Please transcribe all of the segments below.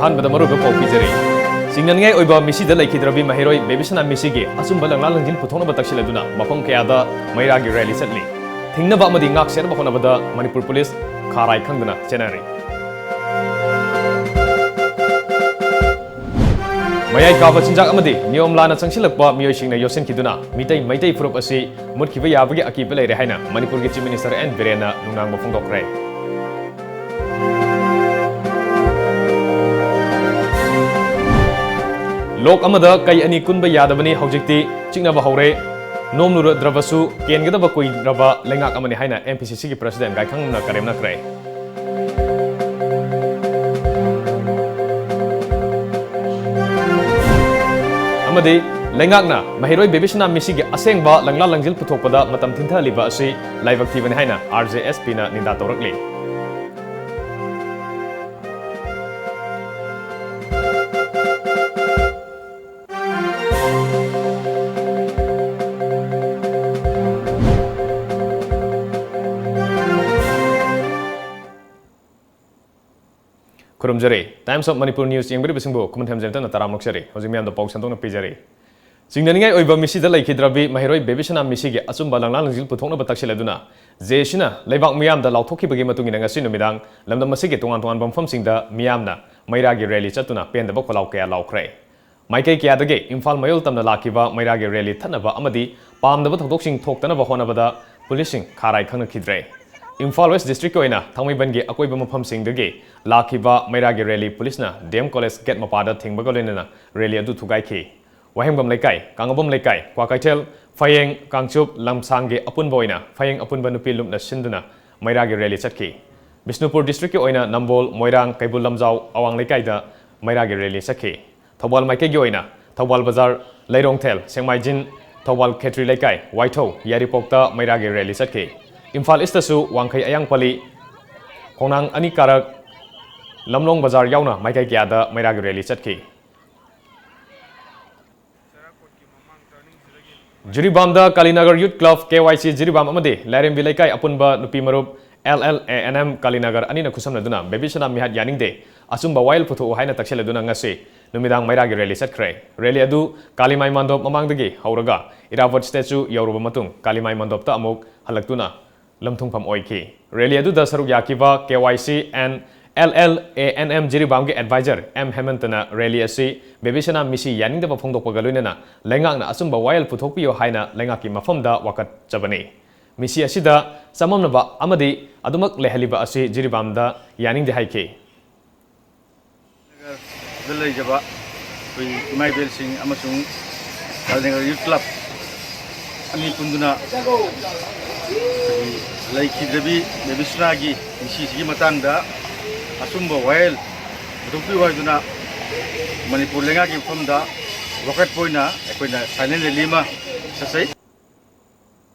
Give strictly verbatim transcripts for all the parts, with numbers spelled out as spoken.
ꯑꯍꯥꯟꯕꯗ ꯃꯔꯨꯑꯣꯏꯕ ꯄꯥꯎ ꯄꯤꯖꯔꯤ꯫ ꯆꯤꯡꯅꯅꯤꯡꯉꯥꯏ ꯑꯣꯏꯕ ꯃꯤꯁꯤꯗ ꯂꯩꯈꯤꯗ꯭ꯔꯕꯤ ꯃꯍꯩꯔꯣꯏ ꯕꯦꯕꯤꯁꯅꯥ ꯃꯤꯁꯤꯒꯤ ꯑꯆꯨꯝꯕ ꯂꯪꯂꯥ ꯂꯪꯖꯤꯟ ꯄꯨꯊꯣꯛꯅꯕ ꯇꯛꯁꯤꯜꯂꯗꯨꯅ ꯃꯐꯝ ꯀꯌꯥꯗ ꯃꯩꯔꯥꯒꯤ ꯔꯦꯂꯤ ꯆꯠꯂꯤ꯫ ꯊꯤꯡꯅꯕ ꯑꯃꯗꯤ ꯉꯥꯛ ꯁꯦꯟꯅꯕ ꯍꯣꯠꯅꯕꯗ ꯃꯅꯤꯄꯨꯔ ꯄꯨꯂꯤꯁ ꯈꯥꯔꯥꯏ ꯈꯪꯗꯅ ꯆꯦꯟꯅꯔꯤ꯫ ꯃꯌꯥꯏ ꯀꯥꯕ ꯆꯤꯟꯖꯥꯛ ꯑꯃꯗꯤ ꯅꯤꯌꯣꯝ ꯂꯥꯟꯅ ꯆꯪꯁꯤꯜꯂꯛꯄ ꯃꯤꯑꯣꯏꯁꯤꯡꯅ ꯌꯣꯠꯁꯤꯟꯈꯤꯗꯨꯅ ꯃꯤꯇꯩ ꯃꯩꯇꯩ ꯐꯨꯔꯨꯞ ꯑꯁꯤ ꯃꯨꯠꯈꯤꯕ ꯌꯥꯕꯒꯤ ꯑꯀꯤꯕ ꯂꯩꯔꯦ ꯍꯥꯏꯅ ꯃꯅꯤꯄꯨꯔꯒꯤ Chief Minister ꯑꯦꯟ ꯕꯤꯔꯦꯟꯅ ꯅꯨꯡꯅꯥꯡꯕ ꯐꯣꯡꯗꯣꯛꯈ꯭ꯔꯦ꯫ ꯂꯣꯛ ꯑꯃꯗ ꯀꯩ ꯑꯅꯤ ꯀꯨꯟꯕ ꯌꯥꯗꯕꯅꯤ, ꯍꯧꯖꯤꯛꯇꯤ ꯆꯤꯛꯅꯕ ꯍꯧꯔꯦ꯫ ꯅꯣꯝꯂꯨꯔꯗ꯭ꯔꯕꯁꯨ ꯀꯦꯟꯒꯗꯕ ꯀꯨꯏꯔꯕ ꯂꯩꯉꯥꯛ ꯑꯃꯅꯤ ꯍꯥꯏꯅ M P C Cꯒꯤ President ꯒꯥꯏꯈꯪꯅ ꯀꯔꯦꯝꯅꯈ꯭ꯔꯦ꯫ ꯑꯃꯗꯤ ꯂꯩꯉꯥꯛꯅ ꯃꯍꯩꯔꯣꯏ ꯕꯦꯕꯤꯁꯅꯥ ꯃꯤꯁꯤꯒꯤ ꯑꯁꯦꯡꯕ ꯂꯪꯂꯥ ꯂꯪꯖꯤꯜ ꯄꯨꯊꯣꯛꯄꯗ ꯃꯇꯝ ꯊꯤꯟꯊꯍꯜꯂꯤꯕ ꯑꯁꯤ ꯂꯥꯏꯕꯛ ꯊꯤꯕꯅꯤ ꯍꯥꯏꯅ R J S Pꯅ ꯅꯤꯟꯗꯥ ꯇꯧꯔꯛꯂꯤ꯫ ꯈꯨꯔꯨꯝꯖꯔꯤ꯫ Times of Manipur News ꯌꯦꯡꯕꯤꯔꯤꯕꯁꯤꯡꯕꯨ ꯈꯨꯃꯟꯊꯦꯝ ꯖꯦꯟꯇꯅ ꯇꯔꯥꯝꯅ ꯑꯣꯛꯆꯔꯤ꯫ ꯍꯧꯖꯤꯛ ꯃꯌꯥꯝꯗ ꯄꯥꯎ ꯁꯟꯗꯣꯛꯅ ꯄꯤꯖꯔꯤ꯫ ꯆꯤꯡꯅꯅꯤꯡꯉꯥꯏ ꯑꯣꯏꯕ ꯃꯤꯁꯤꯗ ꯂꯩꯈꯤꯗ꯭ꯔꯕꯤ ꯃꯍꯩꯔꯣꯏ ꯕꯦꯕꯤꯁꯅꯥ ꯃꯤꯁꯤꯒꯤ ꯑꯆꯨꯝꯕ ꯂꯪꯂꯥ ꯂꯪꯖꯤꯜ ꯄꯨꯊꯣꯛꯅꯕ ꯇꯛꯁꯤꯜꯂꯗꯨꯅ J C ꯅ ꯂꯩꯕꯥꯛ ꯃꯤꯌꯥꯝꯗ ꯂꯥꯎꯊꯣꯛꯈꯤꯕꯒꯤ ꯃꯇꯨꯡ ꯏꯟꯅ ꯉꯁꯤ ꯅꯨꯃꯤꯗꯥꯡ ꯂꯝꯗꯝ ꯑꯁꯤꯒꯤ ꯇꯣꯉꯥꯟ ꯇꯣꯉꯥꯟꯕ ꯃꯐꯝꯁꯤꯡꯗ ꯃꯤꯌꯥꯝꯅ ꯃꯩꯔꯥꯒꯤ ꯔꯦꯂꯤ ꯆꯠꯇꯨꯅ ꯄꯦꯟꯗꯕ ꯈꯣꯜꯂꯥꯎ ꯀꯌꯥ ꯂꯥꯎꯈ꯭ꯔꯦ꯫ ꯃꯥꯏꯀꯩ ꯀꯌꯥꯗꯒꯤ ꯏꯝꯐꯥꯜ ꯃꯌꯣꯜ ꯇꯝꯅ ꯂꯥꯛꯈꯤꯕ ꯃꯩꯔꯥꯒꯤ ꯔꯦꯂꯤ ꯊꯠꯅꯕ ꯑꯃꯗꯤ ꯄꯥꯝꯗꯕ ꯊꯧꯗꯣꯛꯁꯤꯡ ꯊꯣꯛꯇꯅꯕ ꯍꯣꯠꯅꯕꯗ ꯄꯨꯂꯤꯁꯁꯤꯡ ꯈꯥꯔꯥꯏ ꯈꯪꯅꯈꯤꯗ꯭ꯔꯦ꯫ ꯏꯝꯐꯥꯜ West Districtꯀꯤ ꯑꯣꯏꯅ ꯊꯥꯡꯃꯩꯕꯟꯒꯤ ꯑꯀꯣꯏꯕ ꯃꯐꯝꯁꯤꯡꯗꯒꯤ ꯂꯥꯛꯈꯤꯕ ꯃꯩꯔꯥꯒꯤ ꯔꯦꯂꯤ ꯄꯨꯂꯤꯁꯅ D M College gate ꯃꯄꯥꯗ ꯊꯤꯡꯕꯒ ꯂꯣꯏꯅꯅ ꯔꯦꯂꯤ ꯑꯗꯨ ꯊꯨꯒꯥꯏꯈꯤ꯫ ꯋꯥꯍꯦꯡꯕꯝ ꯂꯩꯀꯥꯏ, ꯀꯥꯡꯉꯕꯝ ꯂꯩꯀꯥꯏ, ꯀ꯭ꯋꯥꯀꯩꯊꯦꯜ, ꯐꯌꯦꯡ, ꯀꯥꯡꯆꯨꯞ, ꯂꯝꯁꯥꯡꯒꯤ ꯑꯄꯨꯟꯕ ꯑꯣꯏꯅ ꯐꯌꯦꯡ ꯑꯄꯨꯟꯕ ꯅꯨꯄꯤ ꯂꯨꯞꯅ ꯁꯤꯟꯗꯨꯅ ꯃꯩꯔꯥꯒꯤ ꯔꯦꯂꯤ ꯆꯠꯈꯤ꯫ ꯕꯤꯁꯅꯨꯄꯨꯔ districtꯀꯤ ꯑꯣꯏꯅ ꯅꯝꯕꯣꯜ, ꯃꯣꯏꯔꯥꯡ, ꯀꯩꯕꯨꯜ ꯂꯝꯖꯥꯎ, ꯑꯋꯥꯡ ꯂꯩꯀꯥꯏꯗ ꯃꯩꯔꯥꯒꯤ ꯔꯦꯂꯤ ꯆꯠꯈꯤ꯫ ꯊꯧꯕꯥꯜ ꯃꯥꯏꯀꯩꯒꯤ ꯑꯣꯏꯅ ꯊꯧꯕꯥꯜ ꯕꯖꯥꯔ, ꯂꯩꯔꯣꯡꯊꯦꯜ, ꯁꯦꯡꯃꯥꯏꯖꯤꯟ, ꯊꯧꯕꯥꯜ ꯈꯦꯇ꯭ꯔꯤ ꯂꯩꯀꯥꯏ, ꯋꯥꯏꯊꯧ, ꯌꯥꯏꯔꯤꯄꯣꯛꯇ ꯃꯩꯔꯥꯒꯤ ꯔꯦꯂꯤ ꯆꯠꯈꯤ꯫ ꯏꯝꯐꯥꯜ Eastꯇꯁꯨ ꯋꯥꯡꯈꯩ ꯑꯌꯥꯡꯄꯜꯂꯤ, ꯈꯣꯡꯅꯥꯡ ꯑꯅꯤ ꯀꯥꯔꯛ, ꯂꯝꯂꯣꯡ ꯕꯖꯥꯔ ꯌꯥꯎꯅ ꯃꯥꯏꯀꯩ ꯀꯌꯥꯗ ꯃꯩꯔꯥꯒꯤ ꯔꯦꯂꯤ ꯆꯠꯈꯤ꯫ ꯖꯤꯔꯤꯕꯥꯝꯗ ꯀꯥꯂꯤꯅꯒꯔ Youth Club, K Y C Jiribam ꯑꯃꯗꯤ ꯂꯥꯏꯔꯦꯝꯕꯤ ꯂꯩꯀꯥꯏ ꯑꯄꯨꯟꯕ ꯅꯨꯄꯤ ꯃꯔꯨꯞ L L A N M Kalinagar ꯑꯅꯤꯅ ꯈꯨꯠꯁꯝꯅꯗꯨꯅ ꯕꯦꯕꯤꯁꯅꯥ ꯃꯤꯍꯥꯠ ꯌꯥꯅꯤꯡꯗꯦ, ꯑꯆꯨꯝꯕ ꯋꯥꯌꯦꯜ ꯄꯨꯊꯣꯛꯎ ꯍꯥꯏꯅ ꯇꯛꯁꯤꯜꯂꯗꯨꯅ ꯉꯁꯤ ꯅꯨꯃꯤꯗꯥꯡ ꯃꯩꯔꯥꯒꯤ ꯔꯦꯂꯤ ꯆꯠꯈ꯭ꯔꯦ꯫ ꯔꯦꯂꯤ ꯑꯗꯨ ꯀꯥꯂꯤꯃꯥꯏ ꯃꯟꯗꯣꯞ ꯃꯃꯥꯡꯗꯒꯤ ꯍꯧꯔꯒ ꯏꯔꯥꯕꯣꯠ ꯁ꯭ꯇꯦꯆꯨ ꯌꯧꯔꯨꯕ ꯃꯇꯨꯡ ꯀꯥꯂꯤꯃꯥꯏ ꯃꯟꯗꯣꯞꯇ ꯑꯃꯨꯛ ꯍꯜꯂꯛꯇꯨꯅ ꯂꯝꯊꯨꯡꯐꯝ ꯑꯣꯏꯈꯤ꯫ ꯔꯦꯂꯤ ꯑꯗꯨꯗ ꯁꯔꯨꯛ ꯌꯥꯈꯤꯕ K Y C N L L A N M ꯖꯤꯔꯤꯕꯥꯝꯒꯤ ꯑꯦꯗꯚꯥꯏꯖꯔ ꯑꯦꯝ ꯍꯦꯃꯟꯇꯅ ꯔꯦꯂꯤ ꯑꯁꯤ ꯕꯦꯕꯤꯁꯅꯥ ꯃꯤꯁꯤ ꯌꯥꯅꯤꯡꯗꯕ ꯐꯣꯡꯗꯣꯛꯄꯒ ꯂꯣꯏꯅꯅ ꯂꯩꯉꯥꯛꯅ ꯑꯆꯨꯝꯕ ꯋꯥꯌꯦꯜ ꯄꯨꯊꯣꯛꯄꯤꯌꯨ ꯍꯥꯏꯅ ꯂꯩꯉꯥꯛꯀꯤ ꯃꯐꯝꯗ ꯋꯥꯀꯠꯆꯕꯅꯤ꯫ ꯃꯤꯁꯤ ꯑꯁꯤꯗ ꯆꯃꯝꯅꯕ ꯑꯃꯗꯤ ꯑꯗꯨꯃꯛ ꯂꯩꯍꯜꯂꯤꯕ ꯑꯁꯤ ꯖꯤꯔꯤꯕꯥꯝꯗ ꯌꯥꯅꯤꯡꯗꯦ ꯍꯥꯏꯈꯤ꯫ ꯅꯒꯔꯗ ꯂꯩꯖꯕ ꯑꯩꯈꯣꯏ ꯏꯃꯥ ꯏꯕꯦꯜꯁꯤꯡ ꯑꯃꯁꯨꯡ ꯀꯥꯂꯤꯅꯒꯔ ꯌꯨꯠ ꯀ꯭ꯂꯕ ꯑꯅꯤ ꯄꯨꯟꯗꯨꯅ ꯑꯩꯈꯣꯏꯒꯤ ꯂꯩꯈꯤꯗ꯭ꯔꯕꯤ ꯕꯦꯕꯤꯁꯅꯥꯒꯤ ꯃꯤꯁꯤꯁꯤꯒꯤ ꯃꯇꯥꯡꯗ ꯑꯆꯨꯝꯕ ꯋꯥꯌꯦꯜ ꯄꯨꯊꯣꯛꯄꯤꯌꯨ ꯍꯥꯏꯗꯨꯅ ꯃꯅꯤꯄꯨꯔ ꯂꯩꯉꯥꯛꯀꯤ ꯃꯐꯝꯗ ꯋꯥꯀꯠꯄ ꯑꯣꯏꯅ ꯑꯩꯈꯣꯏꯅ ꯁꯥꯏꯂꯦꯟ ꯔꯦꯂꯤ ꯑꯃ ꯆꯠꯆꯩ꯫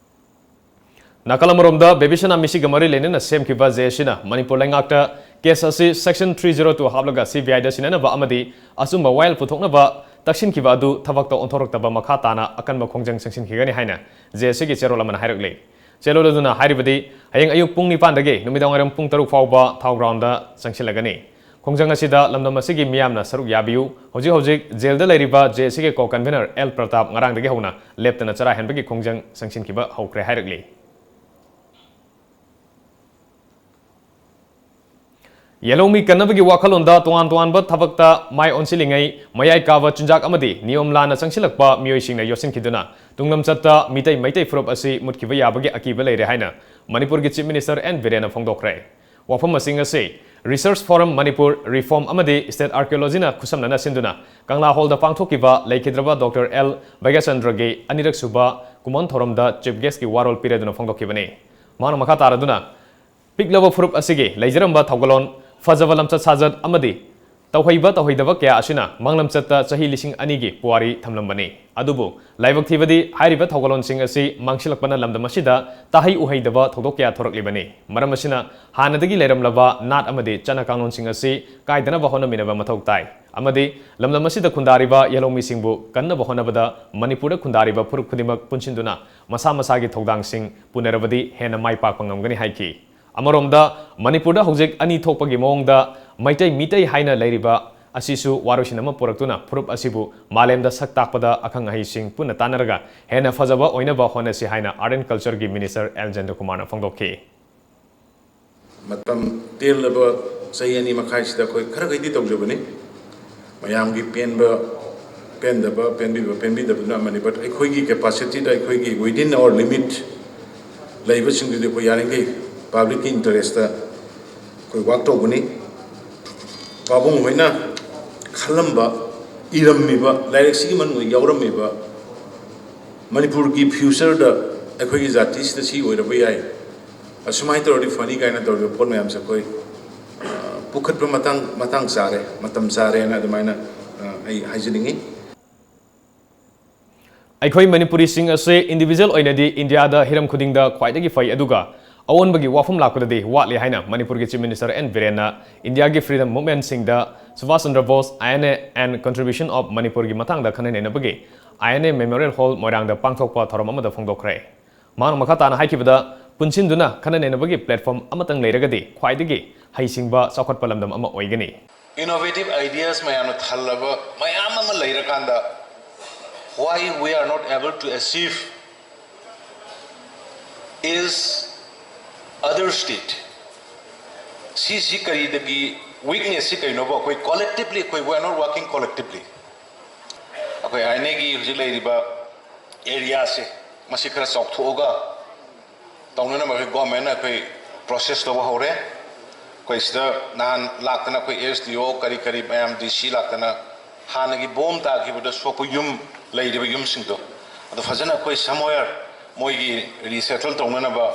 ꯅꯥꯀꯜ ꯑꯃꯔꯣꯝꯗ, ꯕꯦꯕꯤꯁꯅꯥ ꯃꯤꯁꯤꯒ ꯃꯔꯤ ꯂꯩꯅꯅ ꯁꯦꯝꯈꯤꯕ ꯖꯦ ꯑꯦꯁ ꯁꯤꯅ ꯃꯅꯤꯄꯨꯔ ꯂꯩꯉꯥꯛꯇ ꯀꯦꯁ ꯑꯁꯤ ꯁꯦꯛꯁꯟ ꯊ꯭ꯔꯤ ꯖꯤꯔꯣ ꯇꯨ ꯍꯥꯞꯂꯒ ꯁꯤ ꯕꯤ ꯑꯥꯏꯗ ꯁꯤꯟꯅꯅꯕ ꯑꯃꯗꯤ ꯑꯆꯨꯝꯕ ꯋꯥꯌꯦꯜ ꯄꯨꯊꯣꯛꯅꯕ ꯇꯛꯁꯤꯟꯈꯤꯕ ꯑꯗꯨ ꯊꯕꯛꯇ ꯑꯣꯟꯊꯣꯔꯛꯇꯕ ꯃꯈꯥ ꯇꯥꯅ ꯑꯀꯟꯕ ꯈꯣꯡꯖꯪ ꯆꯪꯁꯤꯟꯈꯤꯒꯅꯤ ꯍꯥꯏꯅ ꯖꯦ ꯑꯦꯁ ꯁꯤꯒꯤ ꯆꯦꯔꯣꯜ ꯑꯃꯅ ꯍꯥꯏꯔꯛꯂꯤ꯫ ꯆꯦꯔꯣꯜ ꯑꯗꯨꯅ ꯍꯥꯏꯔꯤꯕꯗꯤ, ꯍꯌꯦꯡ ꯑꯌꯨꯛ ꯄꯨꯡ ꯅꯤꯄꯥꯟꯗꯒꯤ ꯅꯨꯃꯤꯗꯥꯡꯋꯥꯏꯔꯝ ꯄꯨꯡ ꯇꯔꯨꯛ ꯐꯥꯎꯕ ꯊꯥꯎ ꯒ꯭ꯔꯥꯎꯟꯗ ꯆꯪꯁꯤꯜꯂꯒꯅꯤ꯫ ꯈꯣꯡꯖꯪ ꯑꯁꯤꯗ ꯂꯝꯗꯝ ꯑꯁꯤꯒꯤ ꯃꯤꯌꯥꯝꯅ ꯁꯔꯨꯛ ꯌꯥꯕꯤꯌꯨ꯫ ꯍꯧꯖꯤꯛ ꯍꯧꯖꯤꯛ ꯖꯦꯜꯗ ꯂꯩꯔꯤꯕ ꯖꯦ ꯑꯦꯁ ꯁꯤꯒꯤ ꯀꯣ ꯀꯟꯚꯤꯅꯔ ꯑꯦꯜ ꯄ꯭ꯔꯇꯥꯞ ꯉꯔꯥꯡꯗꯒꯤ ꯍꯧꯅ ꯂꯦꯞꯇꯅ ꯆꯔꯥ ꯍꯦꯟꯕꯒꯤ ꯈꯣꯡꯖꯪ ꯆꯪꯁꯤꯟꯈꯤꯕ ꯍꯧꯈ꯭ꯔꯦ ꯍꯥꯏꯔꯛꯂꯤ꯫ ꯌꯦꯜꯍꯧꯃꯤ ꯀꯟꯅꯕꯒꯤ ꯋꯥꯈꯜꯂꯣꯟꯗ ꯇꯣꯉꯥꯟ ꯇꯣꯉꯥꯟꯕ ꯊꯕꯛꯇ ꯃꯥꯏ ꯑꯣꯟꯁꯤꯜꯂꯤꯉꯩ, ꯃꯌꯥꯏ ꯀꯥꯕ ꯆꯤꯟꯖꯥꯛ ꯑꯃꯗꯤ ꯅꯤꯌꯣꯝ ꯂꯥꯟꯅ ꯆꯪꯁꯤꯜꯂꯛꯄ ꯃꯤꯑꯣꯏꯁꯤꯡꯅ ꯌꯣꯠꯁꯤꯟꯈꯤꯗꯨꯅ ꯇꯨꯡꯂꯝꯆꯠꯇ ꯃꯤꯇꯩ ꯃꯩꯇꯩ ꯐꯨꯔꯨꯞ ꯑꯁꯤ ꯃꯨꯠꯈꯤꯕ ꯌꯥꯕꯒꯤ ꯑꯀꯤꯕ ꯂꯩꯔꯦ ꯍꯥꯏꯅ ꯃꯅꯤꯄꯨꯔꯒꯤ ꯆꯤꯐ ꯃꯤꯅꯤꯁꯇꯔ ꯑꯦꯟ ꯕꯤꯔꯦꯟꯅ ꯐꯣꯡꯗꯣꯛꯈ꯭ꯔꯦ꯫ ꯋꯥꯐꯝꯁꯤꯡ ꯑꯁꯤ Research Forum Manipur, ꯔꯤꯐꯣꯔꯝ ꯑꯃꯗꯤ ꯁ꯭ꯇꯦꯠ ꯑꯥꯔꯀꯤꯑꯣꯂꯣꯖꯤꯅ ꯈꯨꯠꯁꯝꯅꯅ ꯁꯤꯟꯗꯨꯅ ꯀꯪꯂꯥ ꯍꯣꯜꯗ ꯄꯥꯡꯊꯣꯛꯈꯤꯕ ꯂꯩꯈꯤꯗ꯭ꯔꯕ ꯗꯣꯛꯇꯔ ꯑꯦꯜ ꯚꯩꯒ꯭ꯌꯥꯆꯟꯗ꯭ꯔꯒꯤ ꯑꯅꯤꯔꯛ ꯁꯨꯕ ꯀꯨꯝꯑꯣꯟ ꯊꯧꯔꯝꯗ ꯆꯤꯐ ꯒꯦꯁꯀꯤ ꯋꯥꯔꯣꯜ ꯄꯤꯔꯗꯨꯅ ꯐꯣꯡꯗꯣꯛꯈꯤꯕꯅꯤ꯫ ꯃꯍꯥꯛꯅ ꯃꯈꯥ ꯇꯥꯔꯗꯨꯅ, ꯄꯤꯛꯂꯕ ꯐꯨꯔꯨꯞ ꯑꯁꯤꯒꯤ ꯂꯩꯖꯔꯝꯕ ꯊꯧꯒꯜꯂꯣꯟ, ꯐꯖꯕ ꯂꯝꯆꯠ ꯁꯥꯖꯠ ꯑꯃꯗꯤ ꯇꯧꯍꯩꯕ ꯇꯧꯍꯩꯗꯕ ꯀꯌꯥ ꯑꯁꯤꯅ ꯃꯥꯡꯂꯝꯆꯠꯇ ꯆꯍꯤ ꯂꯤꯁꯤꯡ ꯑꯅꯤꯒꯤ ꯄꯨꯋꯥꯔꯤ ꯊꯝꯂꯝꯕꯅꯤ꯫ ꯑꯗꯨꯕꯨ ꯂꯥꯏꯕꯛ ꯊꯤꯕꯗꯤ ꯍꯥꯏꯔꯤꯕ ꯊꯧꯒꯜꯂꯣꯟꯁꯤꯡ ꯑꯁꯤ ꯃꯥꯡꯁꯤꯜꯂꯛꯄꯅ ꯂꯝꯗꯝ ꯑꯁꯤꯗ ꯇꯥꯍꯩ ꯎꯍꯩꯗꯕ ꯊꯧꯗꯣꯛ ꯀꯌꯥ ꯊꯣꯔꯛꯂꯤꯕꯅꯤ꯫ ꯃꯔꯝ ꯑꯁꯤꯅ ꯍꯥꯟꯅꯗꯒꯤ ꯂꯩꯔꯝꯂꯕ ꯅꯥꯠ ꯑꯃꯗꯤ ꯆꯠꯅ ꯀꯥꯡꯂꯣꯟꯁꯤꯡ ꯑꯁꯤ ꯀꯥꯏꯗꯅꯕ ꯍꯣꯠꯅꯃꯤꯟꯅꯕ ꯃꯊꯧ ꯇꯥꯏ ꯑꯃꯗꯤ ꯂꯝꯗꯝ ꯑꯁꯤꯗ ꯈꯨꯟꯗꯥꯔꯤꯕ ꯌꯦꯜꯍꯧꯃꯤꯁꯤꯡꯕꯨ ꯀꯟꯅꯕ ꯍꯣꯠꯅꯕꯗ ꯃꯅꯤꯄꯨꯔꯗ ꯈꯨꯟꯗꯥꯔꯤꯕ ꯐꯨꯔꯨꯞ ꯈꯨꯗꯤꯡꯃꯛ ꯄꯨꯟꯁꯤꯟꯗꯨꯅ ꯃꯁꯥ ꯃꯁꯥꯒꯤ ꯊꯧꯗꯥꯡꯁꯤꯡ ꯄꯨꯅꯔꯕꯗꯤ ꯍꯦꯟꯅ ꯃꯥꯏ ꯄꯥꯛꯄ ꯉꯝꯒꯅꯤ ꯍꯥꯏꯈꯤ꯫ ꯑꯃꯔꯣꯝꯗ, ꯃꯅꯤꯄꯨꯔꯗ ꯍꯧꯖꯤꯛ ꯑꯅꯤ ꯊꯣꯛꯄꯒꯤ ꯃꯑꯣꯡꯗ ꯃꯩꯇꯩ ꯃꯤꯇꯩ ꯍꯥꯏꯅ ꯂꯩꯔꯤꯕ ꯑꯁꯤꯁꯨ ꯋꯥꯔꯣꯏꯁꯤꯟ ꯑꯃ ꯄꯨꯔꯛꯇꯨꯅ ꯐꯨꯔꯨꯞ ꯑꯁꯤꯕꯨ ꯃꯥꯂꯦꯝꯗ ꯁꯛ ꯇꯥꯛꯄꯗ ꯑꯈꯪ ꯑꯍꯩꯁꯤꯡ ꯄꯨꯟꯅ ꯇꯥꯟꯅꯔꯒ ꯍꯦꯟꯅ ꯐꯖꯕ ꯑꯣꯏꯅꯕ ꯍꯣꯠꯅꯁꯤ ꯍꯥꯏꯅ Art and Culture ꯒꯤ Minister ꯑꯦꯜ ꯖꯦꯟꯗ꯭ꯔꯀꯨꯃꯥꯔꯅ ꯐꯣꯡꯗꯣꯛꯈꯤ꯫ ꯃꯇꯝ ꯇꯦꯜꯂꯕ ꯆꯍꯤ ꯑꯅꯤ ꯃꯈꯥꯏꯁꯤꯗ ꯑꯩꯈꯣꯏ ꯈꯔ ꯈꯩꯗꯤ ꯇꯧꯖꯕꯅꯤ꯫ ꯃꯌꯥꯝꯒꯤ ꯄꯦꯟꯕ, ꯄꯦꯟꯗꯕ, ꯄꯦꯟꯕꯤꯕ, ꯄꯦꯟꯕꯤꯗꯕꯗꯨꯅ ꯑꯃꯅꯤ꯫ But ꯑꯩꯈꯣꯏꯒꯤ capacityꯗ, ꯑꯩꯈꯣꯏꯒꯤ within our limit ꯂꯩꯕꯁꯤꯡꯗꯨꯗꯤ ꯑꯩꯈꯣꯏ ꯌꯥꯔꯤꯈꯩ publicꯀꯤ interestꯇ ꯑꯩꯈꯣꯏ work ꯇꯧꯒꯅꯤ꯫ ꯄꯥꯕꯨꯡ ꯍꯣꯏꯅ ꯈꯜꯂꯝꯕ, ꯏꯔꯝꯃꯤꯕ, ꯂꯥꯏꯔꯤꯛꯁꯤꯒꯤ ꯃꯅꯨꯡꯗ ꯌꯥꯎꯔꯝꯃꯤꯕ ꯃꯅꯤꯄꯨꯔꯒꯤ futureꯗ ꯑꯩꯈꯣꯏꯒꯤ ꯖꯥꯇꯤꯁꯤꯗ ꯁꯤ ꯑꯣꯏꯔꯕ ꯌꯥꯏ, ꯑꯁꯨꯃꯥꯏꯅ ꯇꯧꯔꯗꯤ ꯐꯅꯤ ꯀꯥꯏꯅ ꯇꯧꯔꯤꯕ ꯄꯣꯠ ꯃꯌꯥꯝꯁꯦ ꯑꯩꯈꯣꯏ, ꯑ, ꯄꯨꯈꯠꯄ ꯃꯇꯥꯡ, ꯃꯇꯥꯡ ꯆꯥꯔꯦ, ꯃꯇꯝ ꯆꯥꯔꯦꯅ ꯑꯗꯨꯃꯥꯏꯅ, ꯑ, ꯑꯩ ꯍꯥꯏꯖꯅꯤꯡꯉꯤ꯫ ꯑꯩꯈꯣꯏ ꯃꯅꯤꯄꯨꯔꯤꯁꯤꯡ ꯑꯁꯤ individual ꯑꯣꯏꯅꯗꯤ ꯏꯟꯗꯤꯌꯥꯗ ꯍꯤꯔꯝ ꯈꯨꯗꯤꯡꯗ ꯈ꯭ꯋꯥꯏꯗꯒꯤ ꯐꯩ, ꯑꯗꯨꯒ ꯑꯑꯣꯟꯕꯒꯤ ꯋꯥꯐꯝ ꯂꯥꯛꯄꯗꯗꯤ ꯋꯥꯠꯂꯤ ꯍꯥꯏꯅ ꯃꯅꯤꯄꯨꯔꯒꯤ Chief Minister ꯑꯦꯟ ꯕꯤꯔꯦꯟꯅ ꯏꯟꯗꯤꯌꯥꯒꯤ freedom movementꯁꯤꯡꯗ Subhash Chandra Bose, I N A and contribution of ꯃꯅꯤꯄꯨꯔꯒꯤ ꯃꯇꯥꯡꯗ ꯈꯟꯅ ꯅꯩꯅꯕꯒꯤ I N A Memorial Hall ꯃꯣꯏꯔꯥꯡꯗ ꯄꯥꯡꯊꯣꯛꯄ ꯊꯧꯔꯝ ꯑꯃꯗ ꯐꯣꯡꯗꯣꯛꯈ꯭ꯔꯦ꯫ ꯃꯍꯥꯛꯅ ꯃꯈꯥ ꯇꯥꯅ ꯍꯥꯏꯈꯤꯕꯗ, ꯄꯨꯟꯁꯤꯟꯗꯨꯅ ꯈꯟꯅ ꯅꯩꯅꯕꯒꯤ platform ꯑꯃꯇꯪ ꯂꯩꯔꯒꯗꯤ ꯈ꯭ꯋꯥꯏꯗꯒꯤ ꯍꯩꯁꯤꯡꯕ ꯆꯥꯎꯈꯠꯄ ꯂꯝꯗꯝ ꯑꯃ ꯑꯣꯏꯒꯅꯤ꯫ Innovative ideas ꯃꯌꯥꯝꯅ ꯊꯜꯂꯕ ꯃꯌꯥꯝ ꯑꯃ ꯂꯩꯔꯀꯥꯟꯗ, why we are not able to achieve is other state? ꯁꯤꯁꯤ ꯀꯔꯤꯗꯒꯤ weaknessꯁꯤ ꯀꯩꯅꯣꯕ? ꯑꯩꯈꯣꯏ collectively, ꯑꯩꯈꯣꯏ we are not working collectively꯫ ꯑꯩꯈꯣꯏ I N Aꯒꯤ ꯍꯧꯖꯤꯛ ꯂꯩꯔꯤꯕ areaꯁꯦ, ꯃꯁꯤ ꯈꯔ ꯆꯥꯎꯊꯣꯛꯑꯒ ꯇꯧꯅꯅꯕ ꯑꯩꯈꯣꯏ governmentꯅ ꯑꯩꯈꯣꯏ process ꯇꯧꯕ ꯍꯧꯔꯦ꯫ ꯑꯩꯈꯣꯏ ꯁꯤꯗ ꯅꯍꯥꯟ ꯂꯥꯛꯇꯅ ꯑꯩꯈꯣꯏ S D O ꯀꯔꯤ ꯀꯔꯤ ꯃꯌꯥꯝ D C ꯂꯥꯛꯇꯅ ꯍꯥꯟꯅꯒꯤ bomb ꯇꯥꯈꯤꯕꯗ ꯁꯣꯛꯄ ꯌꯨꯝ ꯂꯩꯔꯤꯕ ꯌꯨꯝꯁꯤꯡꯗꯣ, ꯑꯗꯣ ꯐꯖꯅ ꯑꯩꯈꯣꯏ somewhere ꯃꯣꯏꯒꯤ resettle ꯇꯧꯅꯅꯕ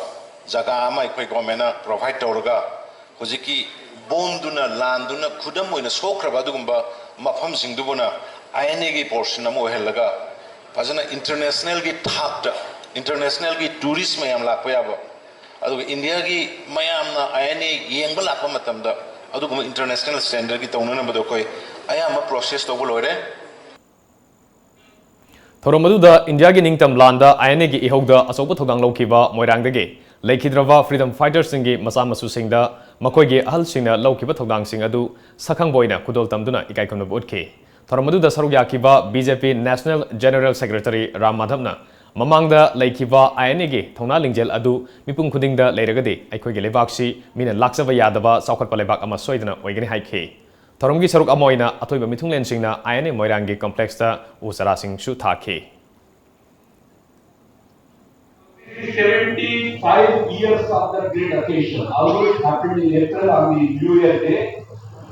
ꯖꯒꯥ ꯑꯃ ꯑꯩꯈꯣꯏ governmentꯅ provide ꯇꯧꯔꯒ ꯍꯧꯖꯤꯛꯀꯤ bombꯗꯨꯅ, ꯂꯥꯟꯗꯨꯅ ꯈꯨꯗꯝ ꯑꯣꯏꯅ ꯁꯣꯛꯈ꯭ꯔꯕ ꯑꯗꯨꯒꯨꯝꯕ ꯃꯐꯝꯁꯤꯡꯗꯨꯕꯨꯅ I N Aꯒꯤ portion ꯑꯃ ꯑꯣꯏꯍꯜꯂꯒ ꯐꯖꯅ internationalꯒꯤ ꯊꯥꯛꯇ, internationalꯒꯤ tourist ꯃꯌꯥꯝ ꯂꯥꯛꯄ ꯌꯥꯕ, ꯑꯗꯨꯒ ꯏꯟꯗꯤꯌꯥꯒꯤ ꯃꯌꯥꯝꯅ I N A ꯌꯦꯡꯕ ꯂꯥꯛꯄ ꯃꯇꯝꯗ ꯑꯗꯨꯒꯨꯝꯕ international standardꯀꯤ ꯇꯧꯅꯅꯕꯗꯣ ꯑꯩꯈꯣꯏ ꯑꯌꯥꯝꯕ process ꯇꯧꯕ ꯂꯣꯏꯔꯦ꯫ ꯊꯧꯔꯝ ꯑꯗꯨꯗ ꯏꯟꯗꯤꯌꯥꯒꯤ ꯅꯤꯡꯇꯝ ꯂꯥꯟꯗ I N Aꯒꯤ ꯏꯍꯧꯗ ꯑꯆꯧꯕ ꯊꯧꯗꯥꯡ ꯂꯧꯈꯤꯕ ꯃꯣꯏꯔꯥꯡꯗꯒꯤ ꯂꯩꯈꯤꯗ꯭ꯔꯕ freedom fighterꯁꯤꯡꯒꯤ ꯃꯆꯥ ꯃꯁꯨꯁꯤꯡꯗ ꯃꯈꯣꯏꯒꯤ ꯑꯍꯜꯁꯤꯡꯅ ꯂꯧꯈꯤꯕ ꯊꯧꯗꯥꯡꯁꯤꯡ ꯑꯗꯨ ꯁꯛꯈꯪꯕ ꯑꯣꯏꯅ ꯈꯨꯗꯣꯜ ꯇꯝꯗꯨꯅ ꯏꯀꯥꯏ ꯈꯨꯝꯅꯕ ꯎꯠꯈꯤ꯫ ꯊꯧꯔꯝ ꯑꯗꯨꯗ ꯁꯔꯨꯛ ꯌꯥꯈꯤꯕ B J P National General Secretary Ram ꯃꯥꯙꯕꯅ ꯃꯃꯥꯡꯗ ꯂꯩꯈꯤꯕ I N Aꯒꯤ ꯊꯧꯅꯥ ꯂꯤꯡꯖꯦꯜ ꯑꯗꯨ ꯃꯤꯄꯨꯝ ꯈꯨꯗꯤꯡꯗ ꯂꯩꯔꯒꯗꯤ ꯑꯩꯈꯣꯏꯒꯤ ꯂꯩꯕꯥꯛꯁꯤ ꯃꯤꯅ ꯂꯥꯛꯆꯕ ꯌꯥꯗꯕ ꯆꯥꯎꯈꯠꯄ ꯂꯩꯕꯥꯛ ꯑꯃ ꯁꯣꯏꯗꯅ ꯑꯣꯏꯒꯅꯤ ꯍꯥꯏꯈꯤ꯫ ꯊꯧꯔꯝꯒꯤ ꯁꯔꯨꯛ ꯑꯃ ꯑꯣꯏꯅ ꯑꯊꯣꯏꯕ ꯃꯤꯊꯨꯡꯂꯦꯟꯁꯤꯡꯅ I N A ꯃꯣꯏꯔꯥꯡꯒꯤ complexꯇ ꯎ ꯆꯥꯔꯥꯁꯤꯡꯁꯨ ꯊꯥꯈꯤ꯫ Seventy-five years of the great occasion. Always happened in April on the New Year Day,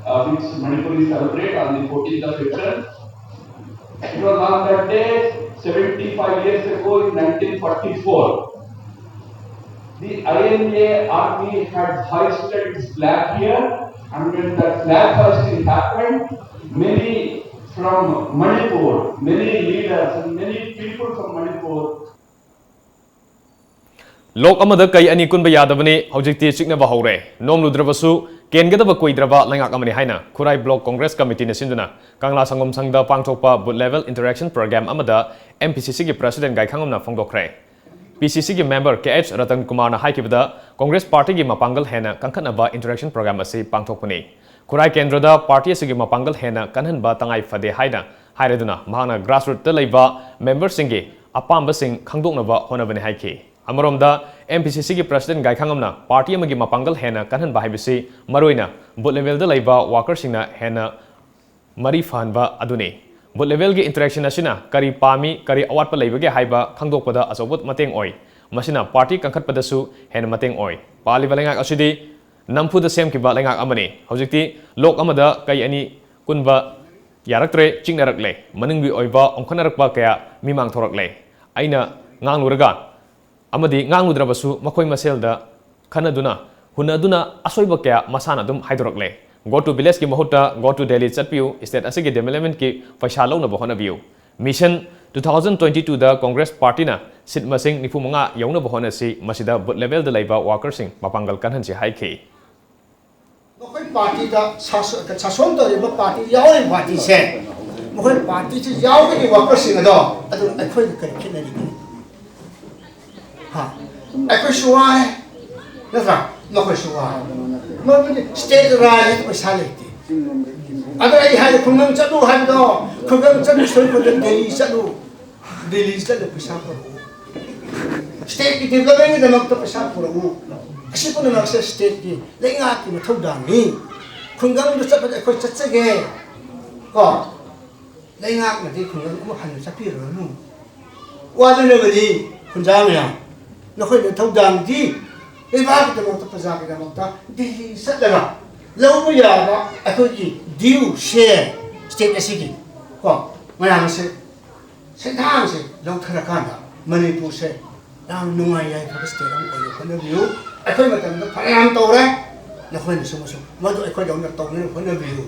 uh, which Manipuris celebrate on the fourteenth of April. It was on that day, seventy-five years ago in nineteen forty-four, the I N A army had hoisted its flag here, and when that flag hoisting happened, many from Manipur, many leaders and many people from Manipur ꯂꯣꯛ ꯑꯃꯗ ꯀꯩ ꯑꯅꯤ ꯀꯨꯟꯕ ꯌꯥꯗꯕꯅꯤ, ꯍꯧꯖꯤꯛꯇꯤ ꯆꯤꯛꯅꯕ ꯍꯧꯔꯦ꯫ ꯅꯣꯡ ꯂꯨꯗ꯭ꯔꯕꯁꯨ ꯀꯦꯟꯒꯗꯕ ꯀꯨꯏꯗ꯭ꯔꯕ ꯂꯩꯉꯥꯛ ꯑꯃꯅꯤ ꯍꯥꯏꯅ ꯈꯨꯔꯥꯏ Block Congress Committeeꯅ ꯁꯤꯟꯗꯨꯅ ꯀꯪꯂꯥ ꯁꯪꯒꯣꯝ ꯁꯪꯗ ꯄꯥꯡꯊꯣꯛꯄ Booth Level Interaction Program ꯑꯃꯗ M P C Cꯒꯤ President ꯒꯥꯏꯈꯥꯉꯝꯅ ꯐꯣꯡꯗꯣꯛꯈ꯭ꯔꯦ꯫ P C Cꯒꯤ member K H Ratan ꯀꯨꯃꯥꯔꯅ ꯍꯥꯏꯈꯤꯕꯗ, Congress Partyꯒꯤ ꯃꯄꯥꯡꯒꯜ ꯍꯦꯟꯅ ꯀꯟꯈꯠꯅꯕ interaction program ꯑꯁꯤ ꯄꯥꯡꯊꯣꯛꯄꯅꯤ꯫ ꯈꯨꯔꯥꯏ ꯀꯦꯟꯗ꯭ꯔꯗ party ꯑꯁꯤꯒꯤ ꯃꯄꯥꯡꯒꯜ ꯍꯦꯟꯅ ꯀꯟꯍꯟꯕ ꯇꯉꯥꯏ ꯐꯗꯦ ꯍꯥꯏꯅ ꯍꯥꯏꯔꯗꯨꯅ ꯃꯍꯥꯛꯅ grassrootꯇ ꯂꯩꯕ memberꯁꯤꯡꯒꯤ ꯑꯄꯥꯝꯕꯁꯤꯡ ꯈꯪꯗꯣꯛꯅꯕ ꯍꯣꯠꯅꯕꯅꯤ ꯍꯥꯏꯈꯤ꯫ ꯑꯃꯔꯣꯝꯗ, M P C Cꯒꯤ President ꯒꯥꯏꯈꯥꯉꯝꯅ party ꯑꯃꯒꯤ ꯃꯄꯥꯡꯒꯜ ꯍꯦꯟꯅ ꯀꯟꯍꯟꯕ ꯍꯥꯏꯕꯁꯤ ꯃꯔꯨꯑꯣꯏꯅ booth levelꯗ ꯂꯩꯕ workerꯁꯤꯡꯅ ꯍꯦꯟꯅ ꯃꯔꯤ ꯐꯍꯟꯕ ꯑꯗꯨꯅꯤ꯫ Booth levelꯒꯤ interaction ꯑꯁꯤꯅ ꯀꯔꯤ ꯄꯥꯝꯃꯤ, ꯀꯔꯤ ꯑꯋꯥꯠꯄ ꯂꯩꯕꯒꯦ ꯍꯥꯏꯕ ꯈꯪꯗꯣꯛꯄꯗ ꯑꯆꯧꯕ ꯃꯇꯦꯡ ꯑꯣꯏ꯫ ꯃꯁꯤꯅ party ꯀꯟꯈꯠꯄꯗꯁꯨ ꯍꯦꯟꯅ ꯃꯇꯦꯡ ꯑꯣꯏ꯫ ꯄꯥꯜꯂꯤꯕ ꯂꯩꯉꯥꯛ ꯑꯁꯤꯗꯤ ꯅꯝꯐꯨꯗ ꯁꯦꯝꯈꯤꯕ ꯂꯩꯉꯥꯛ ꯑꯃꯅꯤ꯫ ꯍꯧꯖꯤꯛꯇꯤ ꯂꯣꯛ ꯑꯃꯗ ꯀꯩ ꯑꯅꯤ ꯀꯨꯟꯕ ꯌꯥꯔꯛꯇ꯭ꯔꯦ, ꯆꯤꯛꯅꯔꯛꯂꯦ꯫ ꯃꯅꯨꯡꯒꯤ ꯑꯣꯏꯕ ꯑꯣꯟꯈꯠꯅꯔꯛꯄ ꯀꯌꯥ ꯃꯤꯃꯥꯡ ꯊꯣꯔꯛꯂꯦ꯫ ꯑꯩꯅ ꯉꯥꯡꯂꯨꯔꯒ ꯑꯃꯗꯤ ꯉꯥꯡꯂꯨꯗ꯭ꯔꯕꯁꯨ ꯃꯈꯣꯏ ꯃꯁꯦꯜꯗ ꯈꯟꯅꯗꯨꯅ, ꯍꯨꯟꯅꯗꯨꯅ ꯑꯁꯣꯏꯕ ꯀꯌꯥ ꯃꯁꯥꯅ ꯑꯗꯨꯝ ꯍꯥꯏꯗꯣꯔꯛꯂꯦ꯫ Go to villageꯀꯤ ꯃꯍꯨꯠꯇ Go to Delhi ꯆꯠꯄꯤꯌꯨ, state ꯑꯁꯤꯒꯤ developmentꯀꯤ ꯄꯩꯁꯥ ꯂꯧꯅꯕ ꯍꯣꯠꯅꯕꯤꯌꯨ꯫ Mission two thousand twenty twoꯗ Congress Partyꯅ seat ꯃꯁꯤꯡ ꯅꯤꯐꯨ ꯃꯉꯥ ꯌꯧꯅꯕ ꯍꯣꯠꯅꯁꯤ, ꯃꯁꯤꯗ booth levelꯗ ꯂꯩꯕ workerꯁꯤꯡ ꯃꯄꯥꯡꯒꯜ ꯀꯟꯍꯟꯁꯤ ꯍꯥꯏꯈꯤ꯫ ꯃꯈꯣꯏ partyꯗ ꯁꯥꯁꯣꯟ ꯇꯧꯔꯤꯕ party ꯌꯥꯎꯔꯤꯕ partyꯁꯦ, ꯃꯈꯣꯏ partyꯁꯤ ꯌꯥꯎꯕꯒꯤ workerꯁꯤꯡ ꯑꯗꯣ ꯑꯗꯨ ꯑꯩꯈꯣꯏꯒ ꯀꯔꯤ ꯈꯦꯠꯅꯔꯤꯒꯦ? ꯍꯥ? ꯑꯩꯈꯣꯏꯁꯨ ꯋꯥꯏ, ꯅꯠꯇ꯭ꯔꯥ? ꯅꯈꯣꯏꯁꯨ ꯋꯥꯏ꯫ ꯃꯔꯝꯗꯤ ꯁ꯭ꯇꯦꯠ ꯔꯥꯏꯖꯇ ꯄꯩꯁꯥ ꯂꯩꯇꯦ꯫ ꯑꯗꯣ ꯑꯩ ꯍꯥꯏꯔꯦ, ꯈꯨꯡꯒꯪ ꯆꯠꯂꯨ ꯍꯥꯏꯕꯗꯣ, ꯈꯨꯡꯒꯪ ꯆꯠꯂꯨ ꯁꯔꯨꯛꯄꯨꯗꯤ ꯗꯦꯜꯂꯤ ꯆꯠꯂꯨ, ꯗꯦꯜꯂꯤ ꯆꯠꯂ ꯄꯩꯁꯥ ꯄꯨꯔꯛꯎ, ꯁ꯭ꯇꯦꯠꯀꯤ ꯗꯤꯕ꯭ꯂꯞꯃꯦꯟꯒꯤꯗꯃꯛꯇ ꯄꯩꯁꯥ ꯄꯨꯔꯛꯎ꯫ ꯑꯁꯤ ꯄꯨꯝꯅꯃꯛꯁꯦ ꯁ꯭ꯇꯦꯠꯀꯤ ꯂꯩꯉꯥꯛꯀꯤ ꯃꯊꯧꯗꯥꯡꯅꯤ꯫ ꯈꯨꯡꯒꯪꯗ ꯆꯠꯄꯗ ꯑꯩꯈꯣꯏ ꯆꯠꯆꯒꯦ, ꯀꯣ? ꯂꯩꯉꯥꯛꯅꯗꯤ ꯈꯨꯡꯒꯪ ꯑꯃꯨꯛ ꯍꯟꯅ ꯆꯠꯄꯤꯔꯨꯔꯅꯨ꯫ ꯋꯥꯗꯅꯕꯅꯤ, ꯈꯨꯟꯖꯥ ꯃꯌꯥꯝ꯫ ꯅꯈꯣꯏꯅ ꯊꯧꯗꯥꯡꯗꯤ ꯂꯩꯕꯥꯛꯀꯤꯗꯃꯛꯇ, ꯄ꯭ꯔꯖꯥꯒꯤꯗꯃꯛꯇ ꯗꯤꯜꯂꯤ ꯆꯠꯂꯒ ꯂꯧꯕ ꯌꯥꯕ ꯑꯩꯈꯣꯏꯒꯤ ꯗ꯭ꯌꯨ ꯁꯦ ꯁ꯭ꯇꯦꯠ ꯑꯁꯤꯒꯤ, ꯀꯣ, ꯃꯌꯥꯝ ꯑꯁꯦ ꯁꯦꯟꯊꯥꯡꯁꯦ ꯂꯧꯊꯔꯀꯥꯟꯗ ꯃꯅꯤꯄꯨꯔꯁꯦ ꯌꯥꯝ ꯅꯨꯡꯉꯥꯏ ꯌꯥꯏꯐꯕ ꯁ꯭ꯇꯦꯠ ꯑꯃ ꯑꯣꯏꯅ ꯍꯣꯠꯅꯕꯤꯌꯨ꯫ ꯑꯩꯈꯣꯏ ꯃꯇꯝꯗ ꯐꯅꯌꯥꯝ ꯇꯧꯔꯦ, ꯅꯈꯣꯏꯅꯁꯨ ꯃꯁꯨ ꯃꯗꯨ ꯑꯩꯈꯣꯏꯗꯧꯅ ꯇꯧꯅꯅꯕ ꯍꯣꯠꯅꯕꯤꯌꯨ꯫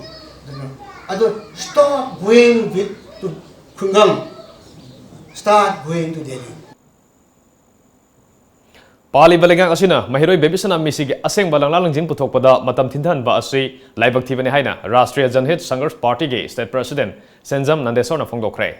ꯑꯗꯨꯅ, ꯑꯗꯣ stop going with to ꯈꯨꯡꯒꯪ, start going to Delhi꯫ ꯄꯥꯜꯂꯤꯕ ꯂꯩꯉꯥꯛ ꯑꯁꯤꯅ ꯃꯍꯩꯔꯣꯏ ꯕꯦꯕꯤꯁꯅꯥ ꯃꯤꯁꯤꯒꯤ ꯑꯁꯦꯡꯕ ꯂꯪꯂꯥ ꯂꯪꯖꯤꯡ ꯄꯨꯊꯣꯛꯄꯗ ꯃꯇꯝ ꯊꯤꯟꯊꯍꯟꯕ ꯑꯁꯤ ꯂꯥꯏꯕꯛ ꯊꯤꯕꯅꯤ ꯍꯥꯏꯅ ꯔꯥꯁꯇ꯭ꯔꯤꯌꯥ ꯖꯟꯍꯤꯠ ꯁꯪꯘꯔꯁ ꯄꯥꯔꯇꯤꯒꯤ ꯁ꯭ꯇꯦꯠ ꯄ꯭ꯔꯦꯁꯤꯗꯦꯟꯠ ꯁꯦꯟꯖꯝ ꯅꯟꯗꯦꯁꯣꯔꯅ ꯐꯣꯡꯗꯣꯛꯈ꯭ꯔꯦ꯫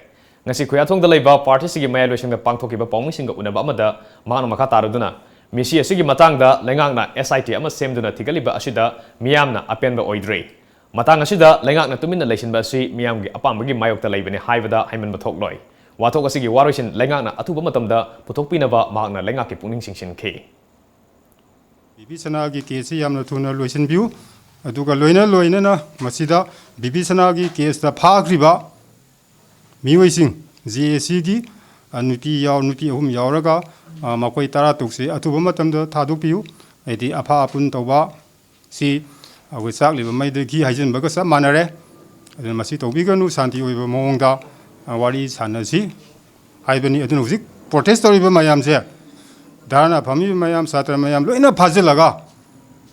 ꯉꯁꯤ ꯈꯨꯌꯥꯊꯣꯡꯗ ꯂꯩꯕ ꯄꯥꯔꯇꯤꯁꯤꯒꯤ ꯃꯌꯥꯏꯂꯣꯏꯁꯪꯗ ꯄꯥꯡꯊꯣꯛꯈꯤꯕ ꯄꯥꯎꯃꯤꯁꯤꯡꯒ ꯎꯅꯕ ꯑꯃꯗ ꯃꯍꯥꯛꯅ ꯃꯈꯥ ꯇꯥꯔꯗꯨꯅ, ꯃꯤꯁꯤ ꯑꯁꯤꯒꯤ ꯃꯇꯥꯡꯗ ꯂꯩꯉꯥꯛꯅ S I T ꯑꯃ ꯁꯦꯝꯗꯨꯅ ꯊꯤꯒꯠꯂꯤꯕ ꯑꯁꯤꯗ ꯃꯤꯌꯥꯝꯅ ꯑꯄꯦꯟꯕ ꯑꯣꯏꯗ꯭ꯔꯤ꯫ ꯃꯇꯥꯡ ꯑꯁꯤꯗ ꯂꯩꯉꯥꯛꯅ ꯇꯨꯃꯤꯟꯅ ꯂꯩꯁꯤꯟꯕ ꯑꯁꯤ ꯃꯤꯌꯥꯝꯒꯤ ꯑꯄꯥꯝꯕꯒꯤ ꯃꯥꯌꯣꯛꯇ ꯂꯩꯕꯅꯤ ꯍꯥꯏꯕꯗ ꯍꯥꯏꯃꯟꯕ ꯊꯣꯛꯂꯣꯏ꯫ ꯋꯥꯊꯣꯛ ꯑꯁꯤꯒꯤ ꯋꯥꯔꯣꯏꯁꯤꯟ ꯂꯩꯉꯥꯛꯅ ꯑꯊꯨꯕ ꯃꯇꯝꯗ ꯄꯨꯊꯣꯛꯄꯤꯅꯕ ꯃꯍꯥꯛꯅ ꯂꯩꯉꯥꯛꯀꯤ ꯄꯨꯛꯅꯤꯡ ꯆꯤꯡꯁꯤꯟꯈꯤ꯫ ꯕꯤꯕꯤꯁꯅꯥꯒꯤ ꯀꯦꯁꯁꯤ ꯌꯥꯝꯅ ꯊꯨꯅ ꯂꯣꯏꯁꯤꯟꯕꯤꯌꯨ꯫ ꯑꯗꯨꯒ ꯂꯣꯏꯅ ꯂꯣꯏꯅꯅ ꯃꯁꯤꯗ ꯕꯤꯕꯤꯁꯅꯥꯒꯤ ꯀꯦꯁꯇ ꯐꯥꯈ꯭ꯔꯤꯕ ꯃꯤꯑꯣꯏꯁꯤꯡ, J A Cꯒꯤ, ꯑ, ꯅꯨꯄꯤ ꯌꯥꯎ-, ꯅꯨꯄꯤ ꯑꯍꯨꯝ ꯌꯥꯎꯔꯒ, ꯑ, ꯃꯈꯣꯏ ꯇꯔꯥꯇꯔꯨꯛꯁꯤ ꯑꯊꯨꯕ ꯃꯇꯝꯗ ꯊꯥꯗꯣꯛꯄꯤꯌꯨ꯫ ꯍꯥꯏꯗꯤ ꯑꯐꯥ ꯑꯄꯨꯟ ꯇꯧꯕ ꯁꯤ ꯑꯩꯈꯣꯏ ꯆꯥꯛꯂꯤꯕ ꯃꯩꯗ ꯘꯤ ꯍꯩꯖꯤꯟꯕꯒ ꯆꯞ ꯃꯥꯟꯅꯔꯦ꯫ ꯑꯗꯨꯅ ꯃꯁꯤ ꯇꯧꯕꯤꯒꯅꯨ, ꯁꯥꯟꯇꯤ ꯑꯣꯏꯕ ꯃꯑꯣꯡꯗ, ꯑ, ꯋꯥꯔꯤ ꯁꯥꯟꯅꯁꯤ ꯍꯥꯏꯕꯅꯤ꯫ ꯑꯗꯨꯅ ꯍꯧꯖꯤꯛ protest ꯇꯧꯔꯤꯕ ꯃꯌꯥꯝꯁꯦ, ꯙꯔꯅꯥ ꯐꯝꯃꯤꯕ ꯃꯌꯥꯝ, ꯁꯥꯇ꯭ꯔ ꯃꯌꯥꯝ ꯂꯣꯏꯅ ꯐꯥꯖꯤꯜꯂꯒ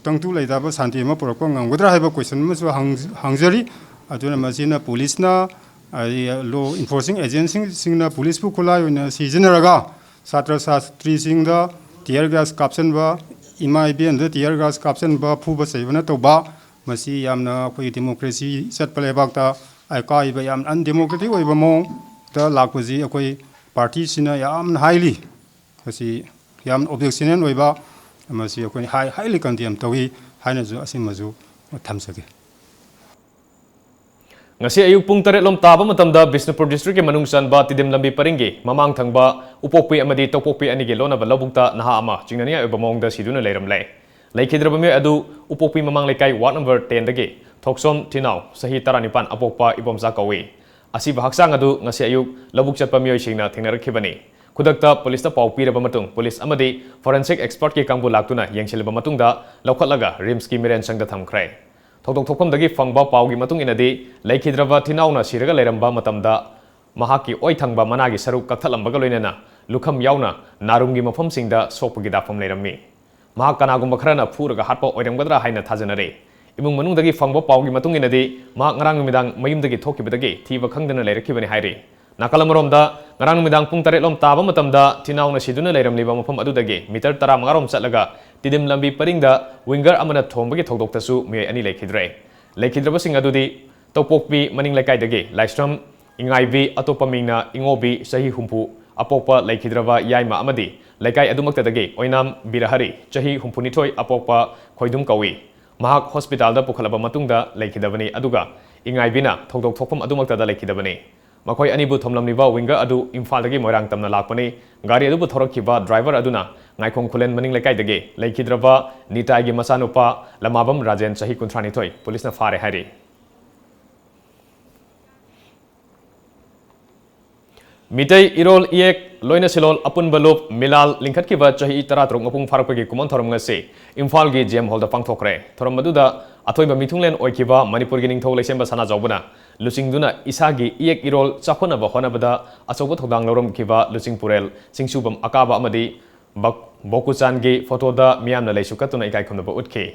ꯇꯪꯗꯨ ꯂꯩꯇꯥꯕ ꯁꯥꯟꯇꯤ ꯑꯃ ꯄꯨꯔꯛꯄ ꯉꯝꯒꯗ꯭ꯔꯥ ꯍꯥꯏꯕ question ꯑꯃꯁꯨ ꯍꯪ-, ꯍꯪꯖꯔꯤ꯫ ꯑꯗꯨꯅ ꯃꯁꯤꯅ ꯄꯨꯂꯤꯁꯅ, ꯑꯗꯒꯤ law enforcing agencyꯁꯤꯡꯅ ꯄꯨꯂꯤꯁꯄꯨ ꯈꯨꯠꯂꯥꯏ ꯑꯣꯏꯅ ꯁꯤꯖꯤꯟꯅꯔꯒ ꯁꯥꯇ꯭ꯔ ꯁꯥꯇ꯭ꯔꯤꯁꯤꯡꯗ tear gas ꯀꯥꯞꯁꯤꯟꯕ, ꯏꯃꯥ ꯏꯕꯦꯟꯗ tear gas ꯀꯥꯞꯁꯤꯟꯕ, ꯐꯨꯕ ꯆꯩꯕꯅ ꯇꯧꯕ, ꯃꯁꯤ ꯌꯥꯝꯅ ꯑꯩꯈꯣꯏꯒꯤ democracy ꯆꯠꯄ ꯂꯩꯕꯥꯛꯇ ꯑꯀꯥꯏꯕ, ꯌꯥꯝꯅ undemocratic ꯑꯣꯏꯕ ꯃꯑꯣꯡꯗ ꯂꯥꯛꯄꯁꯤ ꯑꯩꯈꯣꯏ ꯄꯥꯔꯇꯤꯁꯤꯅ ꯌꯥꯝꯅ highly ꯃꯁꯤ ꯌꯥꯝ ꯑꯣꯕꯖꯦꯛꯁꯅꯦꯜ ꯑꯣꯏꯕ, ꯃꯁꯤ ꯑꯩꯈꯣꯏꯅ ꯍꯥꯏ ꯍꯥꯏꯂꯤ ꯀꯟꯗꯦꯝ ꯇꯧꯏ ꯍꯥꯏꯅꯁꯨ ꯑꯁꯤꯃꯁꯨ ꯊꯝꯖꯒꯦ꯫ ꯉꯁꯤ ꯑꯌꯨꯛ ꯄꯨꯡ ꯇꯔꯦꯠ ꯂꯣꯝ ꯇꯥꯕ ꯃꯇꯝꯗ ꯕꯤꯁꯅꯨꯄꯨꯔ ꯗꯤꯁꯇ꯭ꯔꯤꯛꯀꯤ ꯃꯅꯨꯡ ꯆꯟꯕ ꯇꯤꯗꯤꯝ ꯂꯝꯕꯤ ꯄꯔꯤꯡꯒꯤ ꯃꯃꯥꯡ ꯊꯪꯕ ꯎꯄꯣꯛꯄꯤ ꯑꯃꯗꯤ ꯇꯧꯄꯣꯛꯄꯤ ꯑꯅꯤꯒꯤ ꯂꯣꯟꯅꯕ ꯂꯧꯕꯨꯛꯇ ꯅꯍꯥ ꯑꯃ ꯆꯤꯡꯅꯅꯤꯡꯉꯥꯏ ꯑꯣꯏꯕ ꯃꯑꯣꯡꯗ ꯁꯤꯗꯨꯅ ꯂꯩꯔꯝꯂꯦ꯫ ꯂꯩꯈꯤꯗ꯭ꯔꯕ ꯃꯤꯑꯣꯏ ꯑꯗꯨ ꯎꯄꯣꯛꯄꯤ ꯃꯃꯥꯡ ꯂꯩꯀꯥꯏ ꯋꯥꯔꯗ ꯅꯝꯕꯔ ꯇꯦꯟꯗꯒꯤ ꯊꯣꯛꯁꯣꯝ ꯊꯤꯅꯥꯎ, ꯆꯍꯤ ꯇꯔꯥꯅꯤꯄꯥꯟ, ꯑꯄꯣꯛꯄ ꯏꯕꯣꯝꯆꯥ ꯀꯧꯏ꯫ ꯑꯁꯤꯕ ꯍꯛꯆꯥꯡ ꯑꯗꯨ ꯉꯁꯤ ꯑꯌꯨꯛ ꯂꯧꯕꯨꯛ ꯆꯠꯄ ꯃꯤꯑꯣꯏꯁꯤꯡꯅ ꯊꯦꯡꯅꯔꯛꯈꯤꯕꯅꯤ꯫ ꯈꯨꯗꯛꯇ ꯄꯨꯂꯤꯁꯇ ꯄꯥꯎ ꯄꯤꯔꯕ ꯃꯇꯨꯡ ꯄꯨꯂꯤꯁ ꯑꯃꯗꯤ ꯐꯣꯔꯦꯟꯁꯤꯛ ꯑꯦꯛꯁꯄꯔꯠꯀꯤ ꯀꯥꯡꯕꯨ ꯂꯥꯛꯇꯨꯅ ꯌꯦꯡꯁꯤꯜꯂꯕ ꯃꯇꯨꯡꯗ ꯂꯧꯈꯠꯂꯒ ꯔꯤꯝꯁꯀꯤ ꯃꯤꯔꯦꯟꯁꯪꯗ ꯊꯝꯈ꯭ꯔꯦ꯫ ꯊꯧꯗꯣꯛ ꯊꯣꯛꯐꯝꯗꯒꯤ ꯐꯪꯕ ꯄꯥꯎꯒꯤ ꯃꯇꯨꯡ ꯏꯟꯅꯗꯤ, ꯂꯩꯈꯤꯗ꯭ꯔꯕ ꯊꯤꯅꯥꯎꯅ ꯁꯤꯔꯒ ꯂꯩꯔꯝꯕ ꯃꯇꯝꯗ ꯃꯍꯥꯛꯀꯤ ꯑꯣꯏ ꯊꯪꯕ ꯃꯅꯥꯒꯤ ꯁꯔꯨꯛ ꯀꯛꯊꯠꯂꯝꯕꯒ ꯂꯣꯏꯅꯅ ꯂꯨꯈꯝ ꯌꯥꯎꯅ ꯅꯥꯔꯨꯝꯒꯤ ꯃꯐꯝꯁꯤꯡꯗ ꯁꯣꯛꯄꯒꯤ ꯗꯥꯛꯐꯝ ꯂꯩꯔꯝꯃꯤ꯫ ꯃꯍꯥꯛ ꯀꯅꯥꯒꯨꯝꯕ ꯈꯔꯅ ꯐꯨꯔꯒ ꯍꯥꯠꯄ ꯑꯣꯏꯔꯝꯒꯗ꯭ꯔꯥ ꯍꯥꯏꯅ ꯊꯥꯖꯅꯔꯤ꯫ ꯏꯃꯨꯡ ꯃꯅꯨꯡꯗꯒꯤ ꯐꯪꯕ ꯄꯥꯎꯒꯤ ꯃꯇꯨꯡ ꯏꯟꯅꯗꯤ, ꯃꯍꯥꯛ ꯉꯔꯥꯡ ꯅꯨꯃꯤꯗꯥꯡ ꯃꯌꯨꯝꯗꯒꯤ ꯊꯣꯛꯈꯤꯕꯗꯒꯤ ꯊꯤꯕ ꯈꯪꯗꯅ ꯂꯩꯔꯛꯈꯤꯕꯅꯤ ꯍꯥꯏꯔꯤ꯫ ꯅꯥꯀꯜ ꯑꯃꯔꯣꯝꯗ, ꯉꯔꯥꯡ ꯅꯨꯃꯤꯗꯥꯡ ꯄꯨꯡ ꯇꯔꯦꯠ ꯂꯣꯝ ꯇꯥꯕ ꯃꯇꯝꯗ ꯊꯤꯅꯥꯎꯅ ꯁꯤꯗꯨꯅ ꯂꯩꯔꯝꯂꯤꯕ ꯃꯐꯝ ꯑꯗꯨꯗꯒꯤ ꯃꯤꯇꯔ ꯇꯔꯥꯃꯉꯥ ꯔꯣꯝ ꯆꯠꯂꯒ ꯇꯤꯗꯤꯝ ꯂꯝꯕꯤ ꯄꯔꯤꯡꯗ ꯋꯤꯡꯒꯔ ꯑꯃꯅ ꯊꯣꯝꯕꯒꯤ ꯊꯧꯗꯣꯛꯇꯁꯨ ꯃꯤꯑꯣꯏ ꯑꯅꯤ ꯂꯩꯈꯤꯗ꯭ꯔꯦ꯫ ꯂꯩꯈꯤꯗ꯭ꯔꯕꯁꯤꯡ ꯑꯗꯨꯗꯤ ꯇꯧꯄꯣꯛꯄꯤ ꯃꯅꯤꯡ ꯂꯩꯀꯥꯏꯗꯒꯤ ꯂꯥꯏꯁ꯭ꯔꯝ ꯏꯉꯥꯏꯕꯤ, ꯑꯇꯣꯞꯄ ꯃꯤꯡꯅ ꯏꯉꯣꯕꯤ, ꯆꯍꯤ ꯍꯨꯝꯐꯨ, ꯑꯄꯣꯛꯄ ꯂꯩꯈꯤꯗ꯭ꯔꯕ ꯌꯥꯏꯃ ꯑꯃꯗꯤ ꯂꯩꯀꯥꯏ ꯑꯗꯨꯃꯛꯇꯗꯒꯤ ꯑꯣꯏꯅꯥꯝ ꯕꯤꯔꯍꯔꯤ, ꯆꯍꯤ ꯍꯨꯝꯐꯨꯅꯤꯊꯣꯏ, ꯑꯄꯣꯛꯄ ꯈꯣꯏꯗꯨꯝ ꯀꯧꯏ꯫ ꯃꯍꯥꯛ ꯍꯣꯁꯄꯤꯇꯥꯜꯗ ꯄꯨꯈꯠꯂꯕ ꯃꯇꯨꯡꯗ ꯂꯩꯈꯤꯗꯕꯅꯤ, ꯑꯗꯨꯒ ꯏꯉꯥꯏꯕꯤꯅ ꯊꯧꯗꯣꯛ ꯊꯣꯛꯐꯝ ꯑꯗꯨꯃꯛꯇꯗ ꯂꯩꯈꯤꯗꯕꯅꯤ꯫ ꯃꯈꯣꯏ ꯑꯅꯤꯕꯨ ꯊꯣꯝꯂꯝꯂꯤꯕ ꯋꯤꯡꯒꯔ ꯑꯗꯨ ꯏꯝꯐꯥꯜꯗꯒꯤ ꯃꯣꯏꯔꯥꯡ ꯇꯝꯅ ꯂꯥꯛꯄꯅꯤ꯫ ꯒꯥꯔꯤ ꯑꯗꯨꯕꯨ ꯊꯧꯔꯛꯈꯤꯕ ꯗ꯭ꯔꯥꯏꯚꯔ ꯑꯗꯨꯅ ꯉꯥꯏꯈꯣꯡ ꯈꯨꯂꯦꯟ ꯃꯅꯤꯡ ꯂꯩꯀꯥꯏꯗꯒꯤ ꯂꯩꯈꯤꯗ꯭ꯔꯕ ꯅꯤꯇꯥꯏꯒꯤ ꯃꯆꯥꯅꯨꯄꯥ ꯂꯃꯥꯕꯝ ꯔꯥꯖꯦꯟ, ꯆꯍꯤ ꯀꯨꯟꯊ꯭ꯔꯥꯅꯤꯊꯣꯏ, ꯄꯨꯂꯤꯁꯅ ꯐꯥꯔꯦ ꯍꯥꯏꯔꯤ꯫ ꯃꯤꯇꯩ ꯏꯔꯣꯜ ꯏꯌꯦꯛ ꯂꯣꯏꯅ ꯁꯤꯂꯣꯜ ꯑꯄꯨꯟꯕ ꯂꯨꯞ ꯃꯤꯂꯥꯜ ꯂꯤꯡꯈꯠꯈꯤꯕ ꯆꯍꯤ ꯇꯔꯥꯇꯔꯨꯛ ꯃꯄꯨꯡ ꯐꯥꯔꯛꯄꯒꯤ ꯀꯨꯝꯑꯣꯟ ꯊꯧꯔꯝ ꯉꯁꯤ ꯏꯝꯐꯥꯜꯒꯤ ꯖꯤ ꯑꯦꯝ ꯍꯣꯜꯗ ꯄꯥꯡꯊꯣꯛꯈ꯭ꯔꯦ꯫ ꯊꯧꯔꯝ ꯑꯗꯨꯗ ꯑꯊꯣꯏꯕ ꯃꯤꯊꯨꯡꯂꯦꯟ ꯑꯣꯏꯈꯤꯕ ꯃꯅꯤꯄꯨꯔꯒꯤ ꯅꯤꯡꯊꯧ ꯂꯩꯁꯦꯝꯕ ꯁꯅꯥꯖꯥꯎꯕꯅ ꯂꯨꯆꯤꯡꯗꯨꯅ ꯏꯁꯥꯒꯤ ꯏꯌꯦꯛ ꯏꯔꯣꯜ ꯆꯥꯎꯈꯠꯅꯕ ꯍꯣꯠꯅꯕꯗ ꯑꯆꯧꯕ ꯊꯧꯗꯥꯡ ꯂꯧꯔꯝꯈꯤꯕ ꯂꯨꯆꯤꯡ ꯄꯨꯔꯦꯜ ꯆꯤꯡꯁꯨꯕꯝ ꯑꯀꯥꯕ ꯑꯃꯗꯤ ꯕꯛ-, ꯕꯣꯀꯨꯆꯥꯟꯒꯤ ꯐꯣꯇꯣꯗ ꯃꯤꯌꯥꯝꯅ ꯂꯩꯁꯨ ꯀꯠꯇꯨꯅ ꯏꯀꯥꯏ ꯈꯨꯝꯅꯕ ꯎꯠꯈꯤ꯫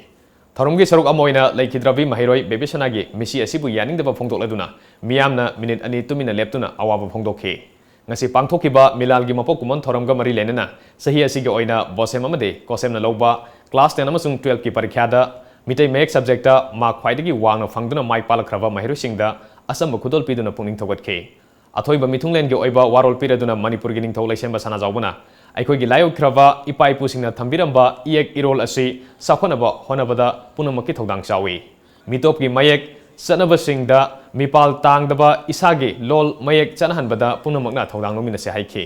ꯊꯧꯔꯝꯒꯤ ꯁꯔꯨꯛ ꯑꯃ ꯑꯣꯏꯅ ꯂꯩꯈꯤꯗ꯭ꯔꯕꯤ ꯃꯍꯩꯔꯣꯏ ꯕꯦꯕꯤꯁꯅꯥꯒꯤ ꯃꯤꯁꯤ ꯑꯁꯤꯕꯨ ꯌꯥꯅꯤꯡꯗꯕ ꯐꯣꯡꯗꯣꯛꯂꯗꯨꯅ ꯃꯤꯌꯥꯝꯅ ꯃꯤꯅꯤꯠ ꯑꯅꯤ ꯇꯨꯃꯤꯟꯅ ꯂꯦꯞꯇꯨꯅ ꯑꯋꯥꯕ ꯐꯣꯡꯗꯣꯛꯈꯤ꯫ ꯉꯁꯤ ꯄꯥꯡꯊꯣꯛꯈꯤꯕ ꯃꯤꯂꯥꯜꯒꯤ ꯃꯄꯣꯛ ꯀꯨꯝꯑꯣꯟ ꯊꯧꯔꯝꯒ ꯃꯔꯤ ꯂꯩꯅꯅ ꯆꯍꯤ ꯑꯁꯤꯒꯤ ꯑꯣꯏꯅ ꯕꯣꯁꯦꯝ ꯑꯃꯗꯤ ꯀꯣꯁꯦꯝꯅ ꯂꯧꯕ ꯀ꯭ꯂꯥꯁ ꯇꯦꯟ ꯑꯃꯁꯨꯡ ꯇꯨꯋꯦꯜꯐꯀꯤ ꯄꯔꯤꯈ꯭ꯌꯥꯗ ꯃꯤꯇꯩ ꯃꯌꯦꯛ ꯁꯕꯖꯦꯛꯇ ꯃꯥꯔꯛ ꯈ꯭ꯋꯥꯏꯗꯒꯤ ꯋꯥꯡꯅ ꯐꯪꯗꯨꯅ ꯃꯥꯏ ꯄꯥꯛꯂꯛꯈ꯭ꯔꯕ ꯃꯍꯩꯔꯣꯏꯁꯤꯡꯗ ꯑꯆꯝꯕ ꯈꯨꯗꯣꯜ ꯄꯤꯗꯨꯅ ꯄꯨꯛꯅꯤꯡ ꯊꯧꯒꯠꯈꯤ꯫ ꯑꯊꯣꯏꯕ ꯃꯤꯊꯨꯡꯂꯦꯟꯒꯤ ꯑꯣꯏꯕ ꯋꯥꯔꯣꯜ ꯄꯤꯔꯗꯨꯅ ꯃꯅꯤꯄꯨꯔꯒꯤ ꯅꯤꯡꯊꯧ ꯂꯩꯁꯦꯝꯕ ꯁꯅꯥꯖꯥꯎꯕꯅ ꯑꯩꯈꯣꯏꯒꯤ ꯂꯥꯏꯑꯣꯏꯈ꯭ꯔꯕ ꯏꯄꯥ ꯏꯄꯨꯁꯤꯡꯅ ꯊꯝꯕꯤꯔꯝꯕ ꯏꯌꯦꯛ ꯏꯔꯣꯜ ꯑꯁꯤ ꯆꯥꯎꯈꯠꯅꯕ ꯍꯣꯠꯅꯕꯗ ꯄꯨꯝꯅꯃꯛꯀꯤ ꯊꯧꯗꯥꯡ ꯆꯥꯎꯏ꯫ ꯃꯤꯇꯣꯞꯀꯤ ꯃꯌꯦꯛ ꯆꯠꯅꯕꯁꯤꯡꯗ ꯃꯤꯄꯥꯜ ꯇꯥꯡꯗꯕ ꯏꯁꯥꯒꯤ ꯂꯣꯜ ꯃꯌꯦꯛ ꯆꯠꯅꯍꯟꯕꯗ ꯄꯨꯝꯅꯃꯛꯅ ꯊꯧꯗꯥꯡ ꯂꯧꯃꯤꯟꯅꯁꯤ ꯍꯥꯏꯈꯤ꯫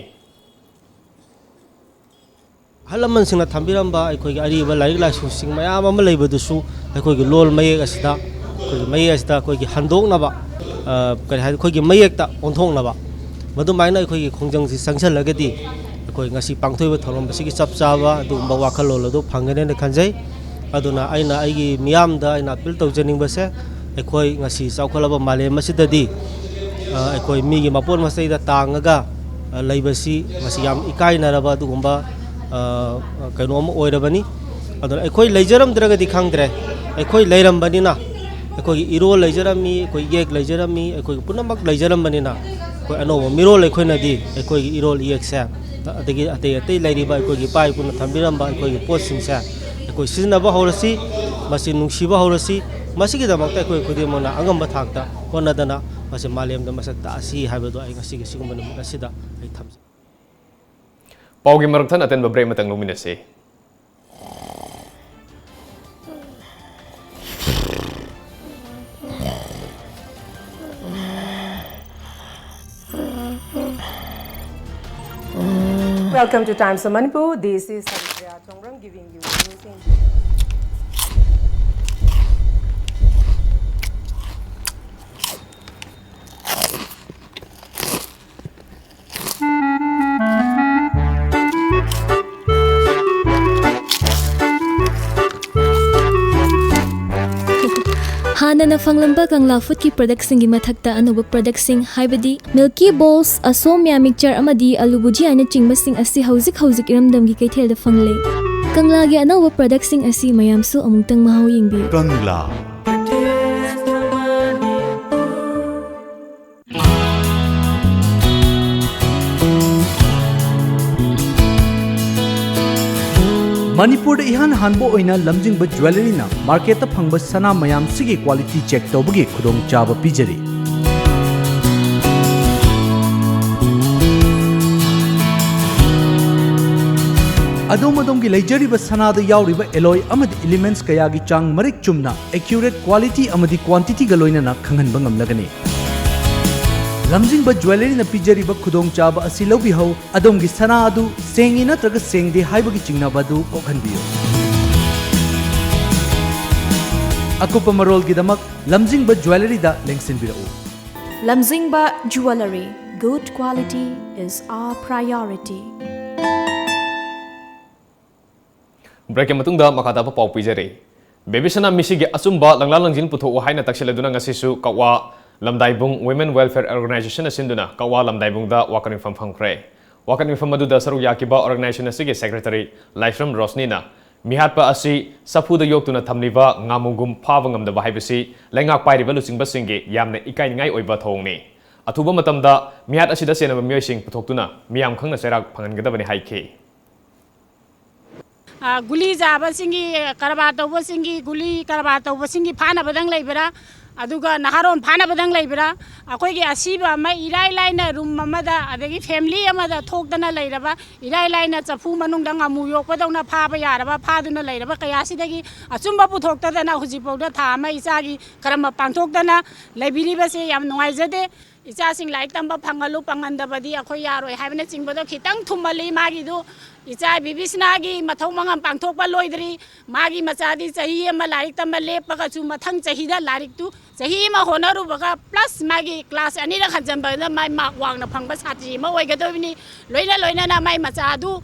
ꯑꯍꯜ ꯂꯃꯟꯁꯤꯡꯅ ꯊꯝꯕꯤꯔꯝꯕ ꯑꯩꯈꯣꯏꯒꯤ ꯑꯔꯤꯕ ꯂꯥꯏꯔꯤꯛ ꯂꯥꯏꯁꯨꯁꯤꯡ ꯃꯌꯥꯝ ꯑꯃ ꯂꯩꯕꯗꯨꯁꯨ ꯑꯩꯈꯣꯏꯒꯤ ꯂꯣꯜ ꯃꯌꯦꯛ ꯑꯁꯤꯗ, ꯑꯩꯈꯣꯏꯒꯤ ꯃꯌꯦꯛ ꯑꯁꯤꯗ ꯑꯩꯈꯣꯏꯒꯤ ꯍꯟꯗꯣꯛꯅꯕ, ꯑ, ꯀꯔꯤ ꯍꯥꯏ, ꯑꯩꯈꯣꯏꯒꯤ ꯃꯌꯦꯛꯇ ꯑꯣꯟꯊꯣꯛꯅꯕ, ꯃꯗꯨꯃꯥꯏꯅ ꯑꯩꯈꯣꯏꯒꯤ ꯈꯣꯡꯖꯪꯁꯤ ꯆꯪꯁꯤꯜꯂꯒꯗꯤ ꯑꯩꯈꯣꯏ ꯉꯁꯤ ꯄꯥꯡꯊꯣꯛꯏꯕ ꯊꯧꯔꯝ ꯑꯁꯤꯒꯤ ꯆꯞ ꯆꯥꯕ ꯑꯗꯨꯒꯨꯝꯕ ꯋꯥꯈꯜꯂꯣꯟ ꯑꯗꯨ ꯐꯪꯒꯅꯦꯅ ꯈꯟꯖꯩ꯫ ꯑꯗꯨꯅ ꯑꯩꯅ ꯑꯩꯒꯤ ꯃꯤꯌꯥꯝꯗ ꯑꯩꯅ ꯑꯄꯤꯜ ꯇꯧꯖꯅꯤꯡꯕꯁꯦ, ꯑꯩꯈꯣꯏ ꯉꯁꯤ ꯆꯥꯎꯈꯠꯂꯕ ꯃꯥꯂꯦꯝ ꯑꯁꯤꯗꯗꯤ, ꯑ, ꯑꯩꯈꯣꯏ ꯃꯤꯒꯤ ꯃꯄꯣꯠ ꯃꯆꯩꯗ ꯇꯥꯡꯉꯒ, ꯑ, ꯂꯩꯕꯁꯤ ꯃꯁꯤ ꯌꯥꯝ ꯏꯀꯥꯏꯅꯔꯕ ꯑꯗꯨꯒꯨꯝꯕ, ꯑ, ꯀꯩꯅꯣ ꯑꯃ ꯑꯣꯏꯔꯕꯅꯤ꯫ ꯑꯗꯨꯅ ꯑꯩꯈꯣꯏ ꯂꯩꯖꯔꯝꯗ꯭ꯔꯒꯗꯤ ꯈꯪꯗ꯭ꯔꯦ, ꯑꯩꯈꯣꯏ ꯂꯩꯔꯝꯕꯅꯤꯅ, ꯑꯩꯈꯣꯏꯒꯤ ꯏꯔꯣꯜ ꯂꯩꯖꯔꯝꯃꯤ, ꯑꯩꯈꯣꯏ ꯏꯌꯦꯛ ꯂꯩꯖꯔꯝꯃꯤ, ꯑꯩꯈꯣꯏꯒꯤ ꯄꯨꯝꯅꯃꯛ ꯂꯩꯖꯔꯝꯕꯅꯤꯅ, ꯑꯩꯈꯣꯏ ꯑꯅꯧꯕ ꯃꯤꯔꯣꯜ ꯑꯩꯈꯣꯏꯅꯗꯤ ꯑꯩꯈꯣꯏꯒꯤ ꯏꯔꯣꯜ ꯏꯌꯦꯛꯁꯦ, ꯑꯗꯒꯤ ꯑꯇꯩ ꯑꯇꯩ ꯂꯩꯔꯤꯕ ꯑꯩꯈꯣꯏꯒꯤ ꯏꯄꯥ ꯏꯄꯨꯅ ꯊꯝꯕꯤꯔꯝꯕ ꯑꯩꯈꯣꯏꯒꯤ ꯄꯣꯠꯁꯤꯡꯁꯦ ꯑꯩꯈꯣꯏ ꯁꯤꯖꯤꯟꯅꯕ ꯍꯧꯔꯁꯤ, ꯃꯁꯤ ꯅꯨꯡꯁꯤꯕ ꯍꯧꯔꯁꯤ꯫ ꯃꯁꯤꯒꯤꯗꯃꯛꯇ ꯑꯩꯈꯣꯏ ꯈꯨꯗꯤꯡꯃꯛꯅ ꯑꯉꯝꯕ ꯊꯥꯛꯇ ꯍꯣꯠꯅꯗꯅ ꯃꯁꯤ ꯃꯥꯂꯦꯝꯗ ꯃꯁꯛ ꯇꯥꯛꯑꯁꯤ ꯍꯥꯏꯕꯗꯣ ꯑꯩ ꯉꯁꯤꯒꯤ ꯁꯤꯒꯨꯝꯕ ꯅꯨꯃꯤꯠ ꯑꯁꯤꯗ ꯑꯩ ꯊꯝꯖꯩ꯫ ꯄꯥꯎꯒꯤ ꯃꯔꯛꯊꯠ ꯑꯇꯦꯟꯕ break ꯑꯃꯇꯪ ꯂꯧꯃꯤꯟꯅꯁꯤ꯫ Welcome to Times of Manipur. This is Haripriya Chongram giving you news in ꯍꯥꯟꯅꯅ ꯐꯪꯂꯝꯕ ꯀꯪꯂꯥ ꯐꯨꯗꯀꯤ productꯁꯤꯡꯒꯤ ꯃꯊꯛꯇ ꯑꯅꯧꯕ productꯁꯤꯡ ꯍꯥꯏꯕꯗꯤ Milky Balls, ꯑꯁꯣꯝꯌꯥ mixture ꯑꯃꯗꯤ ꯑꯂꯨ ꯕꯨꯖꯤꯌꯥꯅꯆꯤꯡꯕꯁꯤꯡ ꯑꯁꯤ ꯍꯧꯖꯤꯛ ꯍꯧꯖꯤꯛ ꯏꯔꯝꯗꯝꯒꯤ ꯀꯩꯊꯦꯜꯗ ꯐꯪꯂꯦ꯫ ꯀꯪꯂꯥꯒꯤ ꯑꯅꯧꯕ productꯁꯤꯡ ꯑꯁꯤ ꯃꯌꯥꯝꯁꯨ ꯑꯃꯨꯛꯇꯪ ꯃꯍꯥꯎ ꯌꯦꯡꯕꯤꯌꯨ꯫ ꯀꯪꯂꯥ꯫ ꯃꯅꯤꯄꯨꯔꯗ ꯏꯍꯥꯟ ꯍꯥꯟꯕ ꯑꯣꯏꯅ ꯂꯝꯖꯤꯡꯕ ꯖ꯭ꯋꯦꯂꯔꯤꯅ ꯃꯥꯔꯀꯦꯠꯇ ꯐꯪꯕ ꯁꯅꯥ ꯃꯌꯥꯝꯁꯤꯒꯤ quality check ꯇꯧꯕꯒꯤ ꯈꯨꯗꯣꯡꯆꯥꯕ ꯄꯤꯖꯔꯤ꯫ ꯑꯗꯣꯝ ꯑꯗꯣꯝꯒꯤ ꯂꯩꯖꯔꯤꯕ ꯁꯅꯥꯗ ꯌꯥꯎꯔꯤꯕ alloy ꯑꯃꯗꯤ elements ꯀꯌꯥꯒꯤ ꯆꯥꯡ ꯃꯔꯤꯛ ꯆꯨꯝꯅ, accurate quality ꯑꯃꯗꯤ quantityꯒ ꯂꯣꯏꯅꯅ ꯈꯪꯍꯟꯕ ꯉꯝꯂꯒꯅꯤ꯫ ꯂꯝꯖꯤꯡꯕ ꯖ꯭ꯋꯦꯂꯔꯤꯅ ꯄꯤꯖꯔꯤꯕ ꯈꯨꯗꯣꯡꯆꯥꯕ ꯑꯁꯤ ꯂꯧꯕꯤꯍꯧ꯫ ꯑꯗꯣꯝꯒꯤ ꯁꯅꯥ ꯑꯗꯨ ꯁꯦꯡꯉꯤ ꯅꯠꯇ꯭ꯔꯒ ꯁꯦꯡꯗꯦ ꯍꯥꯏꯕꯒꯤ ꯆꯤꯡꯅꯕ ꯑꯗꯨ ꯀꯣꯛꯍꯟꯕꯤꯌꯨ꯫ ꯑꯀꯨꯞꯄ ꯃꯔꯣꯜꯒꯤꯗꯃꯛ ꯂꯝꯖꯤꯡꯕ ꯖ꯭ꯋꯦꯂꯔꯤꯗ ꯂꯦꯡꯁꯤꯟꯕꯤꯔꯛꯎ꯫ Lamzingba Jewellery, good quality is our priority. ꯕ꯭ꯔꯦꯛꯀꯤ ꯃꯇꯨꯡꯗ ꯃꯈꯥ ꯇꯥꯕ ꯄꯥꯎ ꯄꯤꯖꯔꯤ꯫ ꯕꯦꯕꯤꯁꯅꯥ ꯃꯤꯁꯤꯒꯤ ꯑꯆꯨꯝꯕ ꯂꯪꯂꯥ ꯂꯪꯖꯤꯟ ꯄꯨꯊꯣꯛꯎ ꯍꯥꯏꯅ ꯇꯛꯁꯤꯜꯂꯗꯨꯅ ꯉꯁꯤꯁꯨ ꯀꯛꯋꯥ ꯂꯝꯗꯥꯏꯕꯨꯡ Women Welfare Organization ꯅ ꯁꯤꯟꯗꯨꯅ ꯀꯛꯋꯥ ꯂꯝꯗꯥꯏꯕꯨꯡꯗ ꯋꯥꯀꯠ ꯃꯤꯐꯝ ꯐꯝꯈ꯭ꯔꯦ꯫ ꯋꯥꯀꯠ ꯃꯤꯐꯝ ꯑꯗꯨꯗ ꯁꯔꯨꯛ ꯌꯥꯈꯤꯕ organization ꯑꯁꯤꯒꯤ secretary ꯂꯥꯏꯁ꯭ꯔꯝ ꯔꯣꯁꯅꯤꯅ ꯃꯤꯍꯥꯠꯄ ꯑꯁꯤ ꯆꯐꯨꯗ ꯌꯣꯛꯇꯨꯅ ꯊꯝꯂꯤꯕ ꯉꯥꯃꯨꯒꯨꯝ ꯐꯥꯕ ꯉꯝꯗꯕ ꯍꯥꯏꯕꯁꯤ ꯂꯩꯉꯥꯛ ꯄꯥꯏꯔꯤꯕ ꯂꯨꯆꯤꯡꯕꯁꯤꯡꯒꯤ ꯌꯥꯝꯅ ꯏꯀꯥꯏꯅꯤꯡꯉꯥꯏ ꯑꯣꯏꯕ ꯊꯧꯑꯣꯡꯅꯤ꯫ ꯑꯊꯨꯕ ꯃꯇꯝꯗ ꯃꯤꯍꯥꯠ ꯑꯁꯤꯗ ꯆꯦꯟꯅꯕ ꯃꯤꯑꯣꯏꯁꯤꯡ ꯄꯨꯊꯣꯛꯇꯨꯅ ꯃꯤꯌꯥꯝ ꯈꯪꯅ ꯆꯩꯔꯥꯛ ꯐꯪꯍꯟꯒꯗꯕꯅꯤ ꯍꯥꯏꯈꯤ꯫ ꯒꯨꯂꯤ ꯆꯥꯕꯁꯤꯡꯒꯤ, ꯀꯔꯕꯥꯔ ꯇꯧꯕꯁꯤꯡꯒꯤ, ꯒꯨꯂꯤ ꯀꯔꯕꯥꯔ ꯇꯧꯕꯁꯤꯡꯒꯤ ꯐꯥꯅꯕꯗꯪ ꯂꯩꯕ꯭ꯔꯥ? ꯑꯗꯨꯒ ꯅꯍꯥꯔꯣꯟ ꯐꯥꯅꯕꯗꯪ ꯂꯩꯕ꯭ꯔꯥ? ꯑꯩꯈꯣꯏꯒꯤ ꯑꯁꯤꯕ ꯑꯃ ꯏꯔꯥꯏ ꯂꯥꯏꯅ ꯔꯨꯝ ꯑꯃꯗ, ꯑꯗꯒꯤ ꯐꯦꯃꯤꯂꯤ ꯑꯃꯗ ꯊꯣꯛꯇꯅ ꯂꯩꯔꯕ, ꯏꯔꯥꯏ ꯂꯥꯏꯅ ꯆꯐꯨ ꯃꯅꯨꯡꯗ ꯉꯥꯃꯨ ꯌꯣꯛꯄꯗꯧꯅ ꯐꯥꯕ ꯌꯥꯔꯕ, ꯐꯥꯗꯨꯅ ꯂꯩꯔꯕ ꯀꯌꯥꯁꯤꯗꯒꯤ ꯑꯆꯨꯝꯕ ꯄꯨꯊꯣꯛꯇꯗꯅ ꯍꯧꯖꯤꯛꯐꯥꯎꯗ ꯊꯥ ꯑꯃ ꯏꯆꯥꯒꯤ ꯀꯔꯝꯕ ꯄꯥꯡꯊꯣꯛꯇꯅ ꯂꯩꯕꯤꯔꯤꯕꯁꯦ ꯌꯥꯝ ꯅꯨꯡꯉꯥꯏꯖꯗꯦ꯫ ꯏꯆꯥꯁꯤꯡ ꯂꯥꯏꯔꯤꯛ ꯇꯝꯕ ꯐꯪꯍꯜꯂꯨ, ꯐꯪꯍꯟꯗꯕꯗꯤ ꯑꯩꯈꯣꯏ ꯌꯥꯔꯣꯏ ꯍꯥꯏꯕꯅꯆꯤꯡꯕꯗꯣ ꯈꯤꯇꯪ ꯊꯨꯝꯍꯜꯂꯤ꯫ ꯃꯥꯒꯤꯗꯨ ꯏꯆꯥ ꯕꯤꯕꯤꯁꯅꯥꯒꯤ ꯃꯊꯧ ꯃꯉꯝ ꯄꯥꯡꯊꯣꯛꯄ ꯂꯣꯏꯗ꯭ꯔꯤ꯫ ꯃꯥꯒꯤ ꯃꯆꯥꯗꯤ ꯆꯍꯤ ꯑꯃ ꯂꯥꯏꯔꯤꯛ ꯇꯝꯕ ꯂꯦꯞꯄꯒꯁꯨ ꯃꯊꯪ ꯆꯍꯤꯗ ꯂꯥꯏꯔꯤꯛꯇꯨ ꯆꯍꯤ ꯑꯃ ꯍꯣꯠꯅꯔꯨꯕꯒ plus ꯃꯥꯒꯤ class ꯑꯅꯤꯔꯛ ꯍꯟꯖꯟꯕꯗ ꯃꯥꯏ mark ꯋꯥꯡꯅ ꯐꯪꯕ ꯁꯥꯇ꯭ꯔꯤ ꯑꯃ ꯑꯣꯏꯒꯗꯧꯔꯤꯕꯅꯤ꯫ ꯂꯣꯏꯅ ꯂꯣꯏꯅꯅ ꯃꯥꯏ ꯃꯆꯥ ꯑꯗꯨ,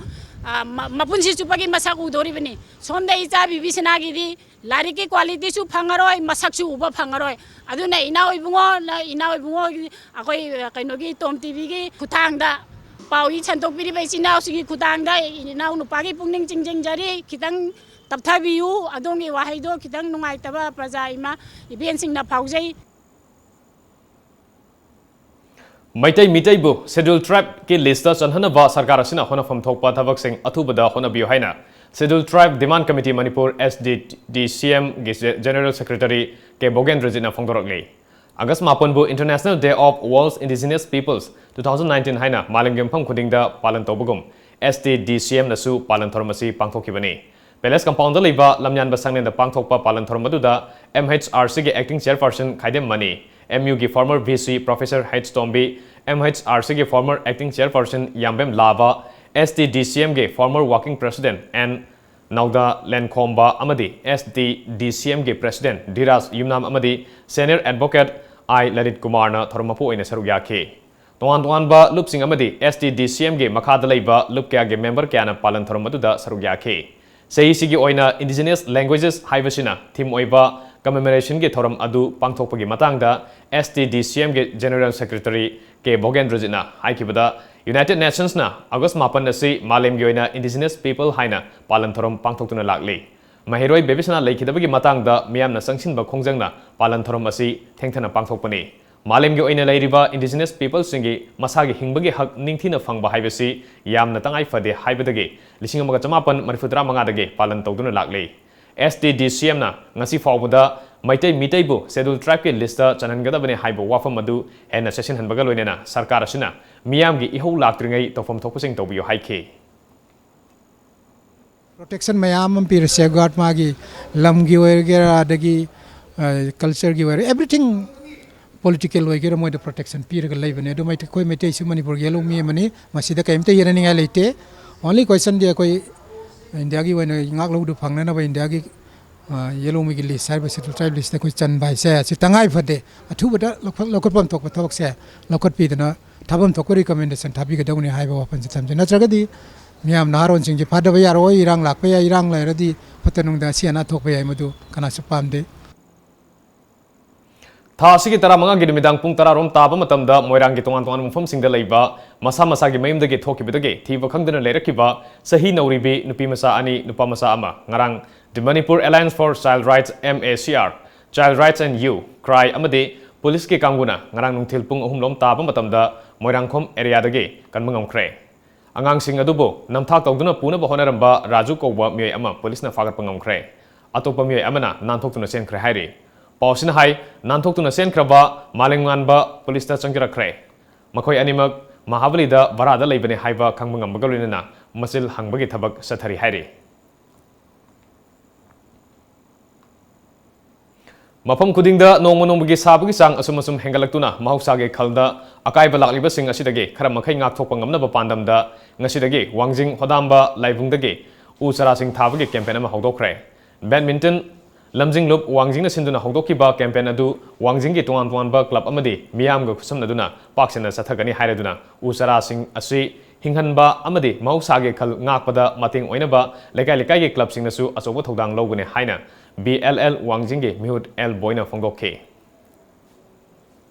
ꯑ, ꯃ-, ꯃꯄꯨꯟꯁꯤ ꯆꯨꯞꯄꯒꯤ ꯃꯁꯛ ꯎꯗꯧꯔꯤꯕꯅꯤ꯫ ꯁꯣꯝꯗ ꯏꯆꯥ ꯕꯤꯕꯤꯁꯅꯥꯒꯤꯗꯤ ꯂꯥꯏꯔꯤꯛꯀꯤ qualityꯁꯨ ꯐꯪꯉꯔꯣꯏ, ꯃꯁꯛꯁꯨ ꯎꯕ ꯐꯪꯉꯔꯣꯏ꯫ ꯑꯗꯨꯅ ꯏꯅꯥꯎ ꯏꯕꯨꯡꯉꯣ, ꯏꯅꯥꯎ ꯏꯕꯨꯡꯉꯣꯒꯤ ꯑꯩꯈꯣꯏ ꯀꯩꯅꯣꯒꯤ ꯇꯣꯝ ꯇꯤꯚꯤꯒꯤ ꯈꯨꯠꯊꯥꯡꯗ ꯄꯥꯎ ꯏ ꯁꯟꯗꯣꯛꯄꯤꯔꯤꯕ ꯏꯆꯤꯟ ꯏꯅꯥꯎꯁꯤꯡꯒꯤ ꯈꯨꯠꯊꯥꯡꯗ ꯏꯅꯥꯎ ꯅꯨꯄꯥꯒꯤ ꯄꯨꯛꯅꯤꯡ ꯆꯤꯡꯁꯤꯟꯖꯔꯤ꯫ ꯈꯤꯇꯪ ꯇꯞꯊꯕꯤꯌꯨ꯫ ꯑꯗꯣꯝꯒꯤ ꯋꯥꯍꯩꯗꯣ ꯈꯤꯇꯪ ꯅꯨꯡꯉꯥꯏꯇꯕ ꯄ꯭ꯔꯖꯥ ꯏꯃꯥ ꯏꯕꯦꯟꯁꯤꯡꯅ ꯐꯥꯎꯖꯩ꯫ ꯃꯩꯇꯩ ꯃꯤꯇꯩꯕꯨ Scheduled Tribeꯀꯤ listꯇ ꯆꯟꯍꯟꯅꯕ ꯁꯔꯀꯥꯔ ꯑꯁꯤꯅ ꯍꯣꯠꯅꯐꯝ ꯊꯣꯛꯄ ꯊꯕꯛꯁꯤꯡ ꯑꯊꯨꯕꯗ ꯍꯣꯠꯅꯕꯤꯌꯨ ꯍꯥꯏꯅ Scheduled Tribe Demand Committee Manipur, SDDCMꯒꯤ General Secretary K ꯚꯣꯒꯦꯟꯗ꯭ꯔꯖꯤꯠꯅ ꯐꯣꯡꯗꯣꯔꯛꯂꯤ꯫ August ꯃꯥꯄꯟꯕꯨ International Day of World's Indigenous Peoples two thousand nineteen ꯍꯥꯏꯅ ꯃꯥꯂꯦꯝꯒꯤ ꯃꯐꯝ ꯈꯨꯗꯤꯡꯗ ꯄꯥꯂꯟ ꯇꯧꯕꯒꯨꯝ, ꯑꯦꯁ ꯇꯤ ꯗꯤ ꯁꯤ ꯑꯦꯝꯅꯁꯨ ꯄꯥꯂꯟ ꯊꯧꯔꯝ ꯑꯁꯤ ꯄꯥꯡꯊꯣꯛꯈꯤꯕꯅꯤ꯫ Palace Compoundꯗ ꯂꯩꯕ ꯂꯝꯌꯥꯟꯕ ꯁꯪꯂꯦꯟꯗ ꯄꯥꯡꯊꯣꯛꯄ ꯄꯥꯂꯟ ꯊꯧꯔꯝ ꯑꯗꯨꯗ M H R Cꯒꯤ Acting Chairperson Khaidem Mani, M Uꯒꯤ former V C Professor H Tombi, M H R Cꯒꯤ former Acting Chairperson Yambem Laba, S T D C Mꯒꯤ former Working President N ꯅꯥꯎꯗ ꯂꯦꯟꯈꯣꯝꯕ ꯑꯃꯗꯤ S T D C Mꯒꯤ President Dhiraj ꯌꯨꯝꯅꯥꯝ ꯑꯃꯗꯤ Senior Advocate I ꯂꯂꯤꯠ ꯀꯨꯃꯥꯔꯅ ꯊꯧꯔꯝ ꯃꯄꯨ ꯑꯣꯏꯅ ꯁꯔꯨꯛ ꯌꯥꯈꯤ꯫ ꯇꯣꯉꯥꯟ ꯇꯣꯉꯥꯟꯕ ꯂꯨꯞꯁꯤꯡ ꯑꯃꯗꯤ S T D C Mꯒꯤ ꯃꯈꯥꯗ ꯂꯩꯕ ꯂꯨꯞ ꯀꯌꯥꯒꯤ member ꯀꯌꯥꯅ ꯄꯥꯂꯟ ꯊꯧꯔꯝ ꯑꯗꯨꯗ ꯁꯔꯨꯛ ꯌꯥꯈꯤ꯫ ꯆꯍꯤꯁꯤꯒꯤ ꯑꯣꯏꯅ Indigenous Languages ꯍꯥꯏꯕꯁꯤꯅ theme ꯑꯣꯏꯕ commemorationꯒꯤ ꯊꯧꯔꯝ ꯑꯗꯨ ꯄꯥꯡꯊꯣꯛꯄꯒꯤ ꯃꯇꯥꯡꯗ S T D C Mꯒꯤ General Secretary K ꯚꯣꯒꯦꯟꯗ꯭ꯔꯖꯤꯠꯅ ꯍꯥꯏꯈꯤꯕꯗ, United Nationsꯅ August ꯃꯥꯄꯟ ꯑꯁꯤ ꯃꯥꯂꯦꯝꯒꯤ ꯑꯣꯏꯅ Indigenous People ꯍꯥꯏꯅ ꯄꯥꯂꯟ ꯊꯧꯔꯝ ꯄꯥꯡꯊꯣꯛꯇꯨꯅ ꯂꯥꯛꯂꯤ꯫ ꯃꯍꯩꯔꯣꯏ ꯕꯦꯕꯤꯁꯅꯥ ꯂꯩꯈꯤꯗꯕꯒꯤ ꯃꯇꯥꯡꯗ ꯃꯤꯌꯥꯝꯅ ꯆꯪꯁꯤꯟꯕ ꯈꯣꯡꯖꯪꯅ ꯄꯥꯂꯟ ꯊꯧꯔꯝ ꯑꯁꯤ ꯊꯦꯡꯊꯅ ꯄꯥꯡꯊꯣꯛꯄꯅꯤ꯫ ꯃꯥꯂꯦꯝꯒꯤ ꯑꯣꯏꯅ ꯂꯩꯔꯤꯕ Indigenous Peopleꯁꯤꯡꯒꯤ ꯃꯁꯥꯒꯤ ꯍꯤꯡꯕꯒꯤ ꯍꯛ ꯅꯤꯡꯊꯤꯅ ꯐꯪꯕ ꯍꯥꯏꯕꯁꯤ ꯌꯥꯝꯅ ꯇꯉꯥꯏ ꯐꯗꯦ ꯍꯥꯏꯕꯗꯒꯤ ꯂꯤꯁꯤꯡ ꯑꯃꯒ ꯆꯃꯥꯄꯟ ꯃꯔꯤꯐꯨ ꯇꯔꯥ ꯃꯉꯥꯗꯒꯤ ꯄꯥꯂꯟ ꯇꯧꯗꯨꯅ ꯂꯥꯛꯂꯤ꯫ S T D C Mꯅ ꯉꯁꯤ ꯐꯥꯎꯕꯗ ꯃꯩꯇꯩ ꯃꯤꯇꯩꯕꯨ Scheduled Tribeꯀꯤ listꯇ ꯆꯟꯍꯟꯒꯗꯕꯅꯤ ꯍꯥꯏꯕ ꯋꯥꯐꯝ ꯑꯗꯨ ꯍꯦꯟꯅ ꯆꯦꯠꯁꯤꯟꯍꯟꯕꯒ ꯂꯣꯏꯅꯅ ꯁꯔꯀꯥꯔ ꯑꯁꯤꯅ ꯃꯤꯌꯥꯝꯒꯤ ꯏꯍꯧ ꯂꯥꯛꯇ꯭ꯔꯤꯉꯩ ꯇꯧꯐꯝ ꯊꯣꯛꯄꯁꯤꯡ ꯇꯧꯕꯤꯌꯨ ꯍꯥꯏꯈꯤ꯫ Protection ꯃꯌꯥꯝ ꯑꯃ ꯄꯤꯔꯦ, safeguard ꯃꯥꯒꯤ ꯂꯝꯒꯤ ꯑꯣꯏꯒꯦꯔꯥ, ꯑꯗꯒꯤ cultureꯒꯤ ꯑꯣꯏꯔꯦ, everything, political ꯑꯣꯏꯒꯦꯔꯥ, ꯃꯣꯏꯗ protection ꯄꯤꯔꯒ ꯂꯩꯕꯅꯦ꯫ ꯑꯗꯨ ꯃꯩꯇꯩ, ꯑꯩꯈꯣꯏ ꯃꯩꯇꯩꯁꯨ ꯃꯅꯤꯄꯨꯔꯒꯤ ꯌꯦꯜꯍꯧꯃꯤ ꯑꯃꯅꯤ, ꯃꯁꯤꯗ ꯀꯔꯤꯝꯇ ꯌꯦꯠꯅꯅꯤꯡꯉꯥꯏ ꯂꯩꯇꯦ꯫ Only questionꯗꯤ ꯑꯩꯈꯣꯏ ꯏꯟꯗꯤꯌꯥꯒꯤ ꯑꯣꯏꯅ ꯉꯥꯛꯂꯧꯕꯗꯨ ꯐꯪꯅꯅꯕ ꯏꯟꯗꯤꯌꯥꯒꯤ ꯌꯦꯜꯍꯧꯃꯤꯒꯤ list ꯍꯥꯏꯔꯤꯕ Scheduled Tribe listꯇ ꯑꯩꯈꯣꯏ ꯆꯟꯕ ꯍꯥꯏꯁꯦ ꯑꯁꯤ ꯇꯉꯥꯏ ꯐꯗꯦ꯫ ꯑꯊꯨꯕꯗ ꯂꯧꯈꯠ-, ꯂꯧꯈꯠꯐꯝ ꯊꯣꯛꯄ ꯊꯕꯛꯁꯦ ꯂꯧꯈꯠꯄꯤꯗꯅ ꯊꯥꯐꯝ ꯊꯣꯛꯄ recommendation ꯊꯥꯕꯤꯒꯗꯧꯅꯤ ꯍꯥꯏꯕ ꯋꯥꯐꯝꯁꯤ ꯊꯝꯖꯩ꯫ ꯅꯠꯇ꯭ꯔꯒꯗꯤ ꯃꯤꯌꯥꯝ ꯅꯍꯥꯔꯣꯟꯁꯤꯡꯁꯤ ꯐꯥꯗꯕ ꯌꯥꯔꯣꯏ, ꯏꯔꯥꯡ ꯂꯥꯛꯄ ꯌꯥꯏ, ꯏꯔꯥꯡ ꯂꯩꯔꯗꯤ ꯐꯠꯇ ꯅꯨꯡꯗ ꯑꯁꯤ ꯑꯅꯥ ꯊꯣꯛꯄ ꯌꯥꯏ, ꯃꯗꯨ ꯀꯅꯥꯁꯨ ꯄꯥꯝꯗꯦ꯫ ꯊꯥ ꯑꯁꯤꯒꯤ ꯇꯔꯥꯃꯉꯥꯒꯤ ꯅꯨꯃꯤꯗꯥꯡ ꯄꯨꯡ ꯇꯔꯥꯔꯣꯝ ꯇꯥꯕ ꯃꯇꯝꯗ ꯃꯣꯏꯔꯥꯡꯒꯤ ꯇꯣꯉꯥꯟ ꯇꯣꯉꯥꯟꯕ ꯃꯐꯝꯁꯤꯡꯗ ꯂꯩꯕ ꯃꯁꯥ ꯃꯁꯥꯒꯤ ꯃꯌꯨꯝꯗꯒꯤ ꯊꯣꯛꯈꯤꯕꯗꯒꯤ ꯊꯤꯕ ꯈꯪꯗꯅ ꯂꯩꯔꯛꯈꯤꯕ ꯆꯍꯤ ꯅꯧꯔꯤꯕꯤ ꯅꯨꯄꯤ ꯃꯆꯥ ꯑꯅꯤ, ꯅꯨꯄꯥ ꯃꯆꯥ ꯑꯃ ꯉꯔꯥꯡ The Manipur Alliance for Child Rights, M A C R, Child Rights and You, CRY ꯑꯃꯗꯤ ꯄꯨꯂꯤꯁꯀꯤ ꯀꯥꯡꯕꯨꯅ ꯉꯔꯥꯡ ꯅꯨꯡꯊꯤꯜ ꯄꯨꯡ ꯑꯍꯨꯝꯂꯣꯝ ꯇꯥꯕ ꯃꯇꯝꯗ ꯃꯣꯏꯔꯥꯡꯈꯣꯝ areaꯗꯒꯤ ꯀꯟꯕ ꯉꯝꯈ꯭ꯔꯦ꯫ ꯑꯉꯥꯡꯁꯤꯡ ꯑꯗꯨꯕꯨ ꯅꯝꯊꯥꯛ ꯇꯧꯗꯨꯅ ꯄꯨꯅꯕ ꯍꯣꯠꯅꯔꯝꯕ ꯔꯥꯖꯨ ꯀꯧꯕ ꯃꯤꯑꯣꯏ ꯑꯃ ꯄꯨꯂꯤꯁꯅ ꯐꯥꯒꯠꯄ ꯉꯝꯈ꯭ꯔꯦ꯫ ꯑꯇꯣꯞꯄ ꯃꯤꯑꯣꯏ ꯑꯃꯅ ꯅꯥꯟꯊꯣꯛꯇꯨꯅ ꯆꯦꯟꯈ꯭ꯔꯦ ꯍꯥꯏꯔꯤ꯫ ꯄꯥꯎꯁꯤꯅ ꯍꯥꯏ, ꯅꯥꯟꯊꯣꯛꯇꯨꯅ ꯆꯦꯟꯈ꯭ꯔꯕ ꯃꯥꯂꯦꯝꯉꯥꯟꯕ ꯄꯨꯂꯤꯁꯇ ꯆꯪꯖꯔꯛꯈ꯭ꯔꯦ꯫ ꯃꯈꯣꯏ ꯑꯅꯤꯃꯛ ꯃꯍꯥꯕꯂꯤꯗ ꯚꯔꯥꯗ ꯂꯩꯕꯅꯦ ꯍꯥꯏꯕ ꯈꯪꯕ ꯉꯝꯕꯒ ꯂꯣꯏꯅꯅ ꯃꯆꯤꯜ ꯍꯪꯕꯒꯤ ꯊꯕꯛ ꯆꯠꯊꯔꯤ ꯍꯥꯏꯔꯤ꯫ ꯃꯐꯝ ꯈꯨꯗꯤꯡꯗ ꯅꯣꯡꯃ ꯅꯣꯡꯃꯒꯤ ꯁꯥꯕꯒꯤ ꯆꯥꯡ ꯑꯁꯨꯝ ꯑꯁꯨꯝ ꯍꯦꯟꯒꯠꯂꯛꯇꯨꯅ ꯃꯍꯧꯁꯥꯒꯤ ꯈꯜꯗ ꯑꯀꯥꯏꯕ ꯂꯥꯛꯂꯤꯕꯁꯤꯡ ꯑꯁꯤꯗꯒꯤ ꯈꯔ ꯃꯈꯩ ꯉꯥꯛꯊꯣꯛꯄ ꯉꯝꯅꯕ ꯄꯥꯟꯗꯝꯗ ꯉꯁꯤꯗꯒꯤ ꯋꯥꯡꯖꯤꯡ ꯍꯣꯗꯥꯝꯕ ꯂꯥꯏꯕꯨꯡꯗꯒꯤ ꯎ ꯆꯥꯔꯥꯁꯤꯡ ꯊꯥꯕꯒꯤ campaign ꯑꯃ ꯍꯧꯗꯣꯛꯈ꯭ꯔꯦ꯫ Badminton ꯂꯝꯖꯤꯡꯂꯨꯞ ꯋꯥꯡꯖꯤꯡꯅ ꯁꯤꯟꯗꯨꯅ ꯍꯧꯗꯣꯛꯈꯤꯕ campaign ꯑꯗꯨ ꯋꯥꯡꯖꯤꯡꯒꯤ ꯇꯣꯉꯥꯟ ꯇꯣꯉꯥꯟꯕ club ꯑꯃꯗꯤ ꯃꯤꯌꯥꯝꯒ ꯈꯨꯠꯁꯝꯅꯗꯨꯅ ꯄꯥꯛ ꯁꯟꯅ ꯆꯠꯊꯒꯅꯤ ꯍꯥꯏꯔꯗꯨꯅ ꯎ ꯆꯥꯔꯥꯁꯤꯡ ꯑꯁꯤ ꯍꯤꯡꯍꯟꯕ ꯑꯃꯗꯤ ꯃꯍꯧꯁꯥꯒꯤ ꯈꯜ ꯉꯥꯛꯄꯗ ꯃꯇꯦꯡ ꯑꯣꯏꯅꯕ ꯂꯩꯀꯥꯏ ꯂꯩꯀꯥꯏꯒꯤ clubꯁꯤꯡꯅꯁꯨ ꯑꯆꯧꯕ ꯊꯧꯗꯥꯡ ꯂꯧꯒꯅꯤ ꯍꯥꯏꯅ B L L ꯋꯥꯡꯖꯤꯡꯒꯤ ꯃꯤꯍꯨꯠ L ꯕꯣꯏꯅ ꯐꯣꯡꯗꯣꯛꯈꯤ꯫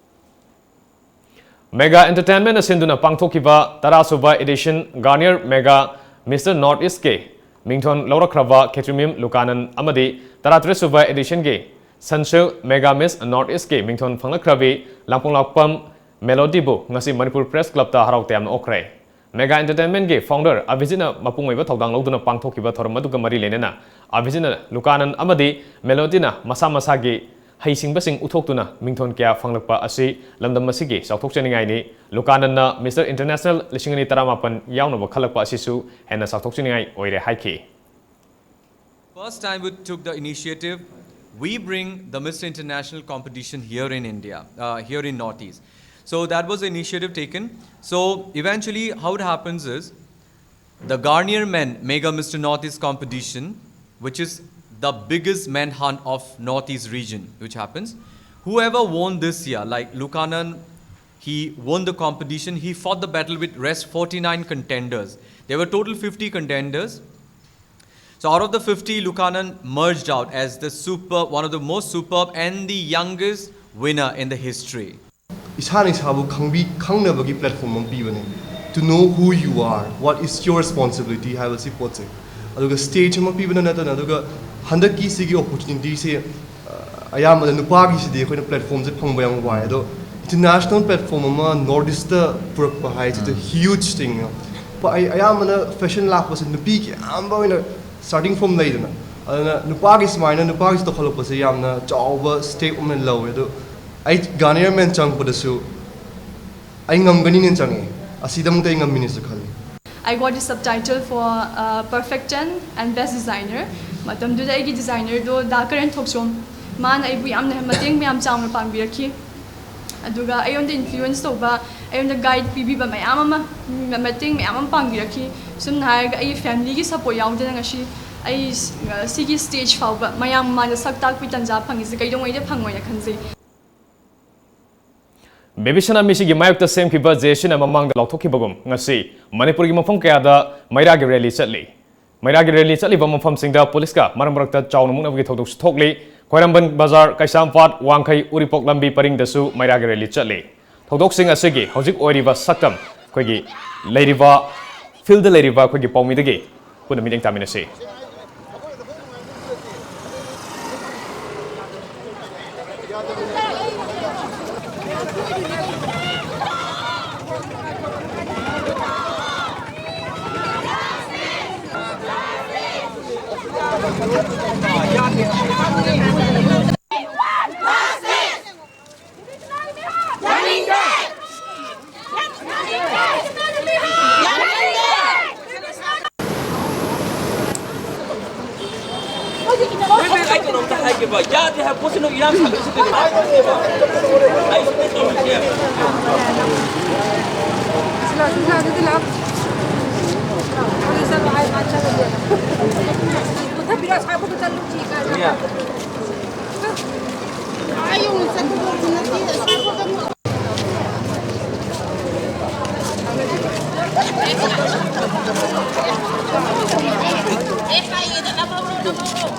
Mega Entertainmentꯅ ꯁꯤꯟꯗꯨꯅ ꯄꯥꯡꯊꯣꯛꯈꯤꯕ ꯇꯔꯥꯁꯨꯕ edition Garnier Mega Mister North Eastꯀꯤ ꯃꯤꯡꯊꯣꯟ ꯂꯧꯔꯛꯈ꯭ꯔꯕ ꯈꯦꯇ꯭ꯔꯤꯃꯌꯨꯝ ꯂꯨꯀꯥꯅꯟ ꯑꯃꯗꯤ ꯇꯔꯥꯇꯔꯦꯠꯁꯨꯕ editionꯒꯤ Sunsilk Mega Miss North Eastꯀꯤ ꯃꯤꯡꯊꯣꯟ ꯐꯪꯂꯛꯈ꯭ꯔꯕꯤ ꯂꯥꯡꯄꯣꯡꯂꯥꯛꯄꯝ ꯃꯦꯂꯣꯗꯤꯕꯨ ꯉꯁꯤ ꯃꯅꯤꯄꯨꯔ Press Clubꯇ ꯍꯔꯥꯎ ꯇꯌꯥꯝꯅ ꯑꯣꯛꯈ꯭ꯔꯦ꯫ Mega Entertainmentꯀꯤ founder ꯑꯚꯤꯖꯤꯠꯅ ꯃꯄꯨꯡ ꯑꯣꯏꯕ ꯊꯧꯗꯥꯡ ꯂꯧꯗꯨꯅ ꯄꯥꯡꯊꯣꯛꯈꯤꯕ ꯊꯧꯔꯝ ꯑꯗꯨꯒ ꯃꯔꯤ ꯂꯩꯅꯅ ꯑꯚꯤꯖꯤꯠꯅ ꯂꯨꯀꯥꯅꯟ ꯑꯃꯗꯤ ꯃꯦꯂꯣꯗꯤꯅ ꯃꯁꯥ ꯃꯁꯥꯒꯤ ꯍꯩꯁꯤꯡꯕꯁꯤꯡ ꯎꯠꯊꯣꯛꯇꯨꯅ ꯃꯤꯡꯊꯣꯟ ꯀꯌꯥ ꯐꯪꯂꯛꯄ ꯑꯁꯤ ꯂꯝꯗꯝ ꯑꯁꯤꯒꯤ ꯆꯥꯎꯊꯣꯛꯆꯅꯤꯡꯉꯥꯏꯅꯤ꯫ ꯂꯨꯀꯥꯅꯟꯅ Mister International ꯂꯤꯁꯤꯡ ꯑꯅꯤ ꯇꯔꯥꯃꯥꯄꯟ ꯌꯥꯎꯅꯕ ꯈꯜꯂꯛꯄ ꯑꯁꯤꯁꯨ ꯍꯦꯟꯅ ꯆꯥꯎꯊꯣꯛꯆꯅꯤꯡꯉꯥꯏ ꯑꯣꯏꯔꯦ ꯍꯥꯏꯈꯤ꯫ First time we took the initiative, we bring the Mister International competition here in India, uh, here in Northeast. So that was the initiative taken. So eventually, how it happens is, the Garnier Men Mega Mister Northeast competition, which is the biggest men hunt of Northeast region, which happens. Whoever won this year, like Lukanan, he won the competition. He fought the battle with rest forty-nine contenders. There were total fifty contenders. So out of the fifty, Lukanan merged out as the super, one of the most superb and the youngest winner in the history. ꯏꯁꯥꯅ ꯏꯁꯥꯕꯨ ꯈꯪꯕꯤ ꯈꯪꯅꯕꯒꯤ platform ꯑꯃ ꯄꯤꯕꯅꯦ꯫ To know who you are, what is your responsibility ꯍꯥꯏꯕ ꯁꯤ ꯄꯣꯠꯁꯦ꯫ ꯑꯗꯨꯒ stage ꯑꯃ ꯄꯤꯕꯅ ꯅꯠꯇꯅ, ꯑꯗꯨꯒ ꯍꯟꯗꯛꯀꯤ ꯁꯤꯒꯤ opportunityꯁꯦ, ꯑ, ꯑꯌꯥꯝꯕꯅ ꯅꯨꯄꯥꯒꯤꯁꯤꯗꯤ ꯑꯩꯈꯣꯏꯅ platformꯁꯦ ꯐꯪꯕ ꯌꯥꯝ ꯋꯥꯏ꯫ ꯑꯗꯣ international platform ꯑꯃ North Eastꯇ ꯄꯨꯔꯛꯄ ꯍꯥꯏꯁꯤꯗꯤ huge thing꯫ ꯑꯩ ꯑꯌꯥꯝꯕꯅ fashion ꯂꯥꯛꯄꯁꯦ ꯅꯨꯄꯤꯒꯤ ꯑꯌꯥꯝꯕ ꯑꯣꯏꯅ starting from ꯂꯩꯗꯅ, ꯑꯗꯨꯅ ꯅꯨꯄꯥꯒꯤ ꯁꯨꯃꯥꯏꯅ ꯅꯨꯄꯥꯒꯤꯁꯨ ꯇꯧꯈꯠꯂꯛꯄꯁꯦ ꯌꯥꯝꯅ ꯆꯥꯎꯕ step ꯑꯃ ꯂꯧꯋꯦ꯫ ꯑꯗꯣ ꯑꯩ Garnier Men ꯆꯪꯉꯛꯄꯗꯁꯨ ꯑꯩ ꯉꯝꯒꯅꯤꯅ ꯆꯪꯉꯛꯑꯦ꯫ ꯑꯁꯤꯗꯃꯛꯇ ꯑꯩ ꯉꯝꯃꯤꯅꯦꯁꯨ ꯈꯜꯂꯤ꯫ I got the subtitle for uh, Perfect ten and Best Designer. ꯃꯇꯝꯗꯨꯗ ꯑꯩꯒꯤ ꯗꯤꯖꯥꯏꯅꯔꯗꯣ ꯗꯥ ꯀꯔꯟ ꯊꯣꯛꯆꯣꯝ, ꯃꯥꯅ ꯑꯩꯕꯨ ꯌꯥꯝꯅ ꯃꯇꯦꯡ ꯃꯌꯥꯝ ꯆꯥꯎꯅ ꯄꯥꯡꯕꯤꯔꯛꯈꯤ꯫ ꯑꯗꯨꯒ ꯑꯩꯉꯣꯟꯗ ꯏꯟꯐ꯭ꯂꯨꯌꯦꯟꯁ ꯇꯧꯕ, ꯑꯩꯉꯣꯟꯗ ꯒꯥꯏꯗ ꯄꯤꯕꯤꯕ ꯃꯌꯥꯝ ꯑꯃ, ꯃ- ꯃꯇꯦꯡ ꯃꯌꯥꯝ ꯑꯃ ꯄꯥꯡꯕꯤꯔꯛꯈꯤ꯫ ꯁꯝꯅ ꯍꯥꯏꯔꯒ, ꯑꯩꯒꯤ ꯐꯦꯃꯤꯂꯤꯒꯤ ꯁꯄꯣꯔꯠ ꯌꯥꯎꯗꯅ ꯉꯁꯤ ꯑꯩ ꯁ- ꯁꯤꯒꯤ ꯁ꯭ꯇꯦꯖ ꯐꯥꯎꯕ ꯃꯌꯥꯝ ꯃꯃꯥꯡꯗ ꯁꯛ ꯇꯥꯛꯄꯒꯤ ꯇꯟꯖꯥ ꯐꯪꯉꯤꯁꯦ ꯀꯩꯗꯧꯉꯩꯗ ꯐꯪꯉꯣꯏꯅ ꯈꯟꯖꯩ꯫ ꯕꯦꯕꯤ ꯁꯅꯥ ꯃꯤꯁꯤꯒꯤ ꯃꯥꯌꯣꯛꯇ ꯁꯦꯝꯈꯤꯕ ꯖꯦ ꯁꯤꯅ ꯃꯃꯥꯡꯗ ꯂꯥꯎꯊꯣꯛꯈꯤꯕꯒꯨꯝ, ꯉꯁꯤ ꯃꯅꯤꯄꯨꯔꯒꯤ ꯃꯐꯝ ꯀꯌꯥꯗ ꯃꯩꯔꯥꯒꯤ ꯔꯦꯂꯤ ꯆꯠꯂꯤ꯫ ꯃꯩꯔꯥꯒꯤ ꯔꯦꯂꯤ ꯆꯠꯂꯤꯕ ꯃꯐꯝꯁꯤꯡꯗ ꯄꯨꯂꯤꯁꯀ ꯃꯔꯛ ꯃꯔꯛꯇ ꯆꯥꯎꯅ ꯃꯨꯛꯅꯕꯒꯤ ꯊꯧꯗꯣꯛꯁꯨ ꯊꯣꯛꯂꯤ꯫ ꯈ꯭ꯋꯥꯏꯔꯝꯕꯟ ꯕꯖꯥꯔ, ꯀꯩꯁꯥꯝꯄꯥꯠ, ꯋꯥꯡꯈꯩ, ꯎꯔꯤꯄꯣꯛ ꯂꯝꯕꯤ ꯄꯔꯤꯡꯗꯁꯨ ꯃꯩꯔꯥꯒꯤ ꯔꯦꯂꯤ ꯆꯠꯂꯤ꯫ ꯊꯧꯗꯣꯛꯁꯤꯡ ꯑꯁꯤꯒꯤ ꯍꯧꯖꯤꯛ ꯑꯣꯏꯔꯤꯕ ꯁꯛꯇꯝ ꯑꯩꯈꯣꯏꯒꯤ ꯂꯩꯔꯤꯕ, ꯐꯤꯜꯗ ꯂꯩꯔꯤꯕ ꯑꯩꯈꯣꯏꯒꯤ ꯄꯥꯎꯃꯤꯗꯒꯤ ꯄꯨꯟꯅ ꯃꯤꯠꯌꯦꯡ ꯇꯥꯃꯤꯟꯅꯁꯤ꯫ ꯍꯣꯏ, ꯍꯣꯏ, ꯑꯩ ꯀꯩꯅꯣꯝꯇ ꯍꯥꯏꯒꯦꯕ꯫ ꯌꯥꯗꯦ ꯍꯥꯏꯕ ꯄꯣꯠꯁꯤ ꯅꯪ ꯏꯔꯥꯡ ꯁꯥꯒꯠꯂꯤꯁꯤ ꯀꯩꯅꯣ? ꯑꯩ ꯁꯤꯗ ꯇꯧꯔꯤꯁꯦ꯫ ꯁꯤꯗ ꯂꯥꯛꯑꯣ, ꯁꯤꯗ ꯂꯥꯛꯑꯣ, ꯁꯤꯗ ꯂꯥꯛꯑꯣ꯫ ꯃꯨꯊꯠꯄꯤꯔꯣ, ꯑꯁꯥꯏꯐꯥꯎꯗ ꯆꯠꯂꯨ, ꯁꯤ ꯀꯥꯏꯗ? ꯑꯥ ꯌꯧꯅ ꯆꯠꯀꯗꯧꯕꯁꯨ ꯅꯠꯇꯦ, ꯑꯁꯥꯏꯐꯥꯎꯗ꯫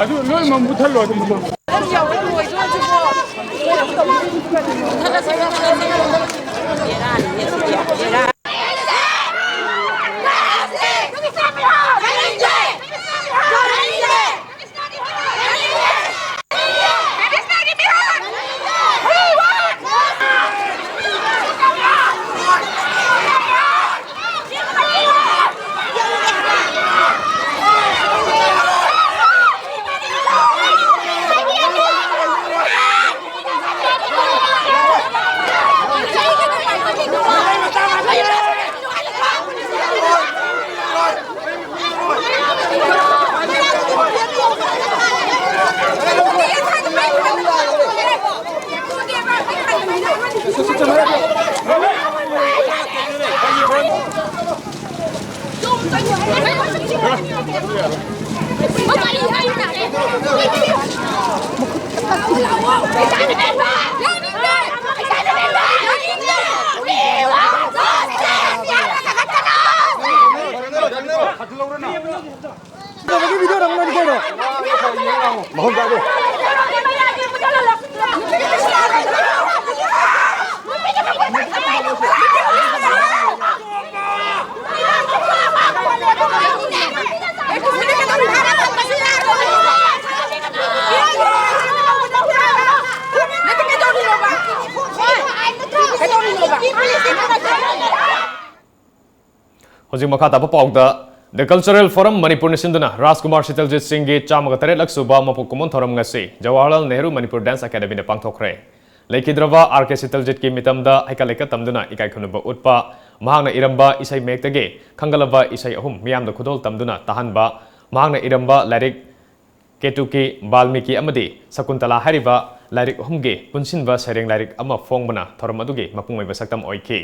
ꯑꯗꯨ ꯂꯣꯏꯅꯃꯛ ꯃꯨꯊꯠꯂꯣ, ꯑꯗꯨꯝ ꯃꯨꯊꯠꯂꯣ꯫ ꯍꯧꯖꯤꯛ ꯃꯈꯥ ꯇꯥꯕ ꯄꯥꯎꯗ, The Cultural Forum ꯃꯅꯤꯄꯨꯔꯅ ꯁꯤꯟꯗꯨꯅ ꯔꯥꯖꯀꯨꯃꯥꯔ ꯁꯤꯇꯜꯖꯤꯠ ꯁꯤꯡꯒꯤ ꯆꯥꯝꯃꯒ ꯇꯔꯦꯠꯂꯛ ꯁꯨꯕ ꯃꯄꯣꯛ ꯀꯨꯝꯑꯣꯟ ꯊꯧꯔꯝ ꯉꯁꯤ ꯖꯋꯥꯍꯔꯂꯥꯜ ꯅꯦꯍꯔꯨ ꯃꯅꯤꯄꯨꯔ ꯗꯥꯟꯁ ꯑꯦꯀꯥꯗꯃꯤꯗ ꯄꯥꯡꯊꯣꯛꯈ꯭ꯔꯦ꯫ ꯂꯩꯈꯤꯗ꯭ꯔꯕ ꯑꯥꯔ ꯀꯦ ꯁꯤꯇꯜꯖꯤꯠꯀꯤ ꯃꯤꯇꯝꯗ ꯍꯩꯀꯠ ꯂꯩꯀꯠ ꯇꯝꯗꯨꯅ ꯏꯀꯥꯏ ꯈꯨꯝꯅꯕ ꯎꯠꯄ, ꯃꯍꯥꯛꯅ ꯏꯔꯝꯕ ꯏꯁꯩ ꯃꯌꯦꯛꯇꯒꯤ ꯈꯟꯒꯠꯂꯕ ꯏꯁꯩ ꯑꯍꯨꯝ ꯃꯤꯌꯥꯝꯗ ꯈꯨꯗꯣꯜ ꯇꯝꯗꯨꯅ ꯇꯥꯍꯟꯕ, ꯃꯍꯥꯛꯅ ꯏꯔꯝꯕ ꯂꯥꯏꯔꯤꯛ ꯀꯦꯇꯨꯀꯤ, ꯕꯥꯜꯃꯤꯀꯤ ꯑꯃꯗꯤ ꯁꯀꯨꯟꯇꯂꯥ ꯍꯥꯏꯔꯤꯕ ꯂꯥꯏꯔꯤꯛ ꯑꯍꯨꯝꯒꯤ ꯄꯨꯟꯁꯤꯟꯕ ꯁꯩꯔꯦꯡ ꯂꯥꯏꯔꯤꯛ ꯑꯃ ꯐꯣꯡꯕꯅ ꯊꯧꯔꯝ ꯑꯗꯨꯒꯤ ꯃꯄꯨꯡ ꯑꯣꯏꯕ ꯁꯛꯇꯝ ꯑꯣꯏꯈꯤ꯫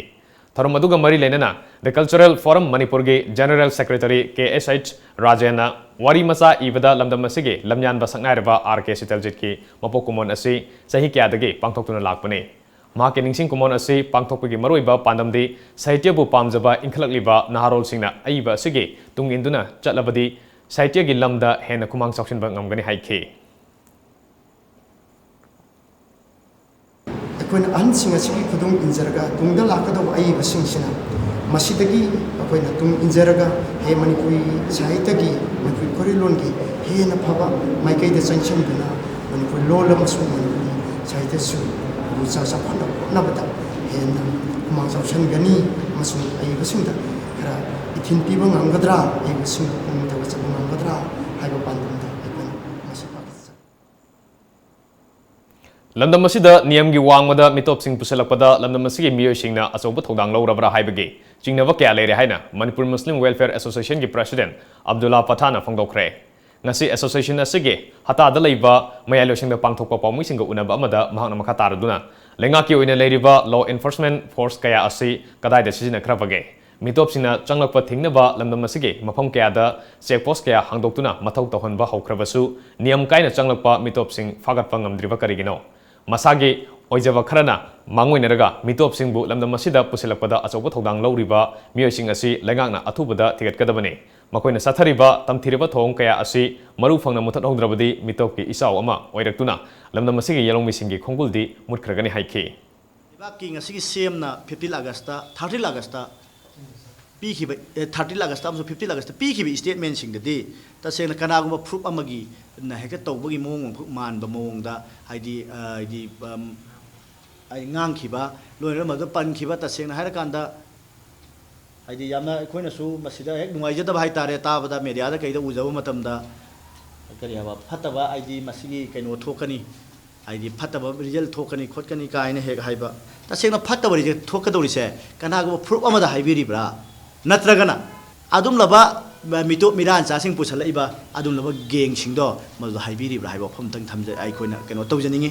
ꯊꯧꯔꯝ ꯑꯗꯨꯒ ꯃꯔꯤ ꯂꯩꯅꯅ The Cultural Forum ꯃꯅꯤꯄꯨꯔꯒꯤ General Secretary ꯀꯦ ꯑꯦꯁ ꯑꯩꯆ ꯔꯥꯖꯦꯟꯅ ꯋꯥꯔꯤ ꯃꯆꯥ ꯏꯕꯗ ꯂꯝꯗꯝ ꯑꯁꯤꯒꯤ ꯂꯝꯌꯥꯟꯕ ꯁꯛꯅꯥꯏꯔꯕ ꯑꯥꯔ ꯀꯦ ꯁꯤꯇꯜꯖꯤꯠꯀꯤ ꯃꯄꯣꯛ ꯀꯨꯝꯑꯣꯟ ꯑꯁꯤ ꯆꯍꯤ ꯀꯌꯥꯗꯒꯤ ꯄꯥꯡꯊꯣꯛꯇꯨꯅ ꯂꯥꯛꯄꯅꯤ꯫ ꯃꯍꯥꯛꯀꯤ ꯅꯤꯡꯁꯤꯡ ꯀꯨꯝꯑꯣꯟ ꯑꯁꯤ ꯄꯥꯡꯊꯣꯛꯄꯒꯤ ꯃꯔꯨꯑꯣꯏꯕ ꯄꯥꯟꯗꯝꯗꯤ ꯁꯥꯍꯤꯇ꯭ꯌꯕꯨ ꯄꯥꯝꯖꯕ ꯏꯟꯈꯠꯂꯛꯂꯤꯕ ꯅꯍꯥꯔꯣꯜꯁꯤꯡꯅ ꯑꯏꯕ ꯑꯁꯤꯒꯤ ꯇꯨꯡ ꯏꯟꯗꯨꯅ ꯆꯠꯂꯕꯗꯤ ꯁꯥꯍꯤꯇ꯭ꯌꯒꯤ ꯂꯝꯗ ꯍꯦꯟꯅ ꯈꯨꯃꯥꯡ ꯆꯥꯎꯁꯤꯟꯕ ꯉꯝꯒꯅꯤ ꯍꯥꯏꯈꯤ꯫ ꯑꯩꯈꯣꯏꯅ ꯑꯍꯟꯁꯤꯡ ꯑꯁꯤꯒꯤ ꯈꯨꯗꯨꯡ ꯏꯟꯖꯔꯒ ꯇꯨꯡꯗ ꯂꯥꯛꯀꯗꯧꯕ ꯑꯏꯕꯁꯤꯡꯁꯤꯅ ꯃꯁꯤꯗꯒꯤ ꯑꯩꯈꯣꯏꯅ ꯇꯨꯡ ꯏꯟꯖꯔꯒ ꯍꯦ ꯃꯅꯤꯄꯨꯔꯤ ꯁꯥꯍꯤꯇ꯭ꯌꯒꯤ, ꯃꯅꯤꯄꯨꯔꯤ ꯐꯨꯔꯨꯞꯂꯣꯟꯒꯤ ꯍꯦꯟꯅ ꯐꯕ ꯃꯥꯏꯀꯩꯗ ꯆꯪꯁꯤꯟꯗꯨꯅ ꯃꯅꯤꯄꯨꯔꯤ ꯂꯣꯜ ꯑꯃꯁꯨꯡ ꯃꯅꯤꯄꯨꯔꯤ ꯁꯥꯍꯤꯇ꯭ꯌꯁꯨ ꯆꯥꯎꯈꯠꯅꯕ ꯍꯣꯠꯅꯕꯗ ꯍꯦꯟꯅ ꯈꯨꯃꯥꯡ ꯆꯥꯎꯁꯤꯟꯒꯅꯤ ꯑꯃꯁꯨꯡ ꯑꯏꯕꯁꯤꯡꯗ ꯈꯔ ꯏꯊꯤꯜ ꯄꯤꯕ ꯉꯝꯒꯗ꯭ꯔꯥ, ꯑꯏꯕꯁꯤꯡꯕꯨ ꯄꯨꯛꯅꯤꯡ ꯊꯧꯒꯠꯆꯕ ꯉꯝꯒꯗ꯭ꯔꯥ ꯍꯥꯏꯕ ꯄꯥꯟꯗꯝꯗ ꯑꯩꯈꯣꯏꯅ ꯃꯁꯤ ꯄꯥꯡꯊꯣꯛꯆꯩ꯫ ꯂꯝꯗꯝ ꯑꯁꯤꯗ ꯅꯤꯌꯝꯒꯤ ꯋꯥꯡꯃꯗ ꯃꯤꯇꯣꯞꯁꯤꯡ ꯄꯨꯁꯤꯜꯂꯛꯄꯗ ꯂꯝꯗꯝ ꯑꯁꯤꯒꯤ ꯃꯤꯑꯣꯏꯁꯤꯡꯅ ꯑꯆꯧꯕ ꯊꯧꯗꯥꯡ ꯂꯧꯔꯕ꯭ꯔꯥ ꯍꯥꯏꯕꯒꯤ ꯆꯤꯡꯅꯕ ꯀꯌꯥ ꯂꯩꯔꯦ ꯍꯥꯏꯅ ꯃꯅꯤꯄꯨꯔ ꯃꯨꯁꯂꯤꯝ ꯋꯦꯜꯐꯤꯌꯔ ꯑꯦꯁꯣꯁꯤꯌꯦꯁꯟꯒꯤ ꯄ꯭ꯔꯦꯁꯤꯗꯦꯟꯠ ꯑꯕꯗꯨꯜꯂꯥ ꯄꯊꯥꯟꯅ ꯐꯣꯡꯗꯣꯛꯈ꯭ꯔꯦ꯫ ꯉꯁꯤ ꯑꯦꯁꯣꯁꯤꯌꯦꯁꯟ ꯑꯁꯤꯒꯤ ꯍꯇꯥꯗ ꯂꯩꯕ ꯃꯌꯥꯏꯂꯣꯏꯁꯪꯗ ꯄꯥꯡꯊꯣꯛꯄ ꯄꯥꯎꯃꯤꯁꯤꯡꯒ ꯎꯅꯕ ꯑꯃꯗ ꯃꯍꯥꯛꯅ ꯃꯈꯥ ꯇꯥꯔꯗꯨꯅ, ꯂꯩꯉꯥꯛꯀꯤ ꯑꯣꯏꯅ ꯂꯩꯔꯤꯕ law enforcement force ꯀꯌꯥ ꯑꯁꯤ ꯀꯗꯥꯏꯗ ꯁꯤꯖꯤꯟꯅꯈ꯭ꯔꯕꯒꯦ? ꯃꯤꯇꯣꯞꯁꯤꯡꯅ ꯆꯪꯂꯛꯄ ꯊꯤꯡꯅꯕ ꯂꯝꯗꯝ ꯑꯁꯤꯒꯤ ꯃꯐꯝ ꯀꯌꯥꯗ check post ꯀꯌꯥ ꯍꯥꯡꯗꯣꯛꯇꯨꯅ ꯃꯊꯧ ꯇꯧꯍꯟꯕ ꯍꯧꯈ꯭ꯔꯕꯁꯨ, ꯅꯤꯌꯝ ꯀꯥꯏꯅ ꯆꯪꯂꯛꯄ ꯃꯤꯇꯣꯞꯁꯤꯡ ꯐꯥꯒꯠꯄ ꯉꯝꯗ꯭ꯔꯤꯕ ꯀꯔꯤꯒꯤꯅꯣ? ꯃꯁꯥꯒꯤ ꯑꯣꯏꯖꯕ ꯈꯔꯅ ꯃꯥꯡꯑꯣꯏꯅꯔꯒ ꯃꯤꯇꯣꯞꯁꯤꯡꯕꯨ ꯂꯝꯗꯝ ꯑꯁꯤꯗ ꯄꯨꯁꯤꯜꯂꯛꯄꯗ ꯑꯆꯧꯕ ꯊꯧꯗꯥꯡ ꯂꯧꯔꯤꯕ ꯃꯤꯑꯣꯏꯁꯤꯡ ꯑꯁꯤ ꯂꯩꯉꯥꯛꯅ ꯑꯊꯨꯕꯗ ꯊꯤꯒꯠꯀꯗꯕꯅꯤ꯫ ꯃꯈꯣꯏꯅ ꯆꯠꯊꯔꯤꯕ, ꯇꯝꯊꯤꯔꯤꯕ ꯊꯧꯑꯣꯡ ꯀꯌꯥ ꯑꯁꯤ ꯃꯔꯨ ꯐꯪꯅ ꯃꯨꯊꯠꯍꯧꯗ꯭ꯔꯕꯗꯤ ꯃꯤꯇꯣꯞꯀꯤ ꯏꯆꯥꯎ ꯑꯃ ꯑꯣꯏꯔꯛꯇꯨꯅ ꯂꯝꯗꯝ ꯑꯁꯤꯒꯤ ꯌꯦꯜꯍꯧꯃꯤꯁꯤꯡꯒꯤ ꯈꯣꯡꯒꯨꯜꯗꯤ ꯃꯨꯠꯈ꯭ꯔꯒꯅꯤ ꯍꯥꯏꯈꯤ꯫ ꯂꯩꯕꯥꯛꯀꯤ ꯉꯁꯤꯒꯤ ꯁꯤ ꯑꯦꯝꯅ fifteen Augustꯇ, thirteen Augustꯇ ꯄꯤꯈꯤꯕ, ꯑꯦ, thirteen Augustꯇ ꯑꯃꯁꯨꯡ fifteen Augustꯇ ꯄꯤꯈꯤꯕ statementꯁꯤꯡꯗꯗꯤ ꯇꯁꯦꯡꯅ ꯀꯅꯥꯒꯨꯝꯕ ꯐꯨꯔꯨꯞ ꯑꯃꯒꯤ ꯅ ꯍꯦꯛꯇ ꯇꯧꯕꯒꯤ ꯃꯑꯣꯡ ꯑꯃꯈꯛ ꯃꯥꯟꯕ ꯃꯑꯣꯡꯗ, ꯍꯥꯏꯗꯤ, ꯑ, ꯍꯥꯏꯗꯤ, ꯑꯝ, ꯑꯩ ꯉꯥꯡꯈꯤꯕ, ꯂꯣꯏꯅ ꯃꯗꯨ ꯄꯟꯈꯤꯕ, ꯇꯁꯦꯡꯅ ꯍꯥꯏꯔꯀꯥꯟꯗ, ꯍꯥꯏꯗꯤ, ꯌꯥꯝꯅ ꯑꯩꯈꯣꯏꯅꯁꯨ ꯃꯁꯤꯗ ꯍꯦꯛ ꯅꯨꯡꯉꯥꯏꯖꯗꯕ ꯍꯥꯏꯇꯥꯔꯦ, ꯇꯥꯕꯗ, mediaꯗ ꯀꯩꯗ ꯎꯖꯕ ꯃꯇꯝꯗ, ꯀꯔꯤ ꯍꯥꯏꯕ, ꯐꯠꯇꯕ, ꯍꯥꯏꯗꯤ, ꯃꯁꯤꯒꯤ ꯀꯩꯅꯣ ꯊꯣꯛꯀꯅꯤ, ꯍꯥꯏꯗꯤ, ꯐꯠꯇꯕ result ꯊꯣꯛꯀꯅꯤ, ꯈꯣꯠꯀꯅꯤ ꯀꯥꯏꯅ ꯍꯦꯛ ꯍꯥꯏꯕ꯫ ꯇꯁꯦꯡꯅ ꯐꯠꯇꯕ result ꯊꯣꯛꯀꯗꯧꯔꯤꯁꯦ ꯀꯅꯥꯒꯨꯝꯕ ꯐꯨꯔꯨꯞ ꯑꯃꯗ ꯍꯥꯏꯕꯤꯔꯤꯕ꯭ꯔꯥ? ꯅꯠꯇ꯭ꯔꯒꯅ ꯑꯗꯨꯝꯂꯕ ꯃꯤꯇꯣꯞ ꯃꯤꯔꯥꯟꯆꯥꯁꯤꯡ ꯄꯨꯁꯜꯂꯛꯏꯕ ꯑꯗꯨꯝꯂꯕ gangꯁꯤꯡꯗꯣ ꯃꯗꯨꯗ ꯍꯥꯏꯕꯤꯔꯤꯕ꯭ꯔꯥ ꯍꯥꯏꯕ ꯋꯥꯐꯝ ꯑꯃꯇꯪ ꯊꯝꯖ-, ꯑꯩꯈꯣꯏꯅ ꯀꯩꯅꯣ ꯇꯧꯖꯅꯤꯡꯉꯤ꯫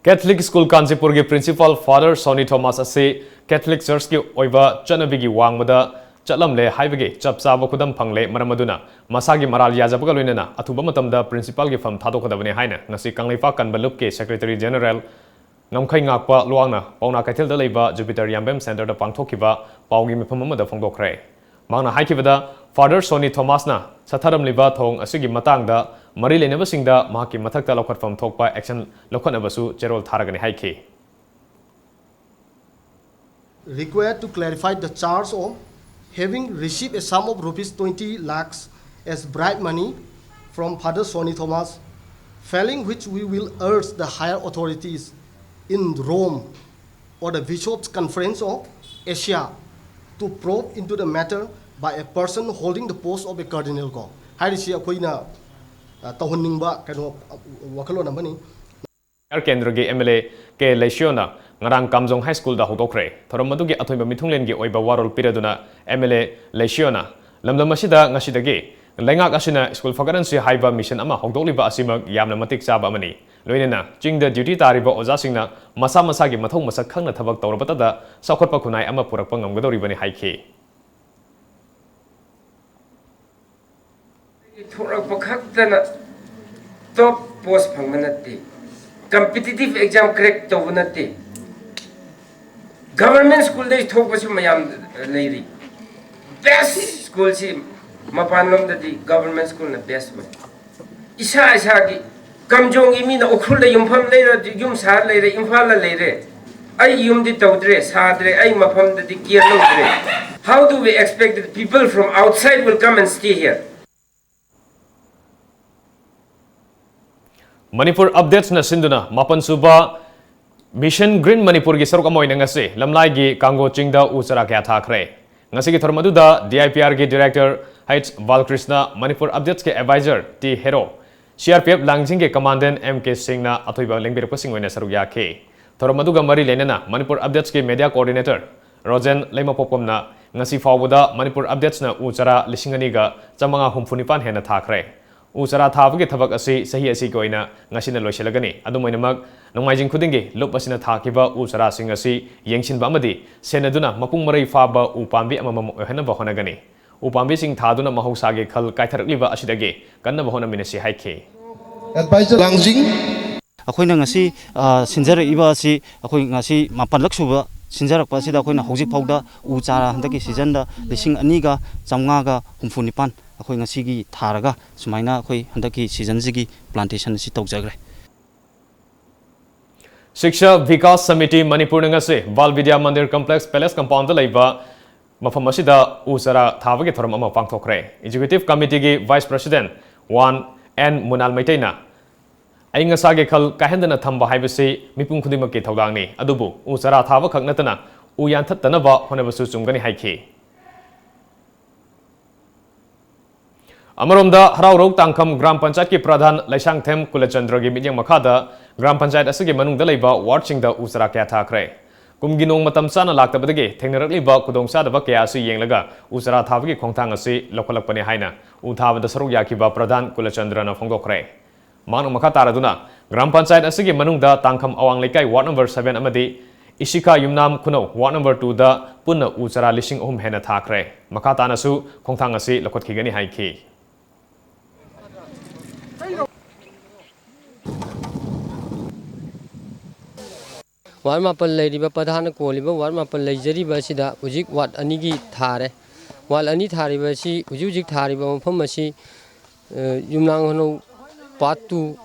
Catholic School ꯀꯥꯟꯆꯤꯄꯨꯔꯒꯤ principal Father Sonny Thomas ꯑꯁꯤ Catholic Churchꯀꯤ ꯑꯣꯏꯕ ꯆꯠꯅꯕꯤꯒꯤ ꯋꯥꯡꯃꯗ ꯆꯠꯂꯝꯂꯦ ꯍꯥꯏꯕꯒꯤ ꯆꯞ ꯆꯥꯕ ꯈꯨꯗꯝ ꯐꯪꯂꯦ꯫ ꯃꯔꯝ ꯑꯗꯨꯅ ꯃꯁꯥꯒꯤ ꯃꯔꯥꯜ ꯌꯥꯖꯕꯒ ꯂꯣꯏꯅꯅ ꯑꯊꯨꯕ ꯃꯇꯝꯗ principalꯒꯤ ꯐꯝ ꯊꯥꯗꯣꯛꯀꯗꯕꯅꯤ ꯍꯥꯏꯅ ꯉꯁꯤ ꯀꯪꯂꯩꯄꯥꯛ ꯀꯟꯕ ꯂꯨꯞꯀꯤ Secretary General ꯉꯝꯈꯩ ꯉꯥꯛꯄ ꯂꯨꯋꯥꯡꯅ ꯄꯥꯎꯅꯥ ꯀꯩꯊꯦꯜꯗ ꯂꯩꯕ Jupiter ꯌꯥꯝꯕꯦꯝ Centreꯗ ꯄꯥꯡꯊꯣꯛꯈꯤꯕ ꯄꯥꯎꯒꯤ ꯃꯤꯐꯝ ꯑꯃꯗ ꯐꯣꯡꯗꯣꯛꯈ꯭ꯔꯦ꯫ ꯃꯍꯥꯛꯅ ꯍꯥꯏꯈꯤꯕꯗ, Father Sonny Thomasꯅ ꯆꯠꯊꯔꯝꯂꯤꯕ ꯊꯧꯑꯣꯡ ꯑꯁꯤꯒꯤ ꯃꯇꯥꯡꯗ ꯃꯔꯤ ꯂꯩꯅꯕꯁꯤꯡꯗ ꯃꯍꯥꯛꯀꯤ ꯃꯊꯛꯇ ꯂꯧꯈꯠꯐꯝ ꯊꯣꯛꯄ action ꯂꯧꯈꯠꯅꯕꯁꯨ ꯆꯦꯔꯣꯜ ꯊꯥꯔꯒꯅꯤ ꯍꯥꯏꯈꯤ꯫ Required to clarify the charge of having received a sum of rupees twenty lakhs as bribe money from Father Sonny Thomas, failing which we will urge the higher authorities in Rome or the Bishops' Conference of Asia to probe into the matter by a person holding the post of a cardinal ꯀꯣ꯫ ꯍꯥꯏꯔꯤꯁꯤ ꯑꯩꯈꯣꯏꯅ, ꯑ, ꯇꯧꯍꯟꯅꯤꯡꯕ ꯀꯩꯅꯣ, ꯑ, ꯋꯥꯈꯜꯂꯣꯟ ꯑꯃꯅꯤ꯫ ꯀꯦꯟꯗ꯭ꯔꯒꯤ M L A K ꯂꯩꯁꯤꯌꯣꯅ ꯉꯔꯥꯡ ꯀꯥꯝꯖꯣꯡ High Schoolꯗ ꯍꯧꯗꯣꯛꯈ꯭ꯔꯦ꯫ ꯊꯧꯔꯝ ꯑꯗꯨꯒꯤ ꯑꯊꯣꯏꯕ ꯃꯤꯊꯨꯡꯂꯦꯟꯒꯤ ꯑꯣꯏꯕ ꯋꯥꯔꯣꯜ ꯄꯤꯔꯗꯨꯅ M L A ꯂꯩꯁꯤꯌꯣꯅ ꯂꯝꯗꯝ ꯑꯁꯤꯗ ꯉꯁꯤꯗꯒꯤ ꯂꯩꯉꯥꯛ ꯑꯁꯤꯅ ꯁ꯭ꯀꯨꯜ ꯐꯒꯠꯍꯟꯁꯤ ꯍꯥꯏꯕ ꯃꯤꯁꯟ ꯑꯃ ꯍꯧꯗꯣꯛꯂꯤꯕ ꯑꯁꯤꯃꯛ ꯌꯥꯝꯅ ꯃꯇꯤꯛ ꯆꯥꯕ ꯑꯃꯅꯤ꯫ ꯂꯣꯏꯅꯅ ꯆꯤꯡꯗ ꯗ꯭ꯌꯨꯇꯤ ꯇꯥꯔꯤꯕ ꯑꯣꯖꯥꯁꯤꯡꯅ ꯃꯁꯥ ꯃꯁꯥꯒꯤ ꯃꯊꯧ ꯃꯁꯛ ꯈꯪꯅ ꯊꯕꯛ ꯇꯧꯔꯕꯇꯗ ꯆꯥꯎꯈꯠꯄ ꯈꯨꯟꯅꯥꯏ ꯑꯃ ꯄꯨꯔꯛꯄ ꯉꯝꯒꯗꯧꯔꯤꯕꯅꯤ ꯍꯥꯏꯈꯤ꯫ ꯊꯣꯛꯂꯛꯄ ꯈꯛꯇꯅ ꯇꯣꯞ ꯄꯣꯁ ꯐꯪꯕ ꯅꯠꯇꯦ꯫ ꯀꯝꯄꯤꯇꯤꯇꯤꯞ ꯑꯦꯛꯖꯥꯝ ꯀ꯭ꯔꯦꯛ ꯇꯧꯕ ꯅꯠꯇꯦ꯫ ꯒꯚꯔꯟꯃꯦꯟ ꯁ꯭ꯀꯨꯜꯗꯒꯤ ꯊꯣꯛꯄꯁꯨ ꯃꯌꯥꯝ ꯂꯩꯔꯤ꯫ ꯕꯦꯁ ꯁ꯭ꯀꯨꯜꯁꯤ ꯃꯄꯥꯟꯂꯣꯝꯗꯗꯤ ꯒꯚꯔꯟꯃꯦꯟ ꯁ꯭ꯀꯨꯜꯅ ꯕꯦꯁ ꯑꯣꯏ꯫ ꯏꯁꯥ ꯏꯁꯥꯒꯤ ꯀꯝꯖꯣꯡꯒꯤ ꯃꯤꯅ ꯎꯈ꯭ꯔꯨꯜꯗ ꯌꯨꯝꯐꯝ ꯂꯩꯔ, ꯌꯨꯝ ꯁꯥꯔ ꯂꯩꯔꯦ, ꯏꯝꯐꯥꯜꯗ ꯂꯩꯔꯦ꯫ ꯑꯩ ꯌꯨꯝꯗꯤ ꯇꯧꯗ꯭ꯔꯦ, ꯁꯥꯗ꯭ꯔꯦ, ꯑꯩ ꯃꯐꯝꯗꯗꯤ care ꯂꯧꯗ꯭ꯔꯦ꯫ How do we expect that people from outside will come and stay here? Manipur ꯑꯞꯗꯦꯠꯁꯅ ꯁꯤꯟꯗꯨꯅ ꯃꯥꯄꯟ ꯁꯨꯕ ꯃꯤꯁꯟ ꯒ꯭ꯔꯤꯟ ꯃꯅꯤꯄꯨꯔꯒꯤ ꯁꯔꯨꯛ ꯑꯃ ꯑꯣꯏꯅ ꯉꯁꯤ ꯂꯝꯂꯥꯏꯒꯤ ꯀꯥꯡꯒꯣ ꯆꯤꯡꯗ ꯎ ꯆꯥꯔꯥ ꯀꯌꯥ ꯊꯥꯈ꯭ꯔꯦ꯫ ꯉꯁꯤꯒꯤ ꯊꯧꯔꯝ ꯑꯗꯨꯗ ꯗꯤ ꯑꯥꯏ ꯄꯤ ꯑꯥꯔꯒꯤ ꯗꯤꯔꯦꯛꯇꯔ ꯍꯩꯆ ꯕꯥꯂꯀ꯭ꯔꯤꯁꯅ, ꯃꯅꯤꯄꯨꯔ ꯑꯞꯗꯦꯠꯁꯀꯤ advisor T Hero, C R P F ꯂꯥꯡꯖꯤꯡꯒꯤ ꯀꯃꯥꯟꯗꯦꯟ ꯑꯦꯝ ꯀꯦ ꯁꯤꯡꯅ ꯑꯊꯣꯏꯕ ꯂꯦꯡꯕꯤꯔꯛꯄꯁꯤꯡ ꯑꯣꯏꯅ ꯁꯔꯨꯛ ꯌꯥꯈꯤ꯫ ꯊꯧꯔꯝ ꯑꯗꯨꯒ ꯃꯔꯤ ꯂꯩꯅꯅ ꯃꯅꯤꯄꯨꯔ ꯑꯞꯗꯦꯠꯁꯀꯤ ꯃꯦꯗꯤꯌꯥ ꯀꯣꯑꯣꯔꯗꯤꯅꯦꯇꯔ ꯔꯣꯖꯦꯟ ꯂꯩꯃꯄꯣꯛꯄꯝꯅ ꯉꯁꯤ ꯐꯥꯎꯕꯗ ꯃꯅꯤꯄꯨꯔ ꯑꯞꯗꯦꯠꯁꯅ ꯎ ꯆꯥꯔꯥ ꯂꯤꯁꯤꯡ ꯑꯅꯤꯒ ꯆꯥꯃꯉꯥ ꯍꯨꯝꯐꯨ ꯅꯤꯄꯥꯟ ꯍꯦꯟꯅ ꯊꯥꯈ꯭ꯔꯦ꯫ ꯎ ꯆꯥꯔꯥ ꯊꯥꯕꯒꯤ ꯊꯕꯛ ꯑꯁꯤ ꯆꯍꯤ ꯑꯁꯤꯒꯤ ꯑꯣꯏꯅ ꯉꯁꯤꯅ ꯂꯣꯏꯁꯤꯜꯂꯒꯅꯤ꯫ ꯑꯗꯨꯝ ꯑꯣꯏꯅꯃꯛ, ꯅꯣꯡꯃꯥꯏꯖꯤꯡ ꯈꯨꯗꯤꯡꯒꯤ ꯂꯨꯞ ꯑꯁꯤꯅ ꯊꯥꯈꯤꯕ ꯎ ꯆꯥꯔꯥꯁꯤꯡ ꯑꯁꯤ ꯌꯦꯡꯁꯤꯟꯕ ꯑꯃꯗꯤ ꯁꯦꯟꯅꯗꯨꯅ ꯃꯄꯨꯡ ꯃꯔꯩ ꯐꯥꯕ ꯎ ꯄꯥꯝꯕꯤ ꯑꯃꯃꯝ ꯑꯣꯏꯍꯟꯅꯕ ꯍꯣꯠꯅꯒꯅꯤ꯫ ꯎ ꯄꯥꯝꯕꯤꯁꯤꯡ ꯊꯥꯗꯨꯅ ꯃꯍꯧꯁꯥꯒꯤ ꯈꯜ ꯀꯥꯏꯊꯔꯛꯂꯤꯕ ꯑꯁꯤꯗꯒꯤ ꯀꯟꯅꯕ ꯍꯣꯠꯅꯃꯤꯟꯅꯁꯤ ꯍꯥꯏꯈꯤ꯫ ꯑꯦꯗꯚꯥꯏꯖꯔ ꯂꯥꯡꯖꯤꯡ꯫ ꯑꯩꯈꯣꯏꯅ ꯉꯁꯤ ꯑ, ꯁꯤꯟꯖꯔꯛꯏꯕ ꯑꯁꯤ ꯑꯩꯈꯣꯏ ꯉꯁꯤ ꯃꯥꯄꯜꯂꯛ ꯁꯨꯕ ꯁꯤꯟꯖꯔꯛꯄ ꯑꯁꯤꯗ ꯑꯩꯈꯣꯏꯅ ꯍꯧꯖꯤꯛ ꯐꯥꯎꯗ ꯎ ꯆꯥꯔ ꯍꯟꯗꯛꯀꯤ ꯁꯤꯖꯟꯗ ꯂꯤꯁꯤꯡ ꯑꯅꯤꯒ ꯆꯥꯃꯉꯥꯒ ꯍꯨꯝꯐꯨ ꯅꯤꯄꯥꯟ ꯑꯩꯈꯣꯏ ꯉꯁꯤꯒꯤ ꯊꯥꯔꯒ ꯁꯨꯃꯥꯏꯅ ꯑꯩꯈꯣꯏ ꯍꯟꯗꯛꯀꯤ ꯁꯤꯖꯟꯁꯤꯒꯤ ꯄ꯭ꯂꯥꯟꯇꯦꯁꯟ ꯑꯁꯤ ꯇꯧꯖꯈ꯭ꯔꯦ꯫ ꯁꯤꯛꯁꯥ ꯚꯤꯀꯥꯁ ꯁꯃꯤꯇꯤ ꯃꯅꯤꯄꯨꯔꯅ ꯉꯁꯤ Bal Vidya Mandir complex palace compound ꯂꯩꯕ ꯃꯐꯝ ꯑꯁꯤꯗ ꯎ ꯆꯥꯔꯥ ꯊꯥꯕꯒꯤ ꯊꯧꯔꯝ ꯑꯃ ꯄꯥꯡꯊꯣꯛꯈ꯭ꯔꯦ꯫ ꯑꯦꯛꯖꯤꯀ꯭ꯌꯨꯇꯤꯚ ꯀꯃꯤꯇꯤꯒꯤ ꯚꯥꯏꯁ ꯄ꯭ꯔꯦꯁꯤꯗꯦꯟꯠ ꯋꯥꯟ ꯑꯦꯟ ꯃꯨꯅꯥꯜ ꯃꯩꯇꯩꯅ, "ꯑꯏꯪ ꯑꯁꯥꯒꯤ ꯈꯜ ꯀꯥꯏꯍꯟꯗꯅ ꯊꯝꯕ ꯍꯥꯏꯕꯁꯤ ꯃꯤꯄꯨꯝ ꯈꯨꯗꯤꯡꯃꯛꯀꯤ ꯊꯧꯗꯥꯡꯅꯤ, ꯑꯗꯨꯕꯨ ꯎ ꯆꯥꯔꯥ ꯊꯥꯕ ꯈꯛ ꯅꯠꯇꯅ ꯎ ꯌꯥꯟꯊꯠꯇꯅꯕ ꯍꯣꯠꯅꯕꯁꯨ ꯆꯨꯝꯒꯅꯤ" ꯍꯥꯏꯈꯤ꯫ ꯑꯃꯔꯣꯝꯗ, ꯍꯔꯥꯎꯔꯧ ꯇꯥꯡꯈꯝ ꯒ꯭ꯔꯥꯝ ꯄꯟꯆꯥꯌꯠꯀꯤ ꯄ꯭ꯔꯙꯥꯟ ꯂꯩꯁꯥꯡꯊꯦꯝ ꯀꯨꯂꯆꯟꯗ꯭ꯔꯒꯤ ꯃꯤꯠꯌꯦꯡ ꯃꯈꯥꯗ ꯒ꯭ꯔꯥꯝ ꯄꯟꯆꯥꯌꯠ ꯑꯁꯤꯒꯤ ꯃꯅꯨꯡꯗ ꯂꯩꯕ ꯋꯥꯔꯗꯁꯤꯡꯗ ꯎ ꯆꯥꯔꯥ ꯀꯌꯥ ꯊꯥꯈ꯭ꯔꯦ꯫ ꯀꯨꯝꯒꯤ ꯅꯣꯡ ꯃꯇꯝ ꯆꯥꯅ ꯂꯥꯛꯇꯕꯗꯒꯤ ꯊꯦꯡꯅꯔꯛꯂꯤꯕ ꯈꯨꯗꯣꯡꯆꯥꯗꯕ ꯀꯌꯥ ꯑꯁꯤ ꯌꯦꯡꯂꯒ ꯎ ꯆꯥꯔꯥ ꯊꯥꯕꯒꯤ ꯈꯣꯡꯊꯥꯡ ꯑꯁꯤ ꯂꯧꯈꯠꯂꯛꯄꯅꯤ ꯍꯥꯏꯅ ꯎ ꯊꯥꯕꯗ ꯁꯔꯨꯛ ꯌꯥꯈꯤꯕ ꯄ꯭ꯔꯙꯥꯟ ꯀꯨꯂꯆꯟꯗ꯭ꯔꯅ ꯐꯣꯡꯗꯣꯛꯈ꯭ꯔꯦ꯫ ꯃꯍꯥꯛꯅ ꯃꯈꯥ ꯇꯥꯔꯗꯨꯅ, ꯒ꯭ꯔꯥꯝ ꯄꯟꯆꯥꯌꯠ ꯑꯁꯤꯒꯤ ꯃꯅꯨꯡꯗ ꯇꯥꯡꯈꯝ ꯑꯋꯥꯡ ꯂꯩꯀꯥꯏ ꯋꯥꯔꯗ ꯅꯝꯕꯔ ꯁꯚꯦꯟ ꯑꯃꯗꯤ ꯏꯁꯤꯀꯥ ꯌꯨꯝꯅꯥꯝ ꯈꯨꯅꯧ ꯋꯥꯔꯗ ꯅꯝꯕꯔ ꯇꯨꯗ ꯄꯨꯟꯅ ꯎ ꯆꯥꯔꯥ ꯂꯤꯁꯤꯡ ꯑꯍꯨꯝ ꯍꯦꯟꯅ ꯊꯥꯈ꯭ꯔꯦ꯫ ꯃꯈꯥ ꯇꯥꯅꯁꯨ ꯈꯣꯡꯊꯥꯡ ꯑꯁꯤ ꯂꯧꯈꯠꯈꯤꯒꯅꯤ ꯍꯥꯏꯈꯤ꯫ ꯋꯥꯔꯗ ꯃꯥꯄꯟ ꯂꯩꯔꯤꯕ, ꯄ꯭ꯔꯙꯥꯟꯅ ꯀꯣꯜꯂꯤꯕ ꯋꯥꯔꯗ ꯃꯥꯄꯟ ꯂꯩꯖꯔꯤꯕ ꯑꯁꯤꯗ ꯍꯧꯖꯤꯛ ꯋꯥꯔꯗ ꯑꯅꯤꯒꯤ ꯊꯥꯔꯦ꯫ ꯋꯥꯔꯗ ꯑꯅꯤ ꯊꯥꯔꯤꯕ ꯑꯁꯤ ꯍꯧꯖꯤꯛ ꯍꯧꯖꯤꯛ ꯊꯥꯔꯤꯕ ꯃꯐꯝ ꯑꯁꯤ, ꯑ, ꯌꯨꯝꯅꯥꯝ ꯈꯨꯅꯧ ꯄꯥꯔꯠ ꯇꯨ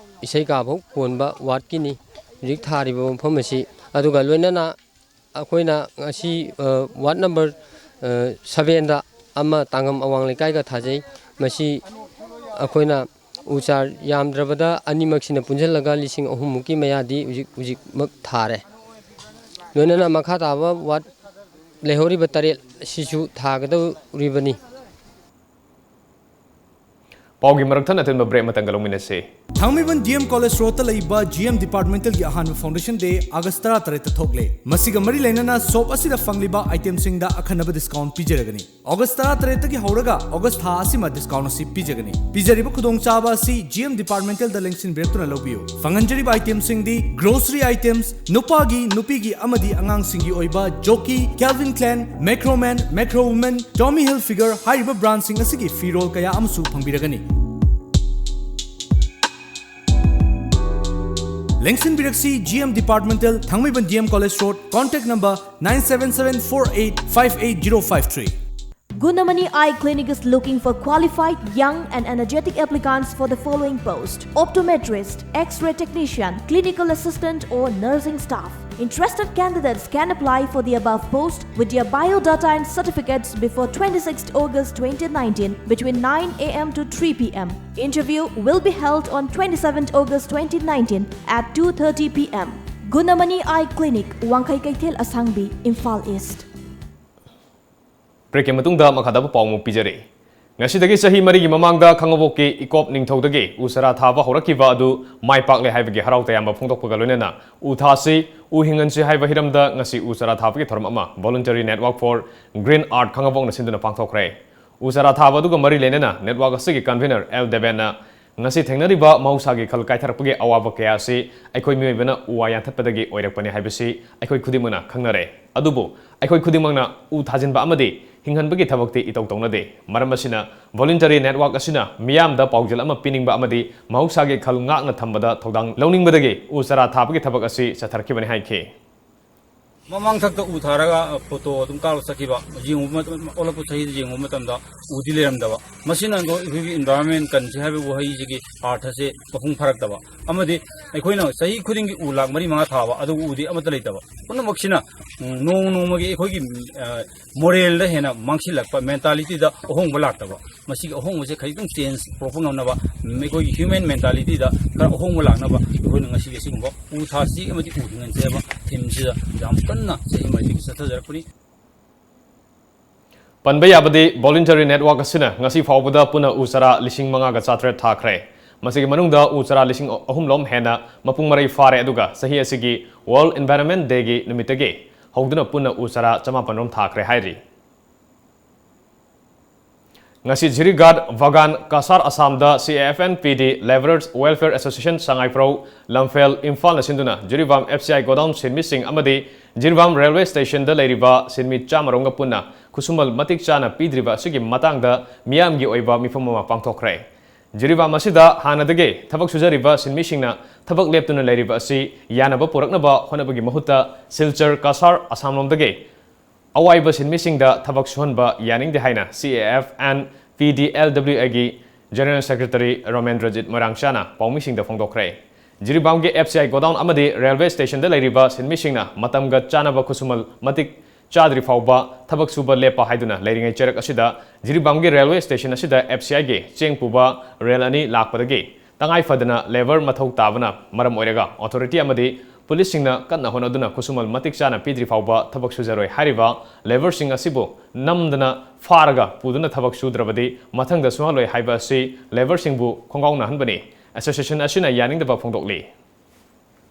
ꯏꯁꯩꯀꯥꯐꯧ ꯀꯣꯟꯕ ꯋꯥꯔꯗꯀꯤꯅꯤ ꯍꯧꯖꯤꯛ ꯊꯥꯔꯤꯕ ꯃꯐꯝ ꯑꯁꯤ꯫ ꯑꯗꯨꯒ ꯂꯣꯏꯅꯅ ꯑꯩꯈꯣꯏꯅ ꯉꯁꯤ, ꯑ, ꯋꯥꯔꯗ ꯅꯝꯕꯔ, ꯑ, ꯁꯚꯦꯟꯗ ꯑꯃ ꯇꯥꯡꯉꯝ ꯑꯋꯥꯡ ꯂꯩꯀꯥꯏꯒ ꯊꯥꯖꯩ꯫ ꯃꯁꯤ ꯑꯩꯈꯣꯏꯅ ꯎ ꯆꯥꯔ ꯌꯥꯝꯗ꯭ꯔꯕꯗ ꯑꯅꯤꯃꯛꯁꯤꯅ ꯄꯨꯟꯁꯤꯜꯂꯒ ꯂꯤꯁꯤꯡ ꯑꯍꯨꯝꯃꯨꯛꯀꯤ ꯃꯌꯥꯗꯤ ꯍꯧꯖꯤꯛ ꯍꯧꯖꯤꯛꯃꯛ ꯊꯥꯔꯦ꯫ ꯂꯣꯏꯅꯅ ꯃꯈꯥ ꯇꯥꯕ ꯋꯥꯔꯗ ꯂꯩꯍꯧꯔꯤꯕ ꯇꯔꯦꯠ ꯑꯁꯤꯁꯨ ꯊꯥꯒꯗꯧꯔꯤꯕꯅꯤ꯫ ꯄꯥꯎꯒꯤ ꯃꯔꯛ ꯊꯠꯅ ꯊꯤꯟꯕ ꯕ꯭ꯔꯦꯛ ꯑꯃꯇꯪꯒ ꯂꯧꯃꯤꯟꯅꯁꯤ꯫ ꯊꯥꯡꯃꯩꯕꯟ ꯗꯤ ꯑꯦꯝ ꯀꯣꯂꯦꯖ ꯔꯣꯗꯇ ꯂꯩꯕ ꯖꯤ ꯑꯦꯝ ꯗꯤꯄꯥꯔꯠꯃꯦꯟꯇꯦꯜꯒꯤ ꯑꯍꯥꯟꯕ ꯐꯥꯎꯟꯗꯦꯁꯟ ꯗꯦ ꯑꯥꯒꯁ ꯇꯔꯥꯇꯔꯦꯠꯇ ꯊꯣꯛꯂꯦ꯫ ꯃꯁꯤꯒ ꯃꯔꯤ ꯂꯩꯅꯅ ꯁꯣꯞ ꯑꯁꯤꯗ ꯐꯪꯂꯤꯕ ꯑꯥꯏꯇꯦꯝꯁꯤꯡꯗ ꯑꯈꯟꯅꯕ ꯗꯤꯁꯀꯥꯎꯟ ꯄꯤꯖꯔꯒꯅꯤ꯫ ꯑꯥꯒꯁ ꯇꯔꯥꯇꯔꯦꯠꯇꯒꯤ ꯍꯧꯔꯒ ꯑꯥꯒꯁ ꯊꯥ ꯑꯁꯤꯃ ꯗꯤꯁꯀꯥꯎꯟ ꯑꯁꯤ ꯄꯤꯖꯒꯅꯤ꯫ ꯄꯤꯖꯔꯤꯕ ꯈꯨꯗꯣꯡꯆꯥꯕ ꯑꯁꯤ ꯖꯤ ꯑꯦꯝ ꯗꯤꯄꯥꯔꯠꯃꯦꯟꯇꯦꯜꯗ ꯂꯦꯡꯁꯤꯟꯕꯤꯔꯛꯇꯨꯅ ꯂꯧꯕꯤꯌꯨ꯫ ꯐꯪꯍꯟꯖꯔꯤꯕ ꯑꯥꯏꯇꯦꯝꯁꯤꯡꯗꯤ ꯒ꯭ꯔꯣꯁꯔꯤ ꯑꯥꯏꯇꯦꯝꯁ, ꯅꯨꯄꯥꯒꯤ, ꯅꯨꯄꯤꯒꯤ ꯑꯃꯗꯤ ꯑꯉꯥꯡꯁꯤꯡꯒꯤ ꯑꯣꯏꯕ Jockey, Calvin Klein, Macroman, Macro Women, Tommy Hilfiger ꯍꯥꯏꯔꯤꯕ ꯕ꯭ꯔꯥꯟꯁꯤꯡ ꯑꯁꯤꯒꯤ ꯐꯤꯔꯣꯜ ꯀꯌꯥ ꯑꯃꯁꯨ ꯐꯪꯕꯤꯔꯒꯅꯤ꯫ ꯂꯦꯡꯁꯤꯟꯕꯤꯔꯛꯁꯤ G M departmental, Thangmeiband D M college road, contact number nine seven seven four eight five eight zero five three. Gunamani Eye Clinic is looking for qualified, young and energetic applicants for the following post: optometrist, X-ray technician, clinical assistant or nursing staff. Interested candidates can apply for the above post with their biodata and certificates before twenty-sixth August twenty nineteen between nine a m to three p m. Interview will be held on twenty-seventh August twenty nineteen at two thirty p m. Gunamani Eye Clinic, Wangkhai Keithel Asangbi, Imphal East. ꯕ꯭ꯔꯦꯛꯀꯤ ꯃꯇꯨꯡꯗ ꯃꯈꯥ ꯇꯥꯕ ꯄꯥꯎ ꯑꯃꯨꯛ ꯄꯤꯖꯔꯤ꯫ ꯉꯁꯤꯗꯒꯤ ꯆꯍꯤ ꯃꯔꯤꯒꯤ ꯃꯃꯥꯡꯗ ꯈꯥꯉꯕꯣꯛꯀꯤ ꯏꯀꯣꯞ ꯅꯤꯡꯊꯧꯗꯒꯤ ꯎ ꯆꯥꯔꯥ ꯊꯥꯕ ꯍꯧꯔꯛꯈꯤꯕ ꯑꯗꯨ ꯃꯥꯏ ꯄꯥꯛꯂꯦ ꯍꯥꯏꯕꯒꯤ ꯍꯔꯥꯎ ꯇꯌꯥꯝꯕ ꯐꯣꯡꯗꯣꯛꯄꯒ ꯂꯣꯏꯅꯅ ꯎ ꯊꯥꯁꯤ, ꯎ ꯍꯤꯡꯍꯟꯁꯤ ꯍꯥꯏꯕ ꯍꯤꯔꯝꯗ ꯉꯁꯤ ꯎ ꯆꯥꯔꯥ ꯊꯥꯕꯒꯤ ꯊꯧꯔꯝ ꯑꯃ Voluntary Network for Green Earth ꯈꯥꯉꯕꯣꯛꯅ ꯁꯤꯟꯗꯨꯅ ꯄꯥꯡꯊꯣꯛꯈ꯭ꯔꯦ꯫ ꯎ ꯆꯥꯔꯥ ꯊꯥꯕ ꯑꯗꯨꯒ ꯃꯔꯤ ꯂꯩꯅꯅ network ꯑꯁꯤꯒꯤ convener ꯑꯦꯜ ꯗꯦꯕꯦꯟꯅ ꯉꯁꯤ ꯊꯦꯡꯅꯔꯤꯕ ꯃꯍꯧꯁꯥꯒꯤ ꯈꯜ ꯀꯥꯏꯊꯔꯛꯄꯒꯤ ꯑꯋꯥꯕ ꯀꯌꯥ ꯑꯁꯤ ꯑꯩꯈꯣꯏ ꯃꯤꯑꯣꯏꯕꯅ ꯎ ꯋꯥ ꯌꯥꯟꯊꯠꯄꯗꯒꯤ ꯑꯣꯏꯔꯛꯄꯅꯤ ꯍꯥꯏꯕꯁꯤ ꯑꯩꯈꯣꯏ ꯈꯨꯗꯤꯡꯃꯛꯅ ꯈꯪꯅꯔꯦ꯫ ꯑꯗꯨꯕꯨ ꯑꯩꯈꯣꯏ ꯈꯨꯗꯤꯡꯃꯛꯅ ꯎ ꯊꯥꯖꯤꯟꯕ ꯑꯃꯗꯤ ꯍꯤꯡꯍꯟꯕꯒꯤ ꯊꯕꯛꯇꯤ ꯏꯇꯧ ꯇꯧꯅꯗꯦ꯫ ꯃꯔꯝ ꯑꯁꯤꯅ, voluntary network ꯑꯁꯤꯅ ꯃꯤꯌꯥꯝꯗ ꯄꯥꯎꯖꯦꯜ ꯑꯃ ꯄꯤꯅꯤꯡꯕ ꯑꯃꯗꯤ ꯃꯍꯧꯁꯥꯒꯤ ꯈꯜ ꯉꯥꯛꯅ ꯊꯝꯕꯗ ꯊꯧꯗꯥꯡ ꯂꯧꯅꯤꯡꯕꯗꯒꯤ ꯎ ꯆꯥꯔꯥ ꯊꯥꯕꯒꯤ ꯊꯕꯛ ꯑꯁꯤ ꯆꯠꯊꯔꯛꯈꯤꯕꯅꯤ ꯍꯥꯏꯈꯤ꯫ ꯃꯃꯥꯡꯊꯛꯇ ꯎ ꯊꯥꯔꯒ, ꯑ, photo ꯑꯗꯨꯝ ꯀꯥꯞꯂ ꯆꯠꯈꯤꯕ꯫ ꯌꯦꯡꯉꯨꯕ ꯃꯇꯝ, ꯑꯣꯜꯂꯛꯄ ꯆꯍꯤꯗ ꯌꯦꯡꯉꯨꯕ ꯃꯇꯝꯗ ꯎꯗꯤ ꯂꯩꯔꯝꯗꯕ꯫ ꯃꯁꯤꯅ ꯑꯩꯈꯣꯏꯒꯤ environment ꯀꯟꯁꯤ ꯍꯥꯏꯕ ꯋꯥꯍꯩꯁꯤꯒꯤ ꯑꯥꯔꯊꯁꯦ ꯃꯄꯨꯡ ꯐꯥꯔꯛꯇꯕ꯫ ꯑꯃꯗꯤ ꯑꯩꯈꯣꯏꯅ ꯆꯍꯤ ꯈꯨꯗꯤꯡꯒꯤ ꯎ ꯂꯥꯈ ꯃꯔꯤ ꯃꯉꯥ ꯊꯥꯕ, ꯑꯗꯨꯕꯨ ꯎꯗꯤ ꯑꯃꯠꯇ ꯂꯩꯇꯕ꯫ ꯄꯨꯝꯅꯃꯛꯁꯤꯅ, ꯎꯝ, ꯅꯣꯡꯃ ꯅꯣꯡꯃꯒꯤ ꯑꯩꯈꯣꯏꯒꯤ, ꯑ, moralꯗ ꯍꯦꯟꯅ ꯃꯥꯡꯁꯤꯜꯂꯛꯄ, mentalityꯗ ꯑꯍꯣꯡꯕ ꯂꯥꯛꯇꯕ꯫ ꯃꯁꯤꯒꯤ ꯑꯍꯣꯡꯕꯁꯦ ꯈꯖꯤꯛꯇꯪ change ꯄꯨꯔꯛꯄ ꯉꯝꯅꯕ, ꯎꯝ, ꯑꯩꯈꯣꯏꯒꯤ human mentalityꯗ ꯈꯔ ꯑꯍꯣꯡꯕ ꯂꯥꯛꯅꯕ ꯑꯩꯈꯣꯏꯅ ꯉꯁꯤꯒꯤ ꯑꯁꯤꯒꯨꯝꯕ ꯎ ꯊꯥꯁꯤ ꯑꯃꯗꯤ ꯎ ꯍꯤꯡꯍꯟꯁꯤ ꯍꯥꯏꯕ themeꯁꯤꯗ ꯌꯥꯝ ꯀꯟꯅ ꯆꯍꯤ ꯃꯔꯤꯗꯒꯤ ꯆꯠꯊꯖꯔꯛꯄꯅꯤ꯫ ꯄꯟꯕ ꯌꯥꯕꯗꯤ, voluntary network ꯑꯁꯤꯅ ꯉꯁꯤ ꯐꯥꯎꯕꯗ ꯄꯨꯟꯅ ꯎ ꯆꯥꯔꯥ ꯂꯤꯁꯤꯡ ꯃꯉꯥꯒ ꯆꯥꯇ꯭ꯔꯦꯠ ꯊꯥꯈ꯭ꯔꯦ꯫ ꯃꯁꯤꯒꯤ ꯃꯅꯨꯡꯗ ꯎ ꯆꯥꯔꯥ ꯂꯤꯁꯤꯡ ꯑꯍꯨꯝ ꯂꯣꯝ ꯍꯦꯟꯅ ꯃꯄꯨꯡ ꯃꯔꯩ ꯐꯥꯔꯦ, ꯑꯗꯨꯒ ꯆꯍꯤ ꯑꯁꯤꯒꯤ World Environment Dayꯒꯤ ꯅꯨꯃꯤꯠꯇꯒꯤ ꯍꯧꯗꯨꯅ ꯄꯨꯟꯅ ꯎ ꯆꯥꯔꯥ ꯆꯃꯥꯄꯟ ꯔꯣꯝ ꯊꯥꯈ꯭ꯔꯦ ꯍꯥꯏꯔꯤ꯫ ꯉꯁꯤ ꯖꯤꯔꯤꯒꯥꯠ ꯚꯒꯥꯟ Cachar ꯑꯁꯥꯝꯗ C A F N P D Labourers Welfare Association ꯁꯉꯥꯏꯄ꯭ꯔꯧ ꯂꯝꯐꯦꯜ ꯏꯝꯐꯥꯜꯅ ꯁꯤꯟꯗꯨꯅ Jiribam F C I godown ꯁꯤꯟꯃꯤꯁꯤꯡ ꯑꯃꯗꯤ ꯖꯤꯔꯤꯕꯥꯝ railway stationꯗ ꯂꯩꯔꯤꯕ ꯁꯤꯟꯃꯤ ꯆꯥꯝꯃꯔꯣꯝꯒ ꯄꯨꯟꯅ ꯈꯨꯠꯁꯨꯃꯜ ꯃꯇꯤꯛ ꯆꯥꯅ ꯄꯤꯗ꯭ꯔꯤꯕ ꯑꯁꯤꯒꯤ ꯃꯇꯥꯡꯗ ꯃꯤꯌꯥꯝꯒꯤ ꯑꯣꯏꯕ ꯃꯤꯐꯝ ꯑꯃ ꯄꯥꯡꯊꯣꯛꯈ꯭ꯔꯦ꯫ ꯖꯤꯔꯤꯕꯥꯝ ꯑꯁꯤꯗ ꯍꯥꯟꯅꯗꯒꯤ ꯊꯕꯛ ꯁꯨꯖꯔꯤꯕ ꯁꯤꯟꯃꯤꯁꯤꯡꯅ ꯊꯕꯛ ꯂꯦꯞꯇꯨꯅ ꯂꯩꯔꯤꯕ ꯑꯁꯤ ꯌꯥꯅꯕ ꯄꯨꯔꯛꯅꯕ ꯍꯣꯠꯅꯕꯒꯤ ꯃꯍꯨꯠꯇ ꯁꯤꯜꯆꯔ ꯀꯁꯥꯔ ꯑꯁꯥꯝꯂꯣꯝꯗꯒꯤ ꯑꯋꯥꯏꯕ ꯁꯤꯟꯃꯤꯁꯤꯡꯗ ꯊꯕꯛ ꯁꯨꯍꯟꯕ ꯌꯥꯅꯤꯡꯗꯦ ꯍꯥꯏꯅ C A F N P D L W Aꯒꯤ General Secretary ꯔꯣꯃꯦꯟꯗ꯭ꯔꯖꯤꯠ ꯃꯣꯏꯔꯥꯡꯆꯥꯅ ꯄꯥꯎꯃꯤꯁꯤꯡꯗ ꯐꯣꯡꯗꯣꯛꯈ꯭ꯔꯦ꯫ ꯖꯤꯔꯤꯕꯥꯝꯒꯤ F C I godown ꯑꯃꯗꯤ railway stationꯗ ꯂꯩꯔꯤꯕ ꯁꯤꯟꯃꯤꯁꯤꯡꯅ ꯃꯇꯝꯒ ꯆꯥꯅꯕ ꯈꯨꯠꯁꯨꯃꯜ ꯃꯇꯤꯛ ꯆꯥꯗ꯭ꯔꯤ ꯐꯥꯎꯕ ꯊꯕꯛ ꯁꯨꯕ ꯂꯦꯞꯄ ꯍꯥꯏꯗꯨꯅ ꯂꯩꯔꯤꯉꯩ ꯆꯩꯔꯛ ꯑꯁꯤꯗ ꯖꯤꯔꯤꯕꯥꯝꯒꯤ railway station ꯑꯁꯤꯗ F C Iꯒꯤ ꯆꯦꯡ ꯄꯨꯕ ꯔꯦꯜ ꯑꯅꯤ ꯂꯥꯛꯄꯗꯒꯤ ꯇꯉꯥꯏ ꯐꯗꯅ labour ꯃꯊꯧ ꯇꯥꯕꯅ ꯃꯔꯝ ꯑꯣꯏꯔꯒ authority ꯑꯃꯗꯤ ꯄꯨꯂꯤꯁꯁꯤꯡꯅ ꯀꯟꯅ ꯍꯣꯠꯅꯗꯨꯅ ꯈꯨꯠꯁꯨꯃꯜ ꯃꯇꯤꯛ ꯆꯥꯅ ꯄꯤꯗ꯭ꯔꯤ ꯐꯥꯎꯕ ꯊꯕꯛ ꯁꯨꯖꯔꯣꯏ ꯍꯥꯏꯔꯤꯕ labourꯁꯤꯡ ꯑꯁꯤꯕꯨ ꯅꯝꯗꯅ ꯐꯥꯔꯒ ꯄꯨꯗꯨꯅ ꯊꯕꯛ ꯁꯨꯗ꯭ꯔꯕꯗꯤ ꯃꯊꯪꯗ ꯁꯨꯍꯜꯂꯣꯏ ꯍꯥꯏꯕ ꯑꯁꯤ labourꯁꯤꯡꯕꯨ ꯈꯣꯡꯒꯥꯎꯅꯍꯟꯕꯅꯤ꯫ Association ꯑꯁꯤꯅ ꯌꯥꯅꯤꯡꯗꯕ ꯐꯣꯡꯗꯣꯛꯂꯤ꯫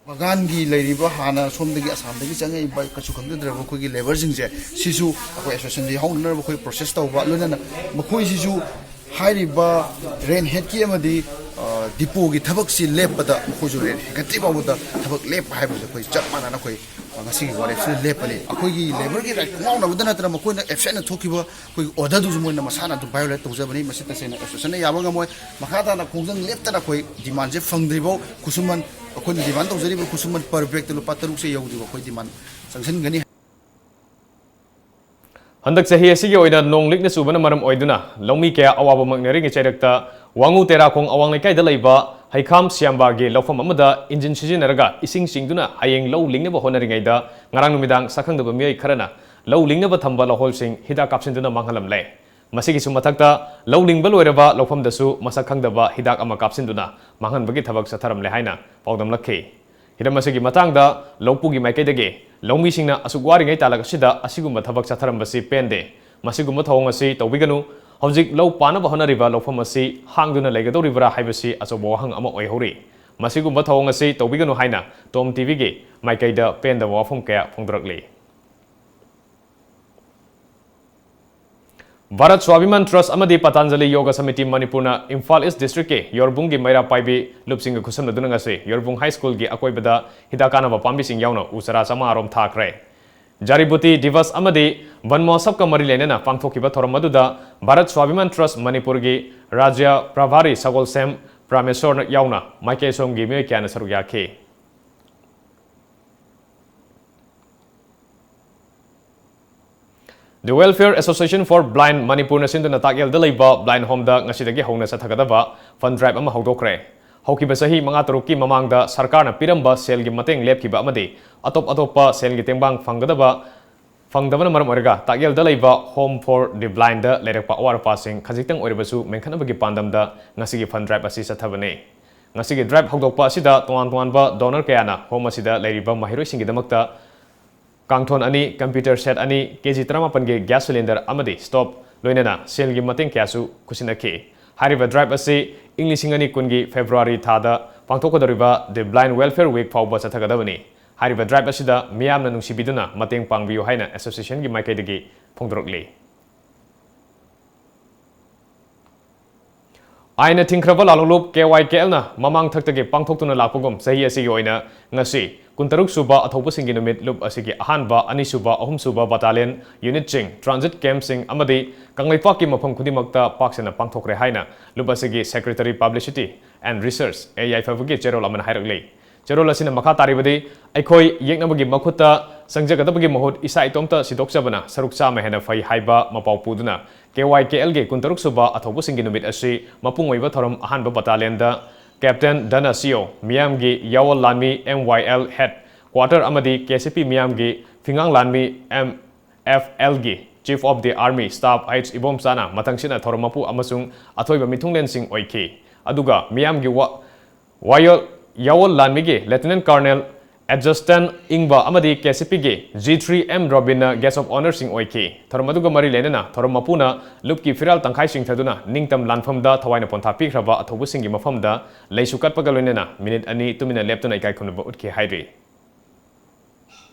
ꯕꯒꯥꯟꯒꯤ ꯂꯩꯔꯤꯕ ꯍꯥꯟꯅ ꯁꯣꯝꯗꯒꯤ ꯑꯁꯥꯝꯗꯒꯤ ꯆꯪꯉꯛꯏꯕ ꯀꯩꯁꯨ ꯈꯪꯖꯗ꯭ꯔꯕ ꯑꯩꯈꯣꯏꯒꯤ ꯂꯦꯕꯔꯁꯤꯡꯁꯦ, ꯁꯤꯁꯨ ꯑꯩꯈꯣꯏ ꯑꯦꯁꯣꯁꯤꯌꯦꯁꯟꯗ ꯌꯥꯎꯍꯟꯅꯅꯕ ꯑꯩꯈꯣꯏ ꯄ꯭ꯔꯣꯁꯦꯁ ꯇꯧꯕ, ꯂꯣꯏꯅꯅ ꯃꯈꯣꯏꯁꯤꯁꯨ ꯍꯥꯏꯔꯤꯕ ꯔꯦꯟ ꯍꯦꯠꯀꯤ ꯑꯃꯗꯤ, ꯑ, ꯗꯤꯄꯣꯒꯤ ꯊꯕꯛꯁꯤ ꯂꯦꯞꯄꯗ ꯃꯈꯣꯏꯁꯨ ꯔꯦꯟ ꯍꯦꯟꯒꯠꯇ꯭ꯔꯤ ꯐꯥꯎꯕꯗ ꯊꯕꯛ ꯂꯦꯞꯄ ꯍꯥꯏꯕꯁꯦ ꯑꯩꯈꯣꯏ ꯆꯞ ꯃꯥꯟꯅꯅ ꯑꯩꯈꯣꯏ, ꯑ, ꯉꯁꯤꯒꯤ ꯋꯥꯔꯦꯞꯁꯤꯗ ꯂꯦꯞꯄꯅꯤ꯫ ꯑꯩꯈꯣꯏꯒꯤ ꯂꯦꯕꯔꯒꯤ ꯔꯥꯏꯠ ꯉꯥꯛꯅꯕꯗ ꯅꯠꯇꯅ ꯃꯈꯣꯏꯅ ꯑꯦꯞꯁꯦꯟꯠꯅ ꯊꯣꯛꯈꯤꯕ ꯑꯩꯈꯣꯏꯒꯤ ꯑꯣꯔꯗꯔꯗꯨꯁꯨ ꯃꯣꯏꯅ ꯃꯁꯥꯅ ꯑꯗꯨꯝ ꯚꯥꯏꯑꯣꯂꯦꯠ ꯇꯧꯖꯕꯅꯤ꯫ ꯃꯁꯤ ꯇꯁꯦꯡꯅ ꯑꯦꯁꯣꯁꯤꯌꯦꯁꯟꯅ ꯌꯥꯕ ꯉꯝꯃꯣꯏ꯫ ꯃꯈꯥ ꯇꯥꯅ ꯈꯣꯡꯖꯪ ꯂꯦꯞꯇꯅ ꯑꯩꯈꯣꯏ ꯗꯤꯃꯥꯟꯁꯦ ꯐꯪꯗ꯭ꯔꯤꯐꯥꯎ ꯈꯨꯠꯁꯨꯃꯟ, ꯑꯩꯈꯣꯏꯅ ꯗꯤꯃꯥꯟ ꯇꯧꯖꯔꯤꯕ ꯈꯨꯠꯁꯨꯃꯟ per bagꯇ ꯂꯨꯄꯥ ꯇꯔꯨꯛꯁꯦ ꯌꯧꯗ꯭ꯔꯤꯕ ꯑꯩꯈꯣꯏ ꯗꯤꯃꯥꯟ ꯆꯪꯁꯤꯟꯒꯅꯤ꯫ ꯍꯟꯗꯛ ꯆꯍꯤ ꯑꯁꯤꯒꯤ ꯑꯣꯏꯅ ꯅꯣꯡ ꯂꯤꯛꯅ ꯆꯨꯕꯅ ꯃꯔꯝ ꯑꯣꯏꯗꯨꯅ ꯂꯧꯃꯤ ꯀꯌꯥ ꯑꯋꯥꯕ ꯃꯥꯌꯣꯛꯅꯔꯤꯉꯩ ꯆꯩꯔꯛꯇ ꯋꯥꯉꯨ ꯇꯦꯔꯥꯈꯣꯡ ꯑꯋꯥꯡ ꯂꯩꯀꯥꯏꯗ ꯂꯩꯕ ꯍꯩꯈꯥꯝ ꯁꯤꯌꯥꯝꯕꯥꯒꯤ ꯂꯧꯐꯝ ꯑꯃꯗ ꯏꯟꯖꯤꯟ ꯁꯤꯖꯤꯟꯅꯔꯒ ꯏꯁꯤꯡ ꯆꯤꯡꯗꯨꯅ ꯍꯌꯦꯡ ꯂꯧ ꯂꯤꯡꯅꯕ ꯍꯣꯠꯅꯔꯤꯉꯩꯗ ꯉꯔꯥꯡ ꯅꯨꯃꯤꯗꯥꯡ ꯁꯛꯈꯪꯗꯕ ꯃꯤꯑꯣꯏ ꯈꯔꯅ ꯂꯧ ꯂꯤꯡꯅꯕ ꯊꯝꯕ ꯂꯧꯍꯣꯜꯁꯤꯡ ꯍꯤꯗꯥꯛ ꯀꯥꯞꯁꯤꯟꯗꯨꯅ ꯃꯥꯡꯍꯜꯂꯝꯂꯦ꯫ ꯃꯁꯤꯒꯤꯁꯨ ꯃꯊꯛꯇ ꯂꯧ ꯂꯤꯡꯕ ꯂꯣꯏꯔꯕ ꯂꯧꯐꯝꯗꯁꯨ ꯃꯁꯛ ꯈꯪꯗꯕ ꯍꯤꯗꯥꯛ ꯑꯃ ꯀꯥꯞꯁꯤꯟꯗꯨꯅ ꯃꯥꯡꯍꯟꯕꯒꯤ ꯊꯕꯛ ꯆꯠꯊꯔꯝꯂꯦ ꯍꯥꯏꯅ ꯄꯥꯎꯗꯝꯂꯛꯈꯤ꯫ ꯍꯤꯔꯝ ꯑꯁꯤꯒꯤ ꯃꯇꯥꯡꯗ ꯂꯧꯄꯨꯒꯤ ꯃꯥꯏꯀꯩꯗꯒꯤ ꯂꯧꯃꯤꯁꯤꯡꯅ ꯑꯁꯨꯛ ꯋꯥꯔꯤꯉꯩ ꯇꯥꯂꯛ ꯑꯁꯤꯗ ꯑꯁꯤꯒꯨꯝꯕ ꯊꯕꯛ ꯆꯠꯊꯔꯝꯕꯁꯤ ꯄꯦꯟꯗꯦ, ꯃꯁꯤꯒꯨꯝꯕ ꯊꯧꯑꯣꯡ ꯑꯁꯤ ꯇꯧꯕꯤꯒꯅꯨ, ꯍꯧꯖꯤꯛ ꯂꯧ ꯄꯥꯟꯅꯕ ꯍꯣꯠꯅꯔꯤꯕ ꯂꯧꯐꯝ ꯑꯁꯤ ꯍꯥꯡꯗꯨꯅ ꯂꯩꯒꯗꯧꯔꯤꯕ꯭ꯔꯥ ꯍꯥꯏꯕꯁꯤ ꯑꯆꯧꯕ ꯋꯥꯍꯪ ꯑꯃ ꯑꯣꯏꯍꯧꯔꯤ꯫ ꯃꯁꯤꯒꯨꯝꯕ ꯊꯧꯑꯣꯡ ꯑꯁꯤ ꯇꯧꯕꯤꯒꯅꯨ ꯍꯥꯏꯅ ꯇꯣꯝ ꯇꯤꯚꯤꯒꯤ ꯃꯥꯏꯀꯩꯗ ꯄꯦꯟꯗꯕ ꯋꯥꯐꯝ ꯀꯌꯥ ꯐꯣꯡꯗꯣꯔꯛꯂꯤ꯫ ꯚꯥꯔꯠ ꯁ꯭ꯋꯥꯚꯤꯃꯥꯟ ꯇ꯭ꯔꯁ ꯑꯃꯗꯤ ꯄꯇꯥꯟꯖꯂꯤ ꯌꯣꯒ ꯁꯃꯤꯇꯤ ꯃꯅꯤꯄꯨꯔꯅ ꯏꯝꯐꯥꯜ ꯏꯁ ꯗꯤꯁꯇ꯭ꯔꯤꯛꯀꯤ ꯌꯣꯔꯕꯨꯡꯒꯤ ꯃꯩꯔꯥ ꯄꯥꯏꯕꯤ ꯂꯨꯞꯁꯤꯡꯒ ꯈꯨꯠꯁꯝꯅꯗꯨꯅ ꯉꯁꯤ ꯌꯣꯔꯕꯨꯡ ꯍꯥꯏ ꯁ꯭ꯀꯨꯜꯒꯤ ꯑꯀꯣꯏꯕꯗ ꯍꯤꯗꯥꯛ ꯀꯥꯟꯅꯕ ꯄꯥꯝꯕꯤꯁꯤꯡ ꯌꯥꯎꯅ ꯎ ꯆꯔꯥ ꯆꯥꯝꯃꯉꯥ ꯔꯣꯝ ꯊꯥꯈ꯭ꯔꯦ꯫ ꯖꯥꯔꯤꯕꯨꯇꯤ ꯗꯤꯚꯁ ꯑꯃꯗꯤ ꯕꯟ ꯃꯍꯣꯠꯁꯕꯀ ꯃꯔꯤ ꯂꯩꯅꯅ ꯄꯥꯡꯊꯣꯛꯈꯤꯕ ꯊꯧꯔꯝ ꯑꯗꯨꯗ ꯚꯥꯔꯠ ꯁ꯭ꯋꯥꯚꯤꯃꯥꯟ ꯇ꯭ꯔꯁ ꯃꯅꯤꯄꯨꯔꯒꯤ ꯔꯥꯖ꯭ꯌ ꯄ꯭ꯔꯚꯥꯔꯤ ꯁꯒꯣꯜꯁꯦꯝ ꯄ꯭ꯔꯥꯃꯦꯁꯣꯔ ꯌꯥꯎꯅ ꯃꯥꯏꯀꯩ ꯑꯁꯣꯝꯒꯤ ꯃꯤꯑꯣꯏ ꯀꯌꯥꯅ ꯁꯔꯨꯛ ꯌꯥꯈꯤ꯫ The Welfare Association for Blind ꯃꯅꯤꯄꯨꯔꯅ ꯁꯤꯟꯗꯨꯅ ꯇꯥꯛꯌꯦꯜꯗ ꯂꯩꯕ ꯕ꯭ꯂꯥꯏꯟ ꯍꯣꯝꯗ ꯉꯁꯤꯗꯒꯤ ꯍꯧꯅ ꯆꯠꯊꯒꯗꯕ ꯐꯟ ꯗ꯭ꯔꯥꯏꯚ ꯑꯃ ꯍꯧꯗꯣꯛꯈ꯭ꯔꯦ꯫ ꯍꯧꯈꯤꯕ ꯆꯍꯤ ꯃꯉꯥ ꯇꯔꯨꯛꯀꯤ ꯃꯃꯥꯡꯗ ꯁꯔꯀꯥꯔꯅ ꯄꯤꯔꯝꯕ ꯁꯦꯜꯒꯤ ꯃꯇꯦꯡ ꯂꯦꯞꯈꯤꯕ ꯑꯃꯗꯤ ꯑꯇꯣꯞ ꯑꯇꯣꯞꯄ ꯁꯦꯜꯒꯤ ꯇꯦꯡꯕꯥꯡ ꯐꯪꯒꯗꯕ, ꯐꯪꯗꯕꯅ ꯃꯔꯝ ꯑꯣꯏꯔꯒ ꯇꯥꯛꯌꯦꯜꯗ ꯂꯩꯕ Home for the Blindꯗ ꯂꯩꯔꯛꯄ ꯑꯋꯥꯠ ꯑꯄꯥꯁꯤꯡ ꯈꯖꯤꯛꯇꯪ ꯑꯣꯏꯔꯕꯁꯨ ꯃꯦꯟꯈꯠꯅꯕꯒꯤ ꯄꯥꯟꯗꯝꯗ ꯉꯁꯤꯒꯤ ꯐꯟ ꯗ꯭ꯔꯥꯏꯚ ꯑꯁꯤ ꯆꯠꯊꯕꯅꯤ꯫ ꯉꯁꯤꯒꯤ ꯗ꯭ꯔꯥꯏꯚ ꯍꯧꯗꯣꯛꯄ ꯑꯁꯤꯗ ꯇꯣꯉꯥꯟ ꯇꯣꯉꯥꯟꯕ ꯗꯣꯅꯔ ꯀꯌꯥꯅ ꯍꯣꯝ ꯑꯁꯤꯗ ꯂꯩꯔꯤꯕ ꯃꯍꯩꯔꯣꯏꯁꯤꯡꯒꯤꯗꯃꯛꯇ ꯀꯥꯡꯊꯣꯟ ꯑꯅꯤ, ꯀꯝꯄ꯭ꯌꯨꯇꯔ ꯁꯦꯠ ꯑꯅꯤ, ꯀꯦ ꯖꯤ ꯇꯔꯥꯃꯥꯄꯟꯒꯤ ꯒ꯭ꯌꯥꯁ ꯁꯤꯂꯤꯟꯗꯔ ꯑꯃꯗꯤ ꯁ꯭ꯇꯣꯞ, ꯂꯣꯏꯅꯅ ꯁꯦꯜꯒꯤ ꯃꯇꯦꯡ ꯀꯌꯥꯁꯨ ꯈꯨꯠꯁꯤꯟꯅꯈꯤ꯫ ꯍꯥꯏꯔꯤꯕ ꯗ꯭ꯔꯥꯏꯚ ꯑꯁꯤ ꯏꯪ ꯂꯤꯁꯤꯡ ꯑꯅꯤ ꯀꯨꯟꯒꯤ ꯐꯦꯕ꯭ꯔꯨꯋꯥꯔꯤ ꯊꯥꯗ ꯄꯥꯡꯊꯣꯛꯀꯗꯧꯔꯤꯕ The Blind Welfare Week ꯐꯥꯎꯕ ꯆꯠꯊꯒꯗꯕꯅꯤ꯫ ꯍꯥꯏꯔꯤꯕ drive ꯑꯁꯤꯗ ꯃꯤꯌꯥꯝꯅ ꯅꯨꯡꯁꯤꯕꯤꯗꯨꯅ ꯃꯇꯦꯡ ꯄꯥꯡꯕꯤꯌꯨ ꯍꯥꯏꯅ association ꯒꯤ ꯃꯥꯏꯀꯩꯗꯒꯤ ꯐꯣꯡꯗꯣꯔꯛꯂꯤ꯫ ꯑꯥꯏꯟꯅ ꯊꯤꯡꯈ꯭ꯔꯕ ꯂꯥꯂꯣꯡꯂꯨꯞ K Y K L ꯅ ꯃꯃꯥꯡ ꯊꯛꯇꯒꯤ ꯄꯥꯡꯊꯣꯛꯇꯨꯅ ꯂꯥꯛꯄꯒꯨꯝ, ꯆꯍꯤ ꯑꯁꯤꯒꯤ ꯑꯣꯏꯅ ꯉꯁꯤ ꯀꯨꯟꯇꯔꯨꯛ ꯁꯨꯕ ꯑꯊꯧꯕꯁꯤꯡꯒꯤ ꯅꯨꯃꯤꯠ ꯂꯨꯞ ꯑꯁꯤꯒꯤ ꯑꯍꯥꯟꯕ, ꯑꯅꯤꯁꯨꯕ, ꯑꯍꯨꯝꯁꯨꯕ battalion unit ꯁꯤꯡ, transit camp ꯁꯤꯡ ꯑꯃꯗꯤ ꯀꯪꯂꯩꯄꯥꯛꯀꯤ ꯃꯐꯝ ꯈꯨꯗꯤꯡꯃꯛꯇ ꯄꯥꯛ ꯁꯟꯅ ꯄꯥꯡꯊꯣꯛꯈ꯭ꯔꯦ ꯍꯥꯏꯅ ꯂꯨꯞ ꯑꯁꯤꯒꯤ Secretary Publicity and Research, A I F F ꯒꯤ ꯆꯦꯔꯣꯜ ꯑꯃꯅ ꯍꯥꯏꯔꯛꯂꯤ꯫ ꯆꯦꯔꯣꯜ ꯑꯁꯤꯅ ꯃꯈꯥ ꯇꯥꯔꯤꯕꯗꯤ, ꯑꯩꯈꯣꯏ ꯌꯦꯛꯅꯕꯒꯤ ꯃꯈꯨꯠꯇ ꯆꯪꯖꯒꯗꯕꯒꯤ ꯃꯍꯨꯠ ꯏꯁꯥ ꯏꯇꯣꯝꯇ ꯁꯤꯗꯣꯛꯆꯕꯅ ꯁꯔꯨꯛ ꯆꯥꯝꯃ ꯍꯦꯟꯅ ꯐꯩ ꯍꯥꯏꯕ ꯃꯄꯥꯎ ꯄꯨꯗꯨꯅ, K Y K L ꯒꯤ ꯀꯨꯟꯇꯔꯨꯛ ꯁꯨꯕ ꯑꯊꯧꯕꯁꯤꯡꯒꯤ ꯅꯨꯃꯤꯠ ꯑꯁꯤ ꯃꯄꯨꯡ ꯑꯣꯏꯕ ꯊꯧꯔꯝ ꯑꯍꯥꯟꯕ battalion ꯗ Captain ꯙꯅ ꯁꯤꯑꯣ, ꯃꯤꯌꯥꯝꯒꯤ ꯌꯥꯑꯣꯜ ꯂꯥꯟꯃꯤ M Y L head quarter ꯑꯃꯗꯤ K C P ꯃꯤꯌꯥꯝꯒꯤ ꯐꯤꯉꯥꯡ ꯂꯥꯟꯃꯤ M F L ꯒꯤ Chief of the Army Staff H ꯏꯕꯣꯝꯆꯥꯅ ꯃꯊꯪꯁꯤꯠꯅ ꯊꯧꯔꯝ ꯃꯄꯨ ꯑꯃꯁꯨꯡ ꯑꯊꯣꯏꯕ ꯃꯤꯊꯨꯡꯂꯦꯟꯁꯤꯡ ꯑꯣꯏꯈꯤ꯫ ꯑꯗꯨꯒ ꯃꯤꯌꯥꯝꯒꯤ ꯋꯥ-, ꯋꯥꯌꯣꯜ-, ꯌꯥꯑꯣꯜ ꯂꯥꯟꯃꯤꯒꯤ Lieutenant Colonel Edgleston ꯏꯪꯕ ꯑꯃꯗꯤ K C P ꯒꯤ G three M ꯔꯣꯕꯤꯟꯅ Guest of Honour ꯁꯤꯡ ꯑꯣꯏꯈꯤ꯫ ꯊꯧꯔꯝ ꯑꯗꯨꯒ ꯃꯔꯤ ꯂꯩꯅꯅ ꯊꯧꯔꯝ ꯃꯄꯨꯅ ꯂꯨꯞꯀꯤ ꯐꯤꯔꯥꯜ ꯇꯪꯈꯥꯏ ꯆꯤꯡꯊꯗꯨꯅ ꯅꯤꯡꯇꯝ ꯂꯥꯟꯐꯝꯗ ꯊꯋꯥꯏꯅ ꯄꯣꯟꯊꯥ ꯄꯤꯈ꯭ꯔꯕ ꯑꯊꯧꯕꯁꯤꯡꯒꯤ ꯃꯐꯝꯗ ꯂꯩꯁꯨ ꯀꯠꯄꯒ ꯂꯣꯏꯅꯅ ꯃꯤꯅꯤꯠ ꯑꯅꯤ ꯇꯨꯃꯤꯟꯅ ꯂꯦꯞꯇꯨꯅ ꯏꯀꯥꯏ ꯈꯨꯝꯅꯕ ꯎꯠꯈꯤ ꯍꯥꯏꯔꯤ꯫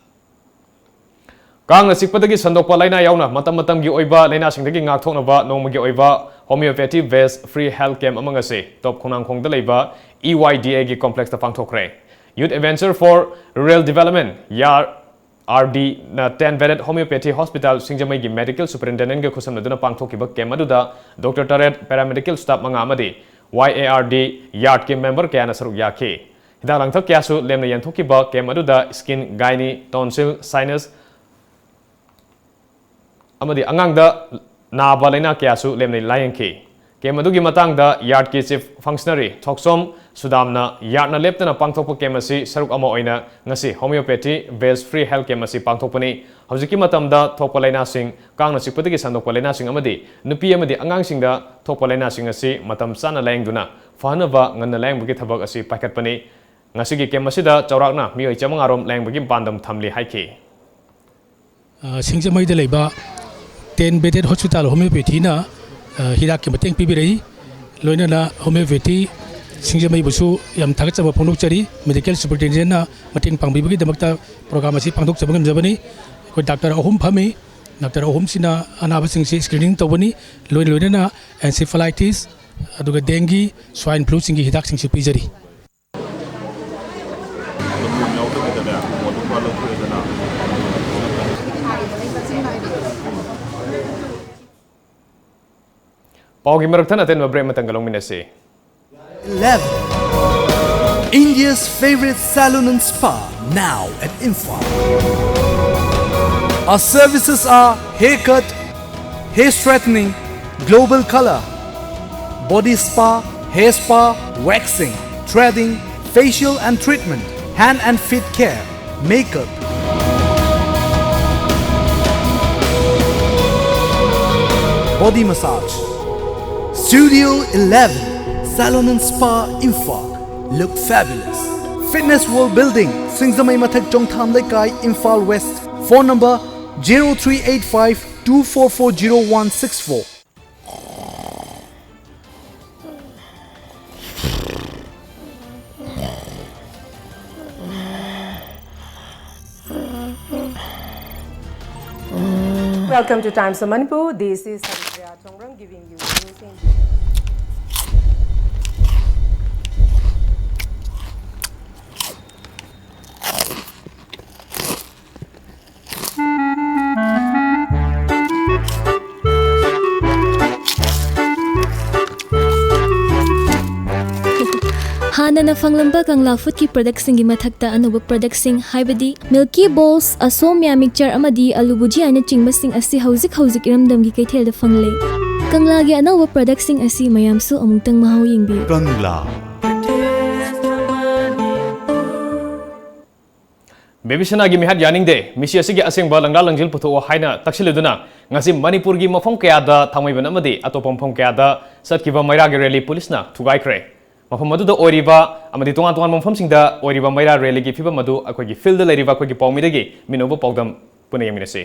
ꯀꯥꯡꯅ ꯆꯤꯛꯄꯗꯒꯤ ꯁꯟꯗꯣꯛꯄ ꯂꯥꯏꯅꯥ ꯌꯥꯎꯅ ꯃꯇꯝ ꯃꯇꯝꯒꯤ ꯑꯣꯏꯕ ꯂꯥꯏꯅꯥꯁꯤꯡꯗꯒꯤ ꯉꯥꯛꯊꯣꯛꯅꯕ ꯅꯣꯡꯃꯒꯤ ꯑꯣꯏꯕ homeopathy based free health camp ꯑꯃ ꯉꯁꯤ ꯇꯣꯞ ꯈꯣꯡꯅꯥꯡꯈꯣꯡꯗ ꯂꯩꯕ E Y D A ꯒꯤ complex ꯇ ꯄꯥꯡꯊꯣꯛꯈ꯭ꯔꯦ꯫ Youth Adventure for Rural Development, ꯌꯥꯔ, R D ꯅ ten bedded homeopathy hospital ꯁꯤꯡꯖꯃꯩꯒꯤ medical superintendent ꯒ ꯈꯨꯠꯁꯝꯅꯗꯨꯅ ꯄꯥꯡꯊꯣꯛꯈꯤꯕ camp ꯑꯗꯨꯗ doctor ꯇꯔꯦꯠ, paramedical staff ꯃꯉꯥ ꯑꯃꯗꯤ Y A R D ꯌꯥꯔꯠꯀꯤ member ꯀꯌꯥꯅ ꯁꯔꯨꯛ ꯌꯥꯈꯤ꯫ ꯍꯤꯗꯥꯛ ꯂꯥꯡꯊꯛ ꯀꯌꯥꯁꯨ ꯂꯦꯝꯅ ꯌꯦꯟꯊꯣꯛꯈꯤꯕ camp ꯑꯗꯨꯗ skin, gynae, tonsil, sinus ꯑꯃꯗꯤ ꯑꯉꯥꯡꯗ ꯅꯥꯕ ꯂꯥꯏꯅꯥ ꯀꯌꯥꯁꯨ ꯂꯦꯝꯅ ꯂꯥꯌꯦꯡꯈꯤ꯫ Camp ꯑꯗꯨꯒꯤ ꯃꯇꯥꯡꯗ ꯌꯥꯔꯠꯀꯤ chief functionary ꯊꯣꯛꯆꯣꯝ ꯁꯨꯗꯥꯝꯅ ꯌꯥꯔꯠꯅ ꯂꯦꯞꯇꯅ ꯄꯥꯡꯊꯣꯛꯄ camp ꯑꯁꯤ ꯁꯔꯨꯛ ꯑꯃ ꯑꯣꯏꯅ ꯉꯁꯤ homeopathy based free health camp ꯑꯁꯤ ꯄꯥꯡꯊꯣꯛꯄꯅꯤ꯫ ꯍꯧꯖꯤꯛꯀꯤ ꯃꯇꯝꯗ ꯊꯣꯛꯄ ꯂꯥꯏꯅꯥꯁꯤꯡ, ꯀꯥꯡꯅ ꯆꯤꯛꯄꯗꯒꯤ ꯁꯟꯗꯣꯛꯄ ꯂꯥꯏꯅꯥꯁꯤꯡ ꯑꯃꯗꯤ ꯅꯨꯄꯤ ꯑꯃꯗꯤ ꯑꯉꯥꯡꯁꯤꯡꯗ ꯊꯣꯛꯄ ꯂꯥꯏꯅꯥꯁꯤꯡ ꯑꯁꯤ ꯃꯇꯝ ꯆꯥꯅ ꯂꯥꯌꯦꯡꯗꯨꯅ ꯐꯍꯟꯅꯕ ꯉꯟꯅ ꯂꯥꯌꯦꯡꯕꯒꯤ ꯊꯕꯛ ꯑꯁꯤ ꯄꯥꯏꯈꯠꯄꯅꯤ꯫ ꯉꯁꯤꯒꯤ camp ꯑꯁꯤꯗ ꯆꯥꯎꯔꯥꯛꯅ ꯃꯤꯑꯣꯏ ꯆꯥꯃꯉꯥ ꯔꯣꯝ ꯂꯥꯌꯦꯡꯕꯒꯤ ꯄꯥꯟꯗꯝ ꯊꯝꯂꯤ ꯍꯥꯏꯈꯤ꯫ ꯑ, ꯁꯤꯡꯖꯃꯩꯗ ꯂꯩꯕ ten bedded hospital homeopathy ꯅ, ꯑ, ꯍꯤꯗꯥꯛꯀꯤ ꯃꯇꯦꯡ ꯄꯤꯕꯤꯔꯛꯏ꯫ ꯂꯣꯏꯅꯅ homeopathy ꯁꯤꯡꯖꯃꯩꯕꯨꯁꯨ ꯌꯥꯝ ꯊꯥꯒꯠꯆꯕ ꯐꯣꯡꯗꯣꯛꯆꯔꯤ꯫ ꯃꯦꯗꯤꯀꯦꯜ ꯁꯨꯄꯔꯤꯟꯇꯦꯟꯗꯦꯟꯅ ꯃꯇꯦꯡ ꯄꯥꯡꯕꯤꯕꯒꯤꯗꯃꯛꯇ ꯄ꯭ꯔꯣꯒ꯭ꯔꯥꯝ ꯑꯁꯤ ꯄꯥꯡꯊꯣꯛꯆꯕ ꯉꯝꯖꯕꯅꯤ꯫ ꯑꯩꯈꯣꯏ ꯗꯥꯛꯇꯔ ꯑꯍꯨꯝ ꯐꯝꯃꯤ꯫ ꯗꯥꯛꯇꯔ ꯑꯍꯨꯝꯁꯤꯅ ꯑꯅꯥꯕꯁꯤꯡꯁꯤ ꯁ꯭ꯀ꯭ꯔꯤꯅꯤꯡ ꯇꯧꯒꯅꯤ꯫ ꯂꯣꯏ ꯂꯣꯏꯅꯅ ꯑꯦꯟꯁꯤꯐꯦꯂꯥꯏꯇꯤꯁ, ꯑꯗꯨꯒ ꯗꯦꯡꯒꯤ, ꯁ꯭ꯋꯥꯏꯟ ꯐ꯭ꯂꯨꯁꯤꯡꯒꯤ ꯍꯤꯗꯥꯛꯁꯤꯡꯁꯨ ꯄꯤꯖꯔꯤ꯫ ꯄꯥꯎꯒꯤ ꯃꯔꯛ ꯊꯠꯅ ꯑꯇꯦꯟꯕ break ꯑꯃꯇꯪꯒ ꯂꯧꯃꯤꯟꯅꯁꯤ꯫ Eleven. India's favorite salon and spa, now at Imphal. Our services are haircut, hair straightening, global color, body spa, hair spa, waxing, threading, facial and treatment, hand and feet care, makeup, body massage. Studio eleven, Salon and Spa, Imphal. Look fabulous. Fitness World Building, Singzamei Mathak, Chongtham Leikai, Imphal West. Phone number zero three eight five two four four zero one six four. Welcome to Times of Manipur. This is Haripriya Chongrang giving you news in ꯍꯥꯟꯅꯅ ꯐꯪꯂꯝꯕ ꯀꯪꯂꯥ ꯐꯨꯗꯀꯤ ꯄ꯭ꯔꯗꯛꯁꯤꯡꯒꯤ ꯃꯊꯛꯇ ꯑꯅꯧꯕ ꯄ꯭ꯔꯗꯛꯁꯤꯡ, ꯍꯥꯏꯕꯗꯤ ꯃꯤꯜꯀꯤ ꯕꯣꯜꯁ, ꯑꯁꯣꯝꯌꯥ mixer ꯑꯃꯗꯤ ꯑꯂꯨ ꯚꯨꯖꯤꯌꯥꯅꯆꯤꯡꯕꯁꯤꯡ ꯑꯁꯤ ꯍꯧꯖꯤꯛ ꯍꯧꯖꯤꯛ ꯏꯔꯝꯗꯝꯒꯤ ꯀꯩꯊꯦꯜꯗ ꯐꯪꯂꯦ꯫ ꯀꯪꯂꯥꯒꯤ ꯑꯅꯧꯕ ꯄ꯭ꯔꯗꯛꯁꯤꯡ ꯑꯁꯤ ꯃꯌꯥꯝꯁꯨ ꯑꯃꯨꯛꯇꯪ ꯃꯍꯥꯎ ꯌꯦꯡꯕꯤꯌꯨ꯫ ꯀꯪꯂꯥ꯫ ꯕꯦꯕꯤ ꯁꯅꯥꯒꯤ ꯃꯤꯍꯥꯠ ꯌꯥꯅꯤꯡꯗꯦ, ꯃꯤꯁꯤ ꯑꯁꯤꯒꯤ ꯑꯁꯦꯡꯕ ꯂꯪꯂꯥ ꯂꯪꯖꯤꯜ ꯄꯨꯊꯣꯛꯑꯣ ꯍꯥꯏꯅ ꯇꯛꯁꯤꯜꯂꯗꯨꯅ ꯉꯁꯤ ꯃꯅꯤꯄꯨꯔꯒꯤ ꯃꯐꯝ ꯀꯌꯥꯗ, ꯊꯥꯡꯃꯩꯕꯟ ꯑꯃꯗꯤ ꯑꯇꯣꯞꯄ ꯃꯐꯝ ꯀꯌꯥꯗ ꯆꯠꯈꯤꯕ ꯃꯩꯔꯥꯒꯤ ꯔꯦꯂꯤ ꯄꯨꯂꯤꯁꯅ ꯊꯨꯒꯥꯏꯈ꯭ꯔꯦ꯫ ꯃꯐꯝ ꯑꯗꯨꯗ ꯑꯣꯏꯔꯤꯕ ꯑꯃꯗꯤ ꯇꯣꯉꯥꯟ ꯇꯣꯉꯥꯟꯕ ꯃꯐꯝꯁꯤꯡꯗ ꯑꯣꯏꯔꯤꯕ ꯃꯩꯔꯥ ꯔꯦꯂꯤꯒꯤ ꯐꯤꯕꯝ ꯑꯗꯨ ꯑꯩꯈꯣꯏꯒꯤ ꯐꯤꯜꯗ ꯂꯩꯔꯤꯕ ꯑꯩꯈꯣꯏꯒꯤ ꯄꯥꯎꯃꯤꯗꯒꯤ ꯃꯤꯅꯧꯕ ꯄꯥꯎꯗꯝ ꯄꯨꯟꯅ ꯌꯦꯡꯃꯤꯟꯅꯁꯤ꯫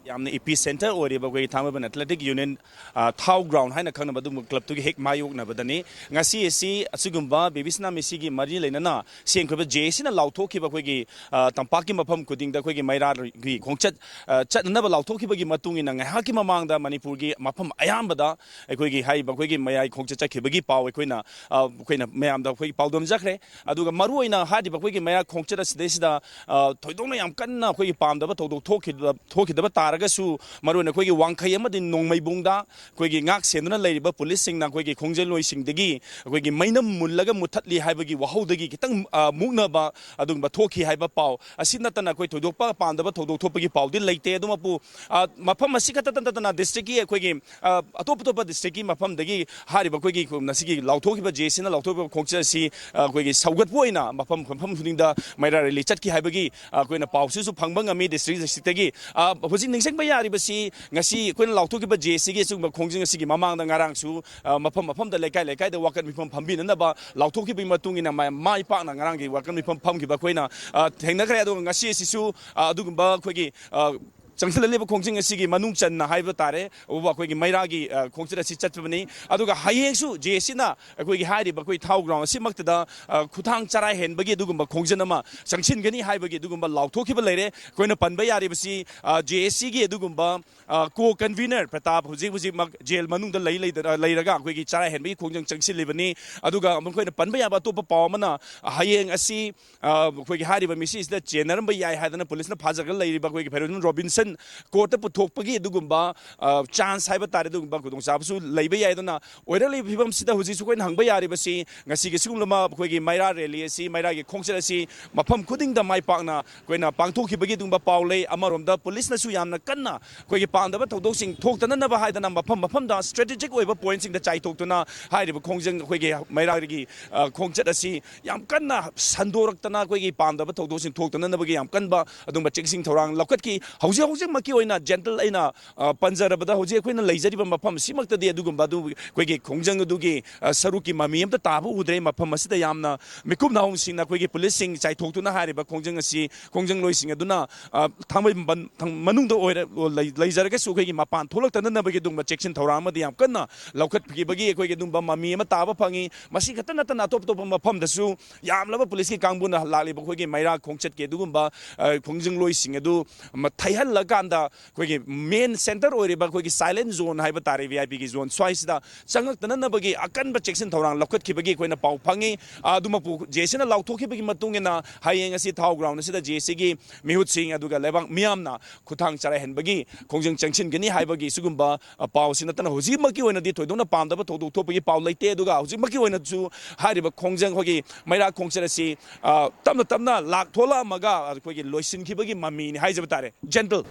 ꯌꯥꯝꯅ ꯏꯄꯤ ꯁꯦꯟꯇꯔ ꯑꯣꯏꯔꯤꯕ ꯑꯩꯈꯣꯏꯒꯤ ꯊꯥꯡꯃꯩꯕꯟ ꯑꯦꯊꯂꯦꯇꯤꯛ ꯌꯨꯅꯤꯌꯟ, ꯑ, ꯊꯥꯎ ꯒ꯭ꯔꯥꯎꯟ ꯍꯥꯏꯅ ꯈꯪꯅꯕ ꯑꯗꯨꯒꯨꯝꯕ ꯀ꯭ꯂꯕꯇꯨꯒꯤ ꯍꯦꯛ ꯃꯥꯌꯣꯛꯅꯕꯗꯅꯤ꯫ ꯉꯁꯤ ꯑꯁꯤ ꯑꯁꯤꯒꯨꯝꯕ ꯕꯦꯕꯤ ꯁꯅꯥꯃꯍꯤꯁꯤꯒꯤ ꯃꯔꯤ ꯂꯩꯅꯅ ꯁꯦꯝꯈꯤꯕ ꯖꯦ ꯑꯦ ꯁꯤꯅ ꯂꯥꯎꯊꯣꯛꯈꯤꯕ ꯑꯩꯈꯣꯏꯒꯤ, ꯑ, ꯇꯝꯄꯥꯛꯀꯤ ꯃꯐꯝ ꯈꯨꯗꯤꯡꯗ ꯑꯩꯈꯣꯏꯒꯤ ꯃꯩꯔꯥꯒꯤ ꯈꯣꯡꯆꯠ, ꯑ, ꯆꯠꯅꯅꯕ ꯂꯥꯎꯊꯣꯛꯈꯤꯕꯒꯤ ꯃꯇꯨꯡ ꯏꯟꯅ ꯉꯥꯏꯍꯥꯛꯀꯤ ꯃꯃꯥꯡꯗ ꯃꯅꯤꯄꯨꯔꯒꯤ ꯃꯐꯝ ꯑꯌꯥꯝꯕꯗ ꯑꯩꯈꯣꯏꯒꯤ ꯍꯥꯏꯔꯤꯕ ꯑꯩꯈꯣꯏꯒꯤ ꯃꯌꯥꯏ ꯈꯣꯡꯆꯠ ꯆꯠꯈꯤꯕꯒꯤ ꯄꯥꯎ ꯑꯩꯈꯣꯏꯅ, ꯑ, ꯑꯩꯈꯣꯏꯅ ꯃꯌꯥꯝꯗ ꯑꯩꯈꯣꯏꯒꯤ ꯄꯥꯎꯗꯝꯖꯈ꯭ꯔꯦ꯫ ꯑꯗꯨꯒ ꯃꯔꯨꯑꯣꯏꯅ ꯍꯥꯏꯔꯤꯕ ꯑꯩꯈꯣꯏꯒꯤ ꯃꯩꯔꯥ ꯈꯣꯡꯆꯠ ꯑꯁꯤꯗꯩꯁꯤꯗ, ꯑ, ꯊꯣꯏꯗꯣꯛꯅ ꯌꯥꯝ ꯀꯟꯅ ꯑꯩꯈꯣꯏꯒꯤ ꯄꯥꯝꯗꯕ ꯊꯧꯗꯣꯛ ꯊꯣꯛꯈꯤꯗꯕ, ꯊꯣꯛꯈꯤꯗꯕ ꯇꯥꯔꯒꯁꯨ, ꯃꯔꯨꯑꯣꯏꯅ ꯑꯩꯈꯣꯏꯒꯤ ꯋꯥꯡꯈꯩ ꯑꯃꯗꯤ ꯅꯣꯡꯃꯩꯕꯨꯡꯗ ꯑꯩꯈꯣꯏꯒꯤ ꯉꯥꯛ ꯁꯦꯟꯗꯨꯅ ꯂꯩꯔꯤꯕ ꯄꯨꯂꯤꯁꯁꯤꯡꯅ ꯑꯩꯈꯣꯏꯒꯤ ꯈꯣꯡꯖꯩꯂꯣꯏꯁꯤꯡꯗꯒꯤ ꯑꯩꯈꯣꯏꯒꯤ ꯃꯩꯅꯝ ꯃꯨꯜꯂꯒ ꯃꯨꯊꯠꯂꯤ ꯍꯥꯏꯕꯒꯤ ꯋꯥꯍꯧꯗꯒꯤ ꯈꯤꯇꯪ, ꯑ, ꯃꯨꯛꯅꯕ ꯑꯗꯨꯒꯨꯝꯕ ꯊꯣꯛꯈꯤ ꯍꯥꯏꯕ ꯄꯥꯎ꯫ ꯑꯁꯤ ꯅꯠꯇꯅ ꯑꯩꯈꯣꯏ ꯊꯣꯏꯗꯣꯛꯄ ꯄꯥꯝꯗꯕ ꯊꯧꯗꯣꯛ ꯊꯣꯛꯄꯒꯤ ꯄꯥꯎꯗꯤ ꯂꯩꯇꯦ꯫ ꯑꯗꯨꯃꯛꯄꯨ, ꯑ, ꯃꯐꯝ ꯑꯁꯤ ꯈꯛꯇ ꯅꯠꯇꯅ ꯗꯤꯁꯇ꯭ꯔꯤꯛꯀꯤ ꯑꯩꯈꯣꯏꯒꯤ, ꯑ, ꯑꯇꯣꯞ ꯑꯇꯣꯞꯄ ꯗꯤꯁꯇ꯭ꯔꯤꯛꯀꯤ ꯃꯐꯝꯗꯒꯤ ꯍꯥꯏꯔꯤꯕ ꯑꯩꯈꯣꯏꯒꯤ ꯉꯁꯤꯒꯤ ꯂꯥꯎꯊꯣꯛꯈꯤꯕ ꯖꯦ ꯑꯦ ꯁꯤꯅ ꯂꯥꯎꯊꯣꯛꯈꯤꯕ ꯈꯣꯡꯆꯠ ꯑꯁꯤ, ꯑ, ꯑꯩꯈꯣꯏꯒꯤ ꯁꯧꯒꯠꯄ ꯑꯣꯏꯅ ꯃꯐꯝ, ꯃꯐꯝ ꯈꯨꯗꯤꯡꯗ ꯃꯩꯔꯥ ꯔꯦꯂꯤ ꯆꯠꯈꯤ ꯍꯥꯏꯕꯒꯤ, ꯑ, ꯑꯩꯈꯣꯏꯅ ꯄꯥꯎꯁꯤꯁꯨ ꯐꯪꯕ ꯉꯝꯃꯤ ꯗꯤꯁꯇ꯭ꯔꯤꯛ ꯗꯤꯁꯇ꯭ꯔꯤꯛꯇꯒꯤ꯫ ꯑ, ꯍꯧꯖꯤꯛ ꯅꯤꯡꯁꯤꯡꯕ ꯌꯥꯔꯤꯕꯁꯤ ꯉꯁꯤ ꯑꯩꯈꯣꯏꯅ ꯂꯥꯎꯊꯣꯛꯈꯤꯕ ꯖꯦ ꯑꯦ ꯁꯤꯒꯤ ꯑꯁꯤꯒꯨꯝꯕ ꯈꯣꯡꯖꯪ ꯑꯁꯤꯒꯤ ꯃꯃꯥꯡꯗ ꯉꯔꯥꯡꯁꯨ, ꯑ, ꯃꯐꯝ ꯃꯐꯝꯗ ꯂꯩꯀꯥꯏ ꯂꯩꯀꯥꯏꯗ ꯋꯥꯀꯠ ꯃꯤꯐꯝ ꯐꯝꯕꯤꯅꯅꯕ ꯂꯥꯎꯊꯣꯛꯈꯤꯕꯒꯤ ꯃꯇꯨꯡ ꯏꯟꯅ ꯃꯥꯏ, ꯃꯥꯏ ꯄꯥꯛꯅ ꯉꯔꯥꯡꯒꯤ ꯋꯥꯀꯠ ꯃꯤꯐꯝ ꯐꯝꯈꯤꯕ ꯑꯩꯈꯣꯏꯅ, ꯑ, ꯊꯦꯡꯅꯈ꯭ꯔꯦ꯫ ꯑꯗꯨꯒ ꯉꯁꯤ ꯑꯁꯤꯁꯨ, ꯑ, ꯑꯗꯨꯒꯨꯝꯕ ꯑꯩꯈꯣꯏꯒꯤ, ꯑ, ꯆꯪꯁꯤꯜꯂꯛꯂꯤꯕ ꯈꯣꯡꯖꯪ ꯑꯁꯤꯒꯤ ꯃꯅꯨꯡ ꯆꯟꯅ ꯍꯥꯏꯕ ꯇꯥꯔꯦ, ꯎꯕ ꯑꯩꯈꯣꯏꯒꯤ ꯃꯩꯔꯥꯒꯤ, ꯑ, ꯈꯣꯡꯆꯠ ꯑꯁꯤ ꯆꯠꯄꯅꯤ꯫ ꯑꯗꯨꯒ ꯍꯌꯦꯡꯁꯨ ꯖꯦ ꯑꯦ ꯁꯤꯅ ꯑꯩꯈꯣꯏꯒꯤ ꯍꯥꯏꯔꯤꯕ ꯑꯩꯈꯣꯏ ꯊꯥꯎ ꯒ꯭ꯔꯥꯎꯟ ꯑꯁꯤꯃꯛꯇꯗ, ꯑ, ꯈꯨꯊꯥꯡ ꯆꯔꯥ ꯍꯦꯟꯕꯒꯤ ꯑꯗꯨꯒꯨꯝꯕ ꯈꯣꯡꯖꯪ ꯑꯃ ꯆꯪꯁꯤꯟꯒꯅꯤ ꯍꯥꯏꯕꯒꯤ ꯑꯗꯨꯒꯨꯝꯕ ꯂꯥꯎꯊꯣꯛꯈꯤꯕ ꯂꯩꯔꯦ꯫ ꯑꯩꯈꯣꯏꯅ ꯄꯟꯕ ꯌꯥꯔꯤꯕꯁꯤ, ꯑ, ꯖꯦ ꯑꯦ ꯁꯤꯒꯤ ꯑꯗꯨꯒꯨꯝꯕ, ꯑ, ꯀꯣ ꯀꯟꯚꯤꯅꯔ ꯄ꯭ꯔꯇꯥꯞ ꯍꯧꯖꯤꯛ ꯍꯧꯖꯤꯛꯃꯛ ꯖꯦꯜ ꯃꯅꯨꯡꯗ ꯂꯩ ꯂꯩꯗꯅ, ꯂꯩꯔꯒ ꯑꯩꯈꯣꯏꯒꯤ ꯆꯔꯥ ꯍꯦꯟꯕꯒꯤ ꯈꯣꯡꯖꯪ ꯆꯪꯁꯤꯜꯂꯤꯕꯅꯤ꯫ ꯑꯗꯨꯒ ꯑꯃꯨꯛ ꯑꯩꯈꯣꯏꯅ ꯄꯟꯕ ꯌꯥꯕ ꯑꯇꯣꯞꯄ ꯄꯥꯎ ꯑꯃꯅ, ꯑ, ꯍꯌꯦꯡ ꯑꯁꯤ, ꯑ, ꯑꯩꯈꯣꯏꯒꯤ ꯍꯥꯏꯔꯤꯕ ꯃꯤꯁꯤꯡꯁꯤꯗ ꯆꯦꯟꯅꯔꯝꯕ ꯌꯥꯏ ꯍꯥꯏꯗꯅ ꯄꯨꯂꯤꯁꯅ ꯐꯥꯖꯔꯒ ꯂꯩꯔꯤꯕ ꯑꯩꯈꯣꯏꯒꯤ ꯐꯦꯔꯣꯖꯟ ꯔꯣꯕꯤꯟꯁꯟ ꯀꯣꯔꯠꯇ ꯄꯨꯊꯣꯛꯄꯒꯤ ꯑꯗꯨꯒꯨꯝꯕ, ꯑ, ꯆꯥꯟꯁ ꯍꯥꯏꯕ ꯇꯥꯔꯦ, ꯑꯗꯨꯒꯨꯝꯕ ꯈꯨꯗꯣꯡꯆꯥꯕꯁꯨ ꯂꯩꯕ ꯌꯥꯏ꯫ ꯑꯗꯨꯅ ꯑꯣꯏꯔꯛꯂꯤꯕ ꯐꯤꯕꯝꯁꯤꯗ ꯍꯧꯖꯤꯛꯁꯨ ꯑꯩꯈꯣꯏꯅ ꯍꯪꯕ ꯌꯥꯔꯤꯕꯁꯤ, ꯉꯁꯤꯒꯤ ꯁꯤꯒꯨꯝꯂꯕ ꯑꯩꯈꯣꯏꯒꯤ ꯃꯩꯔꯥ ꯔꯦꯂꯤ ꯑꯁꯤ, ꯃꯩꯔꯥꯒꯤ ꯈꯣꯡꯆꯠ ꯑꯁꯤ ꯃꯐꯝ ꯈꯨꯗꯤꯡꯗ ꯃꯥꯏ ꯄꯥꯛꯅ ꯑꯩꯈꯣꯏꯅ ꯄꯥꯡꯊꯣꯛꯈꯤꯕꯒꯤ ꯑꯗꯨꯒꯨꯝꯕ ꯄꯥꯎ ꯂꯩ꯫ ꯑꯃꯔꯣꯝꯗ ꯄꯨꯂꯤꯁꯅꯁꯨ ꯌꯥꯝꯅ ꯀꯟꯅ ꯑꯩꯈꯣꯏꯒꯤ ꯄꯥꯝꯗꯕ ꯊꯧꯗꯣꯛꯁꯤꯡ ꯊꯣꯛꯇꯅꯅꯕ ꯍꯥꯏꯗꯅ ꯃꯐꯝ ꯃꯐꯝꯗ ꯁ꯭ꯇ꯭ꯔꯦꯇꯦꯖꯤꯛ ꯑꯣꯏꯕ ꯄꯣꯏꯟꯠꯁꯤꯡꯗ ꯆꯥꯏꯊꯣꯛꯇꯨꯅ ꯍꯥꯏꯔꯤꯕ ꯈꯣꯡꯖꯪ, ꯑꯩꯈꯣꯏꯒꯤ ꯃꯩꯔꯥꯒꯤ, ꯑ, ꯈꯣꯡꯆꯠ ꯑꯁꯤ ꯌꯥꯝ ꯀꯟꯅ ꯁꯟꯗꯣꯔꯛꯇꯅ ꯑꯩꯈꯣꯏꯒꯤ ꯄꯥꯝꯗꯕ ꯊꯧꯗꯣꯛꯁꯤꯡ ꯊꯣꯛꯇꯅꯅꯕꯒꯤ ꯌꯥꯝ ꯀꯟꯕ ꯑꯗꯨꯒꯨꯝꯕ ꯆꯦꯛꯁꯤꯟ ꯊꯧꯔꯥꯡ ꯂꯧꯈꯠꯈꯤ꯫ ꯍꯧꯖꯤꯛ ꯍꯧꯖꯤꯛꯃꯛꯀꯤ ꯑꯣꯏꯅ, ꯖꯦꯟꯇꯜ, ꯑꯩꯅ ꯑ, ꯄꯟꯖꯔꯕꯗ, ꯍꯧꯖꯤꯛ ꯑꯩꯈꯣꯏꯅ ꯂꯩꯖꯔꯤꯕ ꯃꯐꯝ ꯑꯁꯤꯃꯛꯇꯗꯤ ꯑꯗꯨꯒꯨꯝꯕ ꯑꯗꯨ ꯑꯩꯈꯣꯏꯒꯤ ꯈꯣꯡꯖꯪ ꯑꯗꯨꯒꯤ ꯑ, ꯁꯔꯨꯛꯀꯤ ꯃꯃꯤ ꯑꯃꯠꯇ ꯇꯥꯕ ꯎꯗ꯭ꯔꯦ꯫ ꯃꯐꯝ ꯑꯁꯤꯗ ꯌꯥꯝꯅ ꯃꯤꯀꯨꯞ ꯅꯥꯍꯣꯡꯁꯤꯡꯅ ꯑꯩꯈꯣꯏꯒꯤ ꯄꯨꯂꯤꯁꯁꯤꯡ ꯆꯥꯏꯊꯣꯛꯇꯨꯅ ꯍꯥꯏꯔꯤꯕ ꯈꯣꯡꯖꯪ ꯑꯁꯤ ꯈꯣꯡꯖꯪꯂꯣꯏꯁꯤꯡ ꯑꯗꯨꯅ, ꯑ, ꯊꯥꯡꯃꯩꯕꯟ ꯊꯥꯡ-, ꯃꯅꯨꯡꯗ ꯑꯣꯏꯔ-, ꯂꯩ-, ꯂꯩꯖꯔꯒꯁꯨ ꯑꯩꯈꯣꯏꯒꯤ ꯃꯄꯥꯟ ꯊꯣꯛꯂꯛꯇꯅꯅꯕꯒꯤ ꯑꯗꯨꯒꯨꯝꯕ ꯆꯦꯛꯁꯤꯟ ꯊꯧꯔꯥꯡ ꯑꯃꯗꯤ ꯌꯥꯝ ꯀꯟꯅ ꯂꯧꯈꯠꯈꯤꯕꯒꯤ ꯑꯩꯈꯣꯏꯒꯤ ꯑꯗꯨꯒꯨꯝꯕ ꯃꯃꯤ ꯑꯃ ꯇꯥꯕ ꯐꯪꯉꯤ꯫ ꯃꯁꯤ ꯈꯛꯇ ꯅꯠꯇꯅ ꯑꯇꯣꯞ ꯑꯇꯣꯞꯄ ꯃꯐꯝꯗꯁꯨ ꯌꯥꯝꯂꯕ ꯄꯨꯂꯤꯁꯀꯤ ꯀꯥꯡꯕꯨꯅ ꯂꯥꯛꯂꯤꯕ ꯑꯩꯈꯣꯏꯒꯤ ꯃꯩꯔꯥ ꯈꯣꯡꯆꯠꯀꯤ ꯑꯗꯨꯒꯨꯝꯕ, ꯑ, ꯈꯣꯡꯖꯪꯂꯣꯏꯁꯤꯡ ꯑꯗꯨ ꯃ-, ꯊꯩꯍꯜꯂꯀꯥꯟꯗ ꯑꯩꯈꯣꯏꯒꯤ ꯃꯦꯟ ꯁꯦꯟꯇꯔ ꯑꯣꯏꯔꯤꯕ ꯑꯩꯈꯣꯏꯒꯤ ꯁꯥꯏꯂꯦꯟ ꯖꯣꯟ ꯍꯥꯏꯕ ꯇꯥꯔꯦ, ꯚꯤ ꯑꯥꯏ ꯄꯤꯒꯤ ꯖꯣꯟ ꯁ꯭ꯋꯥꯏꯁꯤꯗ ꯆꯪꯉꯛꯇꯅꯅꯕꯒꯤ ꯑꯀꯟꯕ ꯆꯦꯛꯁꯤꯟ ꯊꯧꯔꯥꯡ ꯂꯧꯈꯠꯈꯤꯕꯒꯤ ꯑꯩꯈꯣꯏꯅ ꯄꯥꯎ ꯐꯪꯉꯤ꯫ ꯑ, ꯑꯗꯨꯃꯛꯄꯨ ꯖꯦ ꯁꯤꯅ ꯂꯥꯎꯊꯣꯛꯈꯤꯕꯒꯤ ꯃꯇꯨꯡ ꯏꯟꯅ ꯍꯌꯦꯡ ꯑꯁꯤ ꯊꯥꯎ ꯒ꯭ꯔꯥꯎꯟ ꯑꯁꯤꯗ ꯖꯦ ꯁꯤꯒꯤ ꯃꯤꯍꯨꯠꯁꯤꯡ ꯑꯗꯨꯒ ꯂꯩꯕꯥꯛ ꯃꯤꯌꯥꯝꯅ ꯈꯨꯠꯊꯥꯡ ꯆꯔꯥꯏꯍꯟꯕꯒꯤ ꯈꯣꯡꯖꯪ ꯆꯪꯁꯤꯟꯒꯅꯤ ꯍꯥꯏꯕꯒꯤ ꯁꯤꯒꯨꯝꯕ, ꯑ, ꯄꯥꯎꯁꯤ ꯅꯠꯇꯅ ꯍꯧꯖꯤꯛꯃꯛꯀꯤ ꯑꯣꯏꯅꯗꯤ ꯊꯣꯏꯗꯣꯛꯅ ꯄꯥꯝꯗꯕ ꯊꯧꯗꯣꯛ ꯊꯣꯛꯄꯒꯤ ꯄꯥꯎ ꯂꯩꯇꯦ꯫ ꯑꯗꯨꯒ ꯍꯧꯖꯤꯛꯃꯛꯀꯤ ꯑꯣꯏꯅꯁꯨ ꯍꯥꯏꯔꯤꯕ ꯈꯣꯡꯖꯪ, ꯑꯩꯈꯣꯏꯒꯤ ꯃꯩꯔꯥ ꯈꯣꯡꯆꯠ ꯑꯁꯤ, ꯑ, ꯇꯞꯅ ꯇꯞꯅ ꯂꯥꯛ ꯊꯣꯛꯂꯛꯑꯝꯃꯒ ꯑꯩꯈꯣꯏꯒꯤ ꯂꯣꯏꯁꯤꯟꯈꯤꯕꯒꯤ ꯃꯃꯤꯅꯤ ꯍꯥꯏꯖꯕ ꯇꯥꯔꯦ꯫ ꯖꯦꯟꯇꯜ꯫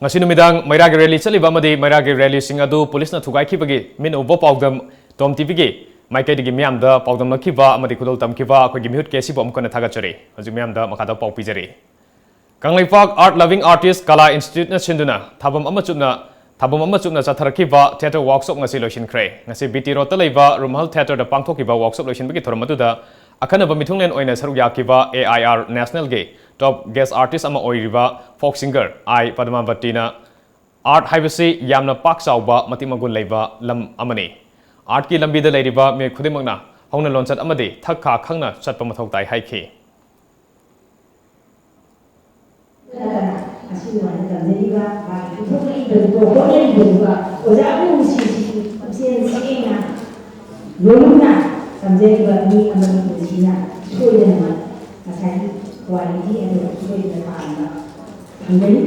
ꯉꯁꯤ ꯅꯨꯃꯤꯗꯥꯡ ꯃꯩꯔꯥꯒꯤ ꯔꯦꯂꯤ ꯆꯠꯂꯤꯕ ꯑꯃꯗꯤ ꯃꯩꯔꯥꯒꯤ ꯔꯦꯂꯤꯁꯤꯡ ꯑꯗꯨ ꯄꯨꯂꯤꯁꯅ ꯊꯨꯒꯥꯏꯈꯤꯕꯒꯤ ꯃꯤꯠꯅ ꯎꯕ ꯄꯥꯎꯗꯝ ꯇꯣꯝ ꯇꯤꯚꯤꯒꯤ ꯃꯥꯏꯀꯩꯗꯒꯤ ꯃꯤꯌꯥꯝꯗ ꯄꯥꯎꯗꯝꯂꯛꯈꯤꯕ ꯑꯃꯗꯤ ꯈꯨꯗꯣꯜ ꯇꯝꯈꯤꯕ ꯑꯩꯈꯣꯏꯒꯤ ꯃꯤꯍꯨꯠ ꯀꯦ ꯁꯤꯕꯨ ꯑꯃꯨꯛ ꯍꯟꯅ ꯊꯥꯒꯠꯆꯔꯤ꯫ ꯍꯧꯖꯤꯛ ꯃꯤꯌꯥꯝꯗ ꯃꯈꯥꯗ ꯄꯥꯎ ꯄꯤꯖꯔꯤ꯫ ꯀꯪꯂꯩꯄꯥꯛ Art Loving Artist ꯀꯂꯥ ꯏꯟꯁꯇꯤꯇ꯭ꯌꯨꯠꯅ ꯁꯤꯟꯗꯨꯅ ꯊꯥꯕꯝ ꯑꯃ ꯆꯨꯞꯅ, ꯊꯥꯕꯝ ꯑꯃ ꯆꯨꯞꯅ ꯆꯠꯊꯔꯛꯈꯤꯕ ꯊꯤꯌꯦꯇꯔ ꯋꯥꯔꯛꯁꯣꯞ ꯉꯁꯤ ꯂꯣꯏꯁꯤꯟꯈ꯭ꯔꯦ꯫ ꯉꯁꯤ ꯕꯤ ꯇꯤ ꯔꯣꯗꯇ ꯂꯩꯕ ꯔꯨꯃꯥꯜ ꯊꯤꯌꯦꯇꯔꯗ ꯄꯥꯡꯊꯣꯛꯈꯤꯕ ꯋꯥꯔꯛꯁꯣꯞ ꯂꯣꯏꯁꯤꯟꯕꯒꯤ ꯊꯧꯔꯝ ꯑꯗꯨꯗ ꯑꯈꯟꯅꯕ ꯃꯤꯊꯨꯡꯂꯦꯟ ꯑꯣꯏꯅ ꯁꯔꯨꯛ ꯌꯥꯈꯤꯕ ꯑꯦ ꯑꯥꯏ ꯑꯥꯔ ꯅꯦꯁꯅꯦꯜꯒꯤ ꯇꯣꯞ ꯒꯦꯁ ꯑꯥꯔꯇꯤꯁ ꯑꯃ ꯑꯣꯏꯔꯤꯕ ꯐꯣꯛ ꯁꯤꯡꯒꯔ ꯑꯥꯏ ꯄꯗꯃꯥꯕꯇꯤꯅ ꯑꯥꯔꯠ ꯍꯥꯏꯕꯁꯤ ꯌꯥꯝꯅ ꯄꯥꯛ ꯆꯥꯎꯕ, ꯃꯇꯤꯛ ꯃꯒꯨꯟ ꯂꯩꯕ ꯂꯝ ꯑꯃꯅꯤ꯫ ꯑꯥꯔꯠꯀꯤ ꯂꯝꯕꯤꯗ ꯂꯩꯔꯤꯕ ꯃꯤꯑꯣꯏ ꯈꯨꯗꯤꯡꯃꯛꯅ ꯍꯧꯅ ꯂꯣꯟꯆꯠ ꯑꯃꯗꯤ ꯊꯛ ꯈꯥ ꯈꯪꯅ ꯆꯠꯄ ꯃꯊꯧ ꯇꯥꯏ ꯍꯥꯏꯈꯤ꯫ ꯑꯁꯤꯒꯨꯝꯕ ꯇꯝꯖꯔꯤꯕ, ꯃꯥꯒꯤ ꯄꯨꯊꯣꯛꯂꯛꯏꯕꯗꯨꯒ ꯍꯣꯠꯅꯔꯤꯕꯗꯨꯒ ꯑꯣꯖꯥꯕꯨ ꯅꯨꯡꯁꯤꯕꯁꯤꯁꯨ ꯄꯨꯛꯆꯦꯜ ꯁꯦꯡꯅ, ꯂꯣꯏꯅꯅ ꯇꯝꯖꯔꯤꯕ ꯃꯤ ꯑꯃꯒꯤ ꯄꯨꯟꯁꯤꯅ ꯁꯣꯏꯗꯅꯃꯛ ꯉꯁꯥꯏꯒꯤ ꯀ꯭ꯋꯥꯂꯤꯇꯤ ꯑꯗꯨ ꯁꯣꯏꯗꯅ ꯇꯥꯟꯕ ꯐꯪꯒꯅꯤ꯫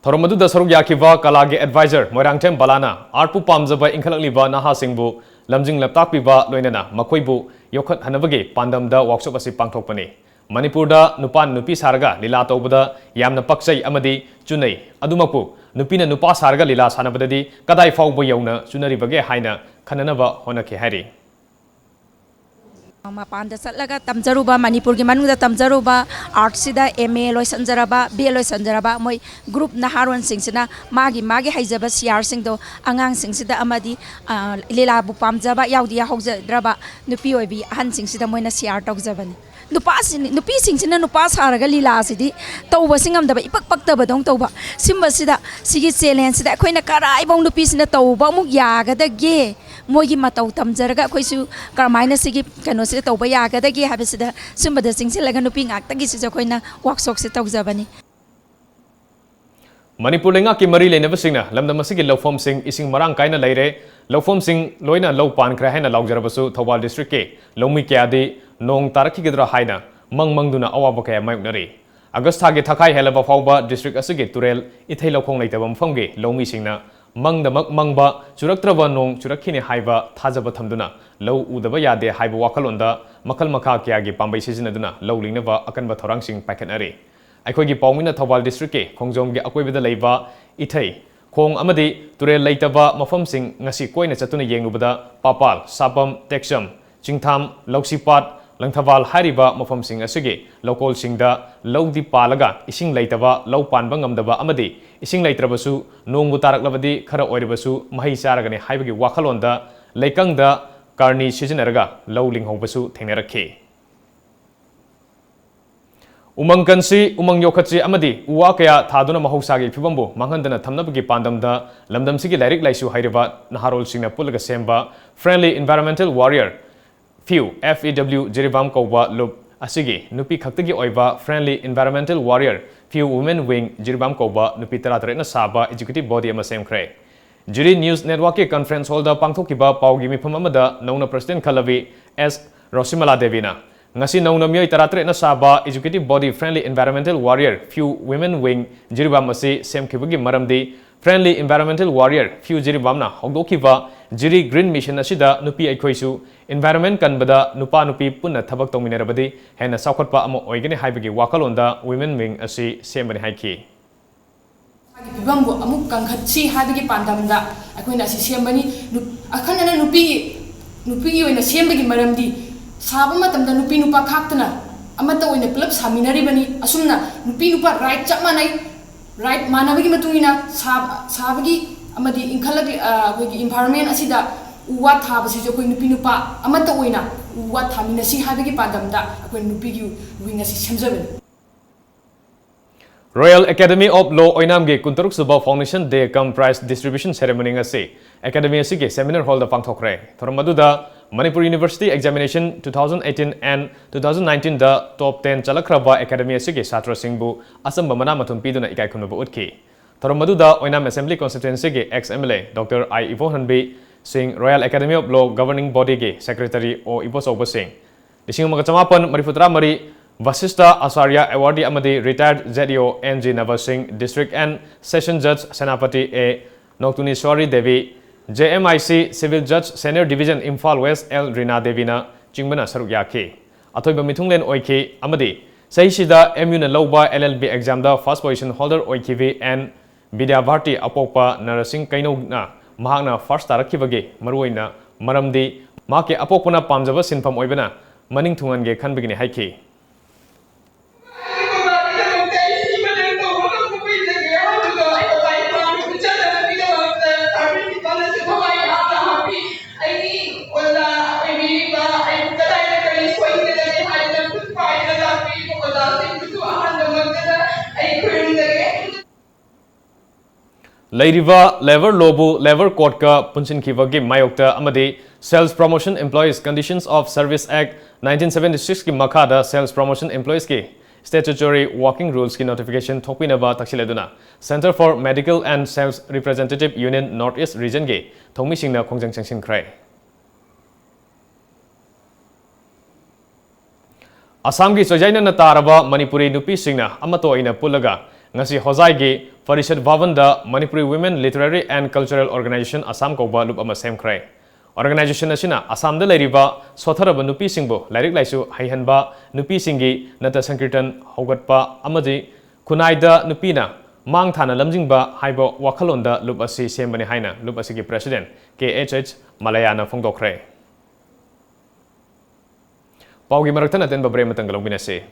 ꯊꯧꯔꯝ ꯑꯗꯨꯗ ꯁꯔꯨꯛ ꯌꯥꯈꯤꯕ ꯀꯂꯥꯒꯤ ꯑꯦꯗꯚꯥꯏꯖꯔ ꯃꯣꯏꯔꯥꯡꯊꯦꯝ ꯕꯂꯥꯅ ꯑꯥꯔꯠꯄꯨ ꯄꯥꯝꯖꯕ ꯏꯟꯈꯠꯂꯛꯂꯤꯕ ꯅꯍꯥꯁꯤꯡꯕꯨ ꯂꯝꯖꯤꯡ ꯂꯝꯇꯥꯛꯄꯤꯕ ꯂꯣꯏꯅꯅ ꯃꯈꯣꯏꯕꯨ ꯌꯣꯛꯈꯠꯍꯟꯅꯕꯒꯤ ꯄꯥꯟꯗꯝꯗ ꯋꯥꯔꯛꯁꯣꯞ ꯑꯁꯤ ꯄꯥꯡꯊꯣꯛꯄꯅꯤ꯫ ꯃꯅꯤꯄꯨꯔꯗ ꯅꯨꯄꯥꯅ ꯅꯨꯄꯤ ꯁꯥꯔꯒ ꯂꯤꯂꯥ ꯇꯧꯕꯗ ꯌꯥꯝꯅ ꯄꯛꯆꯩ ꯑꯃꯗꯤ ꯆꯨꯅꯩ꯫ ꯑꯗꯨꯃꯛꯄꯨ ꯅꯨꯄꯤꯅ ꯅꯨꯄꯥ ꯁꯥꯔꯒ ꯂꯤꯂꯥ ꯁꯥꯟꯅꯕꯗꯗꯤ ꯀꯗꯥꯏ ꯐꯥꯎꯕ ꯌꯧꯅ ꯆꯨꯅꯔꯤꯕꯒꯦ ꯍꯥꯏꯅ ꯈꯟꯅꯅꯕ ꯍꯣꯠꯅꯈꯤ ꯍꯥꯏꯔꯤ꯫ ꯃꯄꯥꯟꯗ ꯆꯠꯂꯒ ꯇꯝꯖꯔꯨꯕ, ꯃꯅꯤꯄꯨꯔꯒꯤ ꯃꯅꯨꯡꯗ ꯇꯝꯖꯔꯨꯕ, ꯑꯥꯔꯠꯁꯤꯗ ꯑꯦꯝ ꯑꯦ ꯂꯣꯏꯁꯤꯟꯖꯔꯕ, ꯕꯤ ꯑꯦ ꯂꯣꯏꯁꯤꯟꯖꯔꯕ ꯃꯣꯏ ꯒ꯭ꯔꯨꯞ ꯅꯍꯥꯔꯣꯟꯁꯤꯡꯁꯤꯅ ꯃꯥꯒꯤ ꯃꯥꯒꯤ ꯍꯩꯖꯕ ꯁꯤꯌꯥꯔꯁꯤꯡꯗꯣ ꯑꯉꯥꯡꯁꯤꯡꯁꯤꯗ ꯑꯃꯗꯤ, ꯑ, ꯂꯤꯂꯥꯕꯨ ꯄꯥꯝꯖꯕ ꯌꯥꯎꯗꯤ ꯌꯥꯎꯍꯧꯖꯗ꯭ꯔꯕ ꯅꯨꯄꯤ ꯑꯣꯏꯕꯤ ꯑꯍꯟꯁꯤꯡꯁꯤꯗ ꯃꯣꯏꯅ ꯁꯤꯌꯥꯔ ꯇꯧꯖꯕꯅꯤ꯫ ꯅꯨꯄꯥꯁꯤꯡ-, ꯅꯨꯄꯤꯁꯤꯡꯁꯤꯅ ꯅꯨꯄꯥ ꯁꯥꯔꯒ ꯂꯤꯂꯥꯁꯤꯗꯤ ꯇꯧꯕꯁꯤ ꯉꯝꯗꯕ, ꯏꯄꯛ ꯄꯛꯇꯕꯗꯧꯅ ꯇꯧꯕ꯫ ꯁꯤꯒꯨꯝꯕꯁꯤꯗ, ꯁꯤꯒꯤ ꯆꯦꯂꯦꯟꯖꯁꯤꯗ ꯑꯩꯈꯣꯏꯅ ꯀꯔꯥꯏꯐꯥꯎ ꯅꯨꯄꯤꯁꯤꯅ ꯇꯧꯕ ꯑꯃꯨꯛ ꯌꯥꯒꯗꯒꯦ? ꯃꯣꯏꯒꯤ ꯃꯇꯧ ꯇꯝꯖꯔꯒ ꯑꯩꯈꯣꯏꯁꯨ ꯀꯔꯝꯍꯥꯏꯅ ꯁꯤꯒꯤ ꯀꯩꯅꯣꯁꯤꯗ ꯇꯧꯕ ꯌꯥꯒꯗꯒꯦ ꯍꯥꯏꯕꯁꯤꯗ ꯁꯨꯝꯕꯗ ꯆꯤꯡꯁꯤꯜꯂꯒ ꯅꯨꯄꯤ ꯉꯥꯛꯇꯒꯤꯁꯤꯁꯨ ꯑꯩꯈꯣꯏꯅ ꯋꯥꯛꯁꯣꯞꯁꯦ ꯇꯧꯖꯕꯅꯤ꯫ ꯃꯅꯤꯄꯨꯔ ꯂꯩꯉꯥꯛꯀꯤ ꯃꯔꯤ ꯂꯩꯅꯕꯁꯤꯡꯅ ꯂꯝꯗꯝ ꯑꯁꯤꯒꯤ ꯂꯧꯐꯝꯁꯤꯡ ꯏꯁꯤꯡ ꯃꯔꯥꯡ ꯀꯥꯏꯅ ꯂꯩꯔꯦ, ꯂꯧꯐꯝꯁꯤꯡ ꯂꯣꯏꯅ ꯂꯧ ꯄꯥꯟꯈ꯭ꯔꯦ ꯍꯥꯏꯅ ꯂꯥꯎꯖꯔꯕꯁꯨ ꯊꯧꯕꯥꯜ ꯗꯤꯁꯇ꯭ꯔꯤꯛꯀꯤ ꯂꯧꯃꯤ ꯀꯌꯥꯗꯤ ꯅꯣꯡ ꯇꯥꯔꯛꯈꯤꯒꯗ꯭ꯔꯥ ꯍꯥꯏꯅ ꯃꯪ ꯃꯪꯗꯨꯅ ꯑꯋꯥꯕ ꯀꯌꯥ ꯃꯥꯌꯣꯛꯅꯔꯤ꯫ ꯑꯥꯒꯁ ꯊꯥꯒꯤ ꯊꯥꯈꯥꯏ ꯍꯦꯜꯂꯕ ꯐꯥꯎꯕ ꯗꯤꯁꯇ꯭ꯔꯤꯛ ꯑꯁꯤꯒꯤ ꯇꯨꯔꯦꯜ, ꯏꯊꯩ ꯂꯧꯈꯣꯡ ꯂꯩꯇꯕ ꯃꯐꯝꯒꯤ ꯂꯧꯃꯤꯁꯤꯡꯅ ꯃꯪꯗꯃꯛ ꯃꯪꯕ, ꯆꯨꯔꯛꯇ꯭ꯔꯕ ꯅꯣꯡ ꯆꯨꯔꯛꯈꯤꯅꯤ ꯍꯥꯏꯕ ꯊꯥꯖꯕ ꯊꯝꯗꯨꯅ ꯂꯧ ꯎꯗꯕ ꯌꯥꯗꯦ ꯍꯥꯏꯕ ꯋꯥꯈꯜꯂꯣꯟꯗ ꯃꯈꯜ ꯃꯈꯥ ꯀꯌꯥꯒꯤ ꯄꯥꯝꯕꯩ ꯁꯤꯖꯤꯟꯅꯗꯨꯅ ꯂꯧ ꯂꯤꯡꯅꯕ ꯑꯀꯟꯕ ꯊꯧꯔꯥꯡꯁꯤꯡ ꯄꯥꯏꯈꯠꯅꯔꯤ꯫ ꯑꯩꯈꯣꯏꯒꯤ ꯄꯥꯎꯃꯤꯅ ꯊꯧꯕꯥꯜ ꯗꯤꯁꯇ꯭ꯔꯤꯛꯀꯤ ꯈꯣꯡꯖꯣꯝꯒꯤ ꯑꯀꯣꯏꯕꯗ ꯂꯩꯕ ꯏꯊꯩ, ꯈꯣꯡ ꯑꯃꯗꯤ ꯇꯨꯔꯦꯜ ꯂꯩꯇꯕ ꯃꯐꯝꯁꯤꯡ ꯉꯁꯤ ꯀꯣꯏꯅ ꯆꯠꯇꯨꯅ ꯌꯦꯡꯂꯨꯕꯗ ꯄꯥꯄꯥꯜ, ꯁꯥꯄꯝ, ꯇꯦꯛꯆꯝ, ꯆꯤꯡꯊꯥꯝ, ꯂꯧꯁꯤꯄꯥꯠ, ꯂꯪꯊꯕꯥꯜ ꯍꯥꯏꯔꯤꯕ ꯃꯐꯝꯁꯤꯡ ꯑꯁꯤꯒꯤ ꯂꯧꯀꯣꯜꯁꯤꯡꯗ ꯂꯧꯗꯤ ꯄꯥꯜꯂꯒ ꯏꯁꯤꯡ ꯂꯩꯇꯕ, ꯂꯧ ꯄꯥꯟꯕ ꯉꯝꯗꯕ ꯑꯃꯗꯤ ꯏꯁꯤꯡ ꯂꯩꯇ꯭ꯔꯕꯁꯨ ꯅꯣꯡꯕꯨ ꯇꯥꯔꯛꯂꯕꯗꯤ ꯈꯔ ꯑꯣꯏꯔꯕꯁꯨ ꯃꯍꯩ ꯆꯥꯔꯒꯅꯤ ꯍꯥꯏꯕꯒꯤ ꯋꯥꯈꯜꯂꯣꯟꯗ ꯂꯩꯀꯪꯗ ꯀꯥꯔꯅꯤ ꯁꯤꯖꯤꯟꯅꯔꯒ ꯂꯧ ꯂꯤꯡꯍꯧꯕꯁꯨ ꯊꯦꯡꯅꯔꯛꯈꯤ꯫ ꯎꯃꯪ ꯀꯟꯁꯤ, ꯎꯃꯪ ꯌꯣꯛꯈꯠꯁꯤ ꯑꯃꯗꯤ ꯎ ꯋꯥ ꯀꯌꯥ ꯊꯥꯗꯨꯅ ꯃꯍꯧꯁꯥꯒꯤ ꯐꯤꯕꯝꯕꯨ ꯃꯥꯡꯍꯟꯗꯅ ꯊꯝꯅꯕꯒꯤ ꯄꯥꯟꯗꯝꯗ ꯂꯝꯗꯝꯁꯤꯒꯤ ꯂꯥꯏꯔꯤꯛ ꯂꯥꯏꯁꯨ ꯍꯩꯔꯕ ꯅꯍꯥꯔꯣꯜꯁꯤꯡꯅ ꯄꯨꯜꯂꯒ ꯁꯦꯝꯕ Friendly Environmental Warrior, ꯐꯤꯎ, F E W, Jiribam ꯀꯧꯕ ꯂꯨꯞ ꯑꯁꯤꯒꯤ ꯅꯨꯄꯤ ꯈꯛꯇꯒꯤ ꯑꯣꯏꯕ Friendly Environmental Warrior, ꯐꯤꯎ Women Wing, Jiribam ꯀꯧꯕ ꯅꯨꯄꯤ ꯇꯔꯥꯇꯔꯦꯠꯅ ꯁꯥꯕ executive body ꯑꯃ ꯁꯦꯝꯈ꯭ꯔꯦ꯫ ꯖꯤꯔꯤ News Networkꯀꯤ conference hallꯗ ꯄꯥꯡꯊꯣꯛꯈꯤꯕ ꯄꯥꯎꯒꯤ ꯃꯤꯐꯝ ꯑꯃꯗ ꯅꯧꯅ president ꯈꯜꯂꯕꯤ ꯑꯦꯁ ꯔꯣꯁꯤꯃꯂꯥ ꯗꯦꯕꯤꯅ ꯉꯁꯤ ꯅꯧꯅ ꯃꯤꯑꯣꯏ ꯇꯔꯥꯇꯔꯦꯠꯅ ꯁꯥꯕ executive body Friendly Environmental Warrior, ꯐꯤꯎ Women Wing, Jiribam ꯑꯁꯤ ꯁꯦꯝꯈꯤꯕꯒꯤ ꯃꯔꯝꯗꯤ Friendly Environmental Warrior, ꯐꯤꯎ ꯖꯤꯔꯤꯕꯥꯝꯅ ꯍꯧꯗꯣꯛꯈꯤꯕ ꯖꯤꯔꯤ Green Mission ꯑꯁꯤꯗ ꯅꯨꯄꯤ ꯑꯩꯈꯣꯏꯁꯨ environment ꯀꯟꯕꯗ ꯅꯨꯄꯥ ꯅꯨꯄꯤ ꯄꯨꯟꯅ ꯊꯕꯛ ꯇꯧꯃꯤꯟꯅꯔꯕꯗꯤ ꯍꯦꯟꯅ ꯆꯥꯎꯈꯠꯄ ꯑꯃ ꯑꯣꯏꯒꯅꯤ ꯍꯥꯏꯕꯒꯤ ꯋꯥꯈꯜꯂꯣꯟꯗ Women Wing ꯑꯁꯤ ꯁꯦꯝꯕꯅꯤ ꯍꯥꯏꯈꯤ꯫ ꯃꯥꯒꯤ ꯐꯤꯕꯝꯕꯨ ꯑꯃꯨꯛ ꯀꯟꯈꯠꯁꯤ ꯍꯥꯏꯕꯒꯤ ꯄꯥꯟꯗꯝꯗ ꯑꯩꯈꯣꯏꯅ ꯑꯁꯤ ꯁꯦꯝꯕꯅꯤ꯫ ꯅꯨ-, ꯑꯈꯟꯅꯅ ꯅꯨꯄꯤ, ꯅꯨꯄꯤꯒꯤ ꯑꯣꯏꯅ ꯁꯦꯝꯕꯒꯤ ꯃꯔꯝꯗꯤ ꯁꯥꯕ ꯃꯇꯝꯗ ꯅꯨꯄꯤ ꯅꯨꯄꯥ ꯈꯥꯛꯇꯅ ꯑꯃꯠꯇ ꯑꯣꯏꯅ ꯄꯨꯂꯞ ꯁꯥꯃꯤꯟꯅꯔꯤꯕꯅꯤ꯫ ꯑꯁꯨꯝꯅ ꯅꯨꯄꯤ ꯅꯨꯄꯥ ꯔꯥꯏꯠ ꯆꯞ ꯃꯥꯟꯅꯩ꯫ ꯔꯥꯏꯠ ꯃꯥꯟꯅꯕꯒꯤ ꯃꯇꯨꯡ ꯏꯟꯅ ꯁꯥ-, ꯁꯥꯕꯒꯤ ꯑꯃꯗꯤ ꯏꯟꯈꯠꯂꯛꯂꯤ-, ꯑ, ꯑꯩꯈꯣꯏꯒꯤ ꯏꯟꯚꯥꯏꯔꯣꯟꯃꯦꯟ ꯑꯁꯤꯗ ꯎ ꯋꯥ ꯊꯥꯕꯁꯤꯁꯨ ꯑꯩꯈꯣꯏ ꯅꯨꯄꯤ ꯅꯨꯄꯥ ꯑꯃꯠꯇ ꯑꯣꯏꯅ ꯎ ꯋꯥ ꯊꯥꯃꯤꯟꯅꯁꯤ ꯍꯥꯏꯕꯒꯤ ꯄꯥꯟꯗꯝꯗ ꯑꯩꯈꯣꯏ ꯅꯨꯄꯤꯒꯤ ꯋꯤꯡ ꯑꯁꯤ ꯁꯦꯝꯖꯕꯅꯤ꯫ Royal Academy of Law ꯑꯣꯏꯅꯥꯝꯒꯤ ꯀꯨꯟꯇꯔꯨꯛ ꯁꯨꯕ Foundation Day cum Prize Distribution Ceremony ꯉꯁꯤ Academy ꯑꯁꯤꯒꯤ Seminar Hall ꯗ ꯄꯥꯡꯊꯣꯛꯈ꯭ꯔꯦ꯫ ꯊꯧꯔꯝ ꯑꯗꯨꯗ Manipur University Examination two thousand eighteen and two thousand nineteen the top ten ꯆꯠꯂꯛꯈ꯭ꯔꯕ Academy ꯑꯁꯤꯒꯤ ꯁꯥꯇ꯭ꯔꯁꯤꯡꯕꯨ ꯑꯆꯝꯕ ꯃꯅꯥ ꯃꯊꯨꯝ ꯄꯤꯗꯨꯅ ꯏꯀꯥꯏ ꯈꯨꯝꯅꯕ ꯎꯠꯈꯤ꯫ ꯊꯧꯔꯝ ꯑꯗꯨꯗ ꯑꯣꯏꯅꯥꯝ Assembly Constituency ꯒꯤ ex M L A Doctor I Ibohanbi ꯁꯤꯡ, Royal Academy of Law Governing Body ꯒꯤ Secretary ꯑꯣ ꯏꯕꯣꯆꯧꯕ ꯁꯤꯡ, ꯂꯤꯁꯤꯡ ꯑꯃꯒ ꯆꯃꯥꯄꯟ ꯃꯔꯤꯐꯨ ꯇꯔꯥ ꯃꯔꯤ Vasistha Acharya Awardee ꯑꯃꯗꯤ retired Z E O N G Nava Singh, District and Session Judge Senapati A Noktuniswari Devi, J M I C Civil Judge Senior Division Imphal West L Rina ꯗꯦꯕꯤꯅ ꯆꯤꯡꯕꯅ ꯁꯔꯨꯛ ꯌꯥꯈꯤ꯫ ꯑꯊꯣꯏꯕ ꯃꯤꯊꯨꯡꯂꯦꯟ ꯑꯣꯏꯈꯤ ꯑꯃꯗꯤ ꯆꯍꯤꯁꯤꯗ M U ꯅ ꯂꯧꯕ L L B exam ꯗ first position holder ꯑꯣꯏꯈꯤꯕꯤ N ꯕꯤꯗ꯭ꯌꯥꯚꯥꯔꯇꯤ ꯑꯄꯣꯛꯄ ꯅꯔꯁꯤꯡ ꯀꯩꯅꯧꯅ ꯃꯍꯥꯛꯅ first ꯇꯥꯔꯛꯈꯤꯕꯒꯤ ꯃꯔꯨꯑꯣꯏꯅ ꯃꯔꯝꯗꯤ ꯃꯍꯥꯛꯀꯤ ꯑꯄꯣꯛꯄꯅ ꯄꯥꯝꯖꯕ ꯁꯤꯟꯐꯝ ꯑꯣꯏꯕꯅ ꯃꯅꯤꯡ ꯊꯨꯡꯍꯟꯒꯦ ꯈꯟꯕꯒꯤꯅꯤ ꯍꯥꯏꯈꯤ꯫ ꯑꯩꯒꯤ ꯑꯣꯖꯥ ꯑꯣꯏꯕꯤꯔꯤꯕ, ꯑꯩꯕꯨ ꯀꯗꯥꯏꯗ ꯀꯔꯤ ꯁꯣꯏꯈꯤꯒꯗꯒꯦ ꯍꯥꯏꯗꯅ ꯈꯨꯠ ꯄꯥꯏꯗꯨꯅ ꯂꯥꯛꯄꯤꯔꯤꯕ ꯑꯣꯖꯥꯁꯤꯡꯕꯨꯁꯨ ꯑꯍꯥꯟꯕꯃꯛꯇꯗ ꯑꯩ ꯈꯨꯔꯨꯝꯖꯒꯦ꯫ ꯂꯩꯔꯤꯕ labour law ꯕꯨ labour code ꯀ ꯄꯨꯟꯁꯤꯟꯈꯤꯕꯒꯤ ꯃꯥꯌꯣꯛꯇ ꯑꯃꯗꯤ Sales Promotion Employees Conditions of Service Act nineteen seventy six ꯀꯤ ꯃꯈꯥꯗ Sales Promotion Employees ꯀꯤ statutory working rules ꯀꯤ notification ꯊꯣꯛꯄꯤꯅꯕ ꯇꯛꯁꯤꯜꯂꯗꯨꯅ Centre for Medical and Sales Representative Union North East Region ꯒꯤ ꯊꯧꯃꯤꯁꯤꯡꯅ ꯈꯣꯡꯖꯪ ꯆꯪꯁꯤꯟꯈ꯭ꯔꯦ꯫ ꯑꯁꯥꯝꯒꯤ ꯆꯣꯏꯖꯥꯏꯅꯅ ꯇꯥꯔꯕ ꯃꯅꯤꯄꯨꯔꯤ ꯅꯨꯄꯤꯁꯤꯡꯅ ꯑꯃꯠꯇ ꯑꯣꯏꯅ ꯄꯨꯜꯂꯒ ꯉꯁꯤ ꯍꯣꯖꯥꯏꯒꯤ parishad ꯚꯕꯟꯗ Manipuri Women Literary and Cultural Organisation Assam ꯀꯧꯕ ꯂꯨꯞ ꯑꯃ ꯁꯦꯝꯈ꯭ꯔꯦ꯫ Organisation ꯑꯁꯤꯅ ꯑꯁꯥꯝꯗ ꯂꯩꯔꯤꯕ ꯁꯣꯠꯊꯔꯕ ꯅꯨꯄꯤꯁꯤꯡꯕꯨ ꯂꯥꯏꯔꯤꯛ ꯂꯥꯏꯁꯨ ꯍꯩꯍꯟꯕ, ꯅꯨꯄꯤꯁꯤꯡꯒꯤ ꯅꯠꯇ ꯁꯪꯀꯤꯔꯇꯟ ꯍꯧꯒꯠꯄ ꯑꯃꯗꯤ ꯈꯨꯟꯅꯥꯏꯗ ꯅꯨꯄꯤꯅ ꯃꯥꯡ ꯊꯥꯅ ꯂꯝꯖꯤꯡꯕ ꯍꯥꯏꯕ ꯋꯥꯈꯜꯂꯣꯟꯗ ꯂꯨꯞ ꯑꯁꯤ ꯁꯦꯝꯕꯅꯤ ꯍꯥꯏꯅ ꯂꯨꯞ ꯑꯁꯤꯒꯤ President K H H ꯃꯂꯌꯥꯅ ꯐꯣꯡꯗꯣꯛꯈ꯭ꯔꯦ꯫ ꯄꯥꯎꯒꯤ ꯃꯔꯛꯇ ꯑꯇꯦꯟꯕ break ꯑꯃꯇꯪꯒ ꯂꯧꯃꯤꯟꯅꯁꯤ꯫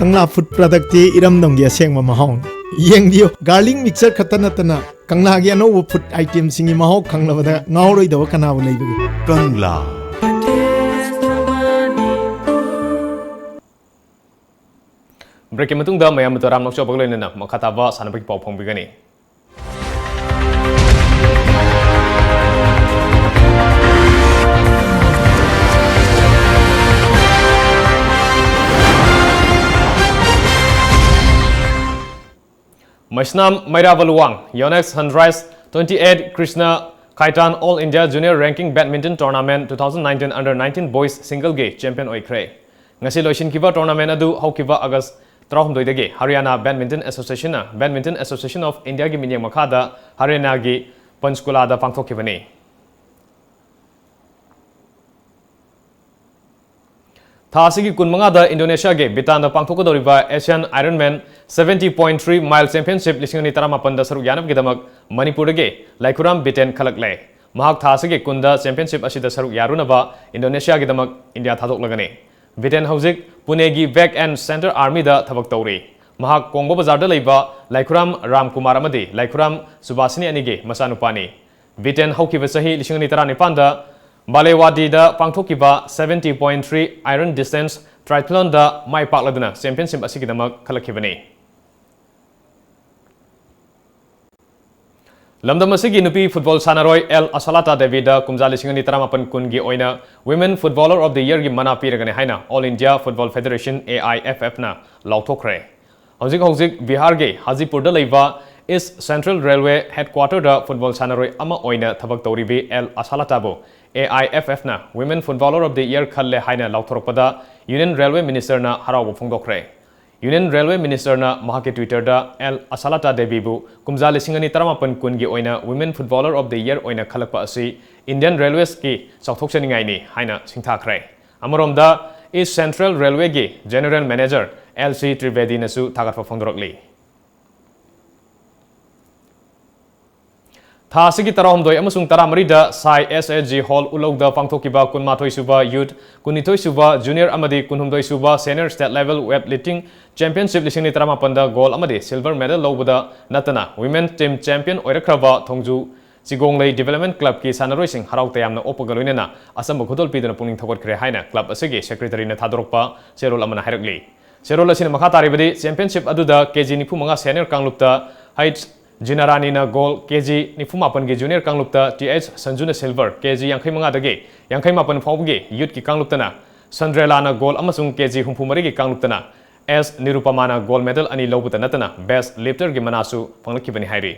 ꯀꯪꯂꯥ food productꯀꯤ ꯏꯔꯝꯗꯝꯒꯤ ꯑꯁꯦꯡꯕ ꯃꯍꯥꯎꯅꯤ꯫ ꯌꯦꯡꯕꯤꯌꯨ, garlic mixture ꯈꯛꯇ ꯅꯠꯇꯅ ꯀꯪꯂꯥꯒꯤ ꯑꯅꯧꯕ food itemꯁꯤꯡꯒꯤ ꯃꯍꯥꯎ ꯈꯪꯂꯕꯗ ꯉꯥꯎꯔꯣꯏꯗꯕ ꯀꯅꯥꯕꯨ ꯂꯩꯕꯒꯦ? ꯀꯪꯂꯥ꯫ Breakꯀꯤ ꯃꯇꯨꯡꯗ ꯃꯌꯥꯝ ꯃꯇꯨ ꯔꯥꯝ ꯅꯣꯛꯆꯕꯒ ꯂꯣꯏꯅꯅ ꯃꯈꯥ ꯇꯥꯕ ꯁꯥꯟꯅꯕꯒꯤ ꯄꯥꯎ ꯐꯣꯡꯕꯤꯒꯅꯤ꯫ ꯃꯩꯁꯅꯥꯝ ꯃꯩꯔꯥꯕ Luwang, Yonex Sunrise twenty-eight Krishna Khaitan All India Junior Ranking Badminton Tournament two thousand nineteen Under nineteen Boys Singleꯒꯤ champion ꯑꯣꯏꯈ꯭ꯔꯦ꯫ ꯉꯁꯤ ꯂꯣꯏꯁꯤꯟꯈꯤꯕ tournament ꯑꯗꯨ ꯍꯧꯈꯤꯕ August ꯇꯔꯥꯍꯨꯝꯗꯣꯏꯗꯒꯤ Haryana Badminton Associationꯅ, Badminton Association of Indiaꯒꯤ ꯃꯤꯠꯌꯦꯡ ꯃꯈꯥꯗ Haryanaꯒꯤ Panchkulaꯗ ꯄꯥꯡꯊꯣꯛꯈꯤꯕꯅꯤ꯫ ꯊꯥ ꯑꯁꯤꯒꯤ ꯀꯨꯟꯃꯉꯥꯗ ꯏꯟꯗꯣꯅꯦꯁꯤꯌꯥꯒꯤ ꯕꯤꯇꯥꯟꯗ ꯄꯥꯡꯊꯣꯛꯀꯗꯧꯔꯤꯕ Asian Ironman seventy point three mile championship ꯂꯤꯁꯤꯡ ꯑꯅꯤ ꯇꯔꯥꯃꯥꯄꯟꯗ ꯁꯔꯨꯛ ꯌꯥꯅꯕꯒꯤꯗꯃꯛ ꯃꯅꯤꯄꯨꯔꯗꯒꯤ ꯂꯥꯏꯈꯨꯔꯥꯝ ꯕꯤꯇꯦꯟ ꯈꯜꯂꯛꯂꯦ꯫ ꯃꯍꯥꯛ ꯊꯥ ꯑꯁꯤꯒꯤ ꯀꯨꯟꯗ championship ꯑꯁꯤꯗ ꯁꯔꯨꯛ ꯌꯥꯔꯨꯅꯕ ꯏꯟꯗꯣꯅꯦꯁꯤꯌꯥꯒꯤꯗꯃꯛ ꯏꯟꯗꯤꯌꯥ ꯊꯥꯗꯣꯛꯂꯒꯅꯤ꯫ ꯕꯤꯇꯦꯟ ꯍꯧꯖꯤꯛ ꯄꯨꯅꯦꯒꯤ Back and Centre Armyꯗ ꯊꯕꯛ ꯇꯧꯔꯤ꯫ ꯃꯍꯥꯛ ꯀꯣꯡꯕ ꯕꯖꯥꯔꯗ ꯂꯩꯕ ꯂꯥꯏꯈꯨꯔꯥꯝ ꯔꯥꯝ ꯀꯨꯃꯥꯔ ꯑꯃꯗꯤ ꯂꯥꯏꯈꯨꯔꯥꯝ ꯁꯨꯕꯥꯁꯤꯅꯤ ꯑꯅꯤꯒꯤ ꯃꯆꯥꯅꯨꯄꯥꯅꯤ꯫ ꯕꯤꯇꯦꯟ ꯍꯧꯈꯤꯕ ꯆꯍꯤ ꯂꯤꯁꯤꯡ ꯑꯅꯤ ꯇꯔꯥꯅꯤꯄꯥꯟꯗ ꯕꯥꯂꯦꯋꯥꯗꯤꯗ ꯄꯥꯡꯊꯣꯛꯈꯤꯕ seventy point three Iron Distance Triathlonꯗ ꯃꯥꯏ ꯄꯥꯛꯂꯗꯨꯅ championship ꯑꯁꯤꯒꯤꯗꯃꯛ ꯈꯜꯂꯛꯈꯤꯕꯅꯤ꯫ ꯂꯝꯗꯝ ꯑꯁꯤꯒꯤ ꯅꯨꯄꯤ ꯐꯨꯠꯕꯣꯜ ꯁꯥꯟꯅꯔꯣꯏ ꯑꯦꯜ ꯑꯁꯥꯂꯥꯇꯥ ꯗꯦꯕꯤꯗ ꯀꯨꯝꯖꯥ ꯂꯤꯁꯤꯡ ꯑꯅꯤ ꯇꯔꯥꯃꯥꯄꯟ ꯀꯨꯟꯒꯤ ꯑꯣꯏꯅ Women Footballer of the Yearꯒꯤ ꯃꯅꯥ ꯄꯤꯔꯒꯅꯤ ꯍꯥꯏꯅ All India Football Federation, A I F Fꯅ ꯂꯥꯎꯊꯣꯛꯈ꯭ꯔꯦ꯫ ꯍꯧꯖꯤꯛ ꯍꯧꯖꯤꯛ ꯕꯤꯍꯥꯔꯒꯤ ꯍꯥꯖꯤꯄꯨꯔꯗ ꯂꯩꯕ East Central Railway headquarterꯗ ꯐꯨꯠꯕꯣꯜ ꯁꯥꯟꯅꯔꯣꯏ ꯑꯃ ꯑꯣꯏꯅ ꯊꯕꯛ ꯇꯧꯔꯤꯕꯤ ꯑꯦꯜ ꯑꯁꯥꯂꯥꯇꯥꯕꯨ A I F Fꯅ Women Footballer of the Year ꯈꯜꯂꯦ ꯍꯥꯏꯅ ꯂꯥꯎꯊꯣꯔꯛꯄꯗ Union Railway Ministerꯅ ꯍꯔꯥꯎꯕ ꯐꯣꯡꯗꯣꯛꯈ꯭ꯔꯦ꯫ Union Railway Ministerꯅ ꯃꯍꯥꯛꯀꯤ Twitterꯗ ꯑꯦꯜ ꯑꯁꯥꯂꯥꯇꯥ ꯗꯦꯕꯤꯕꯨ ꯀꯨꯝꯖꯥ ꯂꯤꯁꯤꯡ ꯑꯅꯤ ꯇꯔꯥꯃꯥꯄꯟ ꯀꯨꯟꯒꯤ ꯑꯣꯏꯅ Women Footballer of the Year ꯑꯣꯏꯅ ꯈꯜꯂꯛꯄ ꯑꯁꯤ Indian Railwaysꯀꯤ ꯆꯥꯎꯊꯣꯛꯆꯅꯤꯡꯉꯥꯏꯅꯤ ꯍꯥꯏꯅ ꯁꯤꯡꯊꯥꯈ꯭ꯔꯦ꯫ ꯑꯃꯔꯣꯝꯗ, East Central Railwayꯒꯤ General Manager L C Trivedinꯁꯨ ꯊꯥꯒꯠꯄ ꯐꯣꯡꯗꯣꯔꯛꯂꯤ꯫ ꯊꯥ ꯑꯁꯤꯒꯤ ꯇꯔꯥꯍꯨꯝꯗꯣꯏ ꯑꯃꯁꯨꯡ ꯇꯔꯥꯃꯔꯤꯗ ꯁꯥꯏ S H G Hall ꯎꯂꯧꯗ ꯄꯥꯡꯊꯣꯛꯈꯤꯕ ꯀꯨꯟꯃꯥꯊꯣꯏ ꯁꯨꯕ Youth, ꯀꯨꯟꯅꯤꯊꯣꯏ ꯁꯨꯕ Junior ꯑꯃꯗꯤ ꯀꯨꯟꯍꯨꯝꯗꯣꯏ ꯁꯨꯕ Senior State Level Weightlifting Championship ꯂꯤꯁꯤꯡ ꯑꯅꯤ ꯇꯔꯥꯃꯥꯄꯟꯗ gold ꯑꯃꯗꯤ silver medal ꯂꯧꯕꯗ ꯅꯠꯇꯅ Women Team Champion ꯑꯣꯏꯔꯛꯈ꯭ꯔꯕ ꯊꯣꯡꯖꯨ ꯆꯤꯒꯣꯡꯂꯩ Development Clubꯀꯤ ꯁꯥꯟꯅꯔꯣꯏꯁꯤꯡ ꯍꯔꯥꯎ ꯇꯌꯥꯝꯅ ꯑꯣꯛꯄꯒ ꯂꯣꯏꯅꯅ ꯑꯆꯝꯕ ꯈꯨꯗꯣꯜ ꯄꯤꯗꯨꯅ ꯄꯨꯛꯅꯤꯡ ꯊꯧꯒꯠꯈ꯭ꯔꯦ ꯍꯥꯏꯅ club ꯑꯁꯤꯒꯤ secretaryꯅ ꯊꯥꯗꯣꯔꯛꯄ ꯆꯦꯔꯣꯜ ꯑꯃꯅ ꯍꯥꯏꯔꯛꯂꯤ꯫ ꯆꯦꯔꯣꯜ ꯑꯁꯤꯅ ꯃꯈꯥ ꯇꯥꯔꯤꯕꯗꯤ, championship ꯑꯗꯨꯗ K G ꯅꯤꯐꯨ ꯃꯉꯥ senior ꯀꯥꯡꯂꯨꯞꯇ H Jinaraniꯅ gold, K G ꯅꯤꯐꯨ ꯃꯥꯄꯟꯒꯤ junior ꯀꯥꯡꯂꯨꯞꯇ T H Sanjuna silver, K G ꯌꯥꯡꯈꯩ ꯃꯉꯥꯗꯒꯤ ꯌꯥꯡꯈꯩ ꯃꯥꯄꯟ ꯐꯥꯎꯕꯒꯤ youthꯀꯤ ꯀꯥꯡꯂꯨꯞꯇꯅ Sandrelana gold ꯑꯃꯁꯨꯡ K G ꯍꯨꯝꯐꯨ ꯃꯔꯤꯒꯤ ꯀꯥꯡꯂꯨꯞꯇꯅ S Nirupamana gold medal ꯑꯅꯤ ꯂꯧꯕꯇ ꯅꯠꯇꯅ best lifterꯒꯤ ꯃꯅꯥꯁꯨ ꯐꯪꯂꯛꯈꯤꯕꯅꯤ ꯍꯥꯏꯔꯤ꯫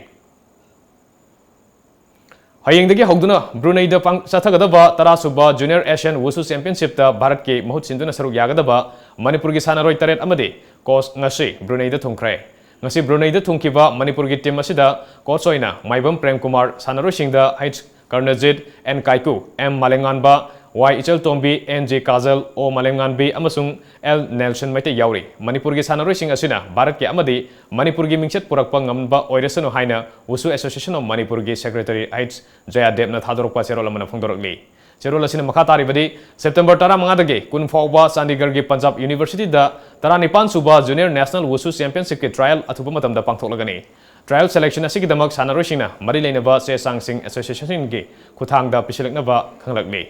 ꯍꯌꯦꯡꯗꯒꯤ ꯍꯧꯗꯨꯅ ꯕ꯭ꯔꯨꯅꯩꯗ ꯄꯥꯡ-, ꯆꯠꯊꯒꯗꯕ ꯇꯔꯥ ꯁꯨꯕ Junior Asian Wushu Championshipꯇ ꯚꯥꯔꯠꯀꯤ ꯃꯍꯨꯠ ꯁꯤꯟꯗꯨꯅ ꯁꯔꯨꯛ ꯌꯥꯒꯗꯕ ꯃꯅꯤꯄꯨꯔꯒꯤ ꯁꯥꯟꯅꯔꯣꯏ ꯇꯔꯦꯠ ꯑꯃꯗꯤ coach ꯉꯁꯤ ꯕ꯭ꯔꯨꯅꯩꯗ ꯊꯨꯡꯈ꯭ꯔꯦ꯫ ꯉꯁꯤ ꯕ꯭ꯔꯨꯅꯩꯗ ꯊꯨꯡꯈꯤꯕ ꯃꯅꯤꯄꯨꯔꯒꯤ team ꯑꯁꯤꯗ coach ꯑꯣꯏꯅ ꯃꯥꯏꯕꯝ Prem Kumar, ꯁꯥꯟꯅꯔꯣꯏꯁꯤꯡꯗ H Karnajit, N Kaiku, M ꯃꯥꯂꯦꯝꯉꯥꯟꯕ, Y ꯏꯆꯜꯇꯣꯝꯕꯤ, N J Kajal, O ꯃꯥꯂꯦꯝꯉꯥꯟꯕꯤ ꯑꯃꯁꯨꯡ L ꯅꯦꯜꯁꯟ ꯃꯩꯇꯩ ꯌꯥꯎꯔꯤ꯫ ꯃꯅꯤꯄꯨꯔꯒꯤ ꯁꯥꯟꯅꯔꯣꯏꯁꯤꯡ ꯑꯁꯤꯅ ꯚꯥꯔꯠꯀꯤ ꯑꯃꯗꯤ ꯃꯅꯤꯄꯨꯔꯒꯤ ꯃꯤꯡꯆꯠ ꯄꯨꯔꯛꯄ ꯉꯝꯕ ꯑꯣꯏꯔꯁꯅꯨ ꯍꯥꯏꯅ Wushu Association of Manipurꯒꯤ secretary H Jayadevꯅ ꯊꯥꯗꯣꯔꯛꯄ ꯆꯦꯔꯣꯜ ꯑꯃꯅ ꯐꯣꯡꯗꯣꯔꯛꯂꯤ꯫ ꯆꯦꯔꯣꯜ ꯑꯁꯤꯅ ꯃꯈꯥ ꯇꯥꯔꯤꯕꯗꯤ, September ꯇꯔꯥꯃꯉꯥꯗꯒꯤ ꯀꯨꯟ ꯐꯥꯎꯕ ꯆꯥꯟꯗꯤꯒꯔꯒꯤ ꯄꯟꯖꯥꯕ Universityꯗ ꯇꯔꯥꯅꯤꯄꯥꯟ ꯁꯨꯕ Junior National Wushu Championshipꯀꯤ trial ꯑꯊꯨꯕ ꯃꯇꯝꯗ ꯄꯥꯡꯊꯣꯛꯂꯒꯅꯤ꯫ Trial selection ꯑꯁꯤꯒꯤꯗꯃꯛ ꯁꯥꯟꯅꯔꯣꯏꯁꯤꯡꯅ ꯃꯔꯤ ꯂꯩꯅꯕ ꯆꯦ ꯆꯥꯡꯁꯤꯡ associationꯒꯤ ꯈꯨꯠꯊꯥꯡꯗ ꯄꯤꯁꯤꯜꯂꯛꯅꯕ ꯈꯪꯂꯛꯂꯤ꯫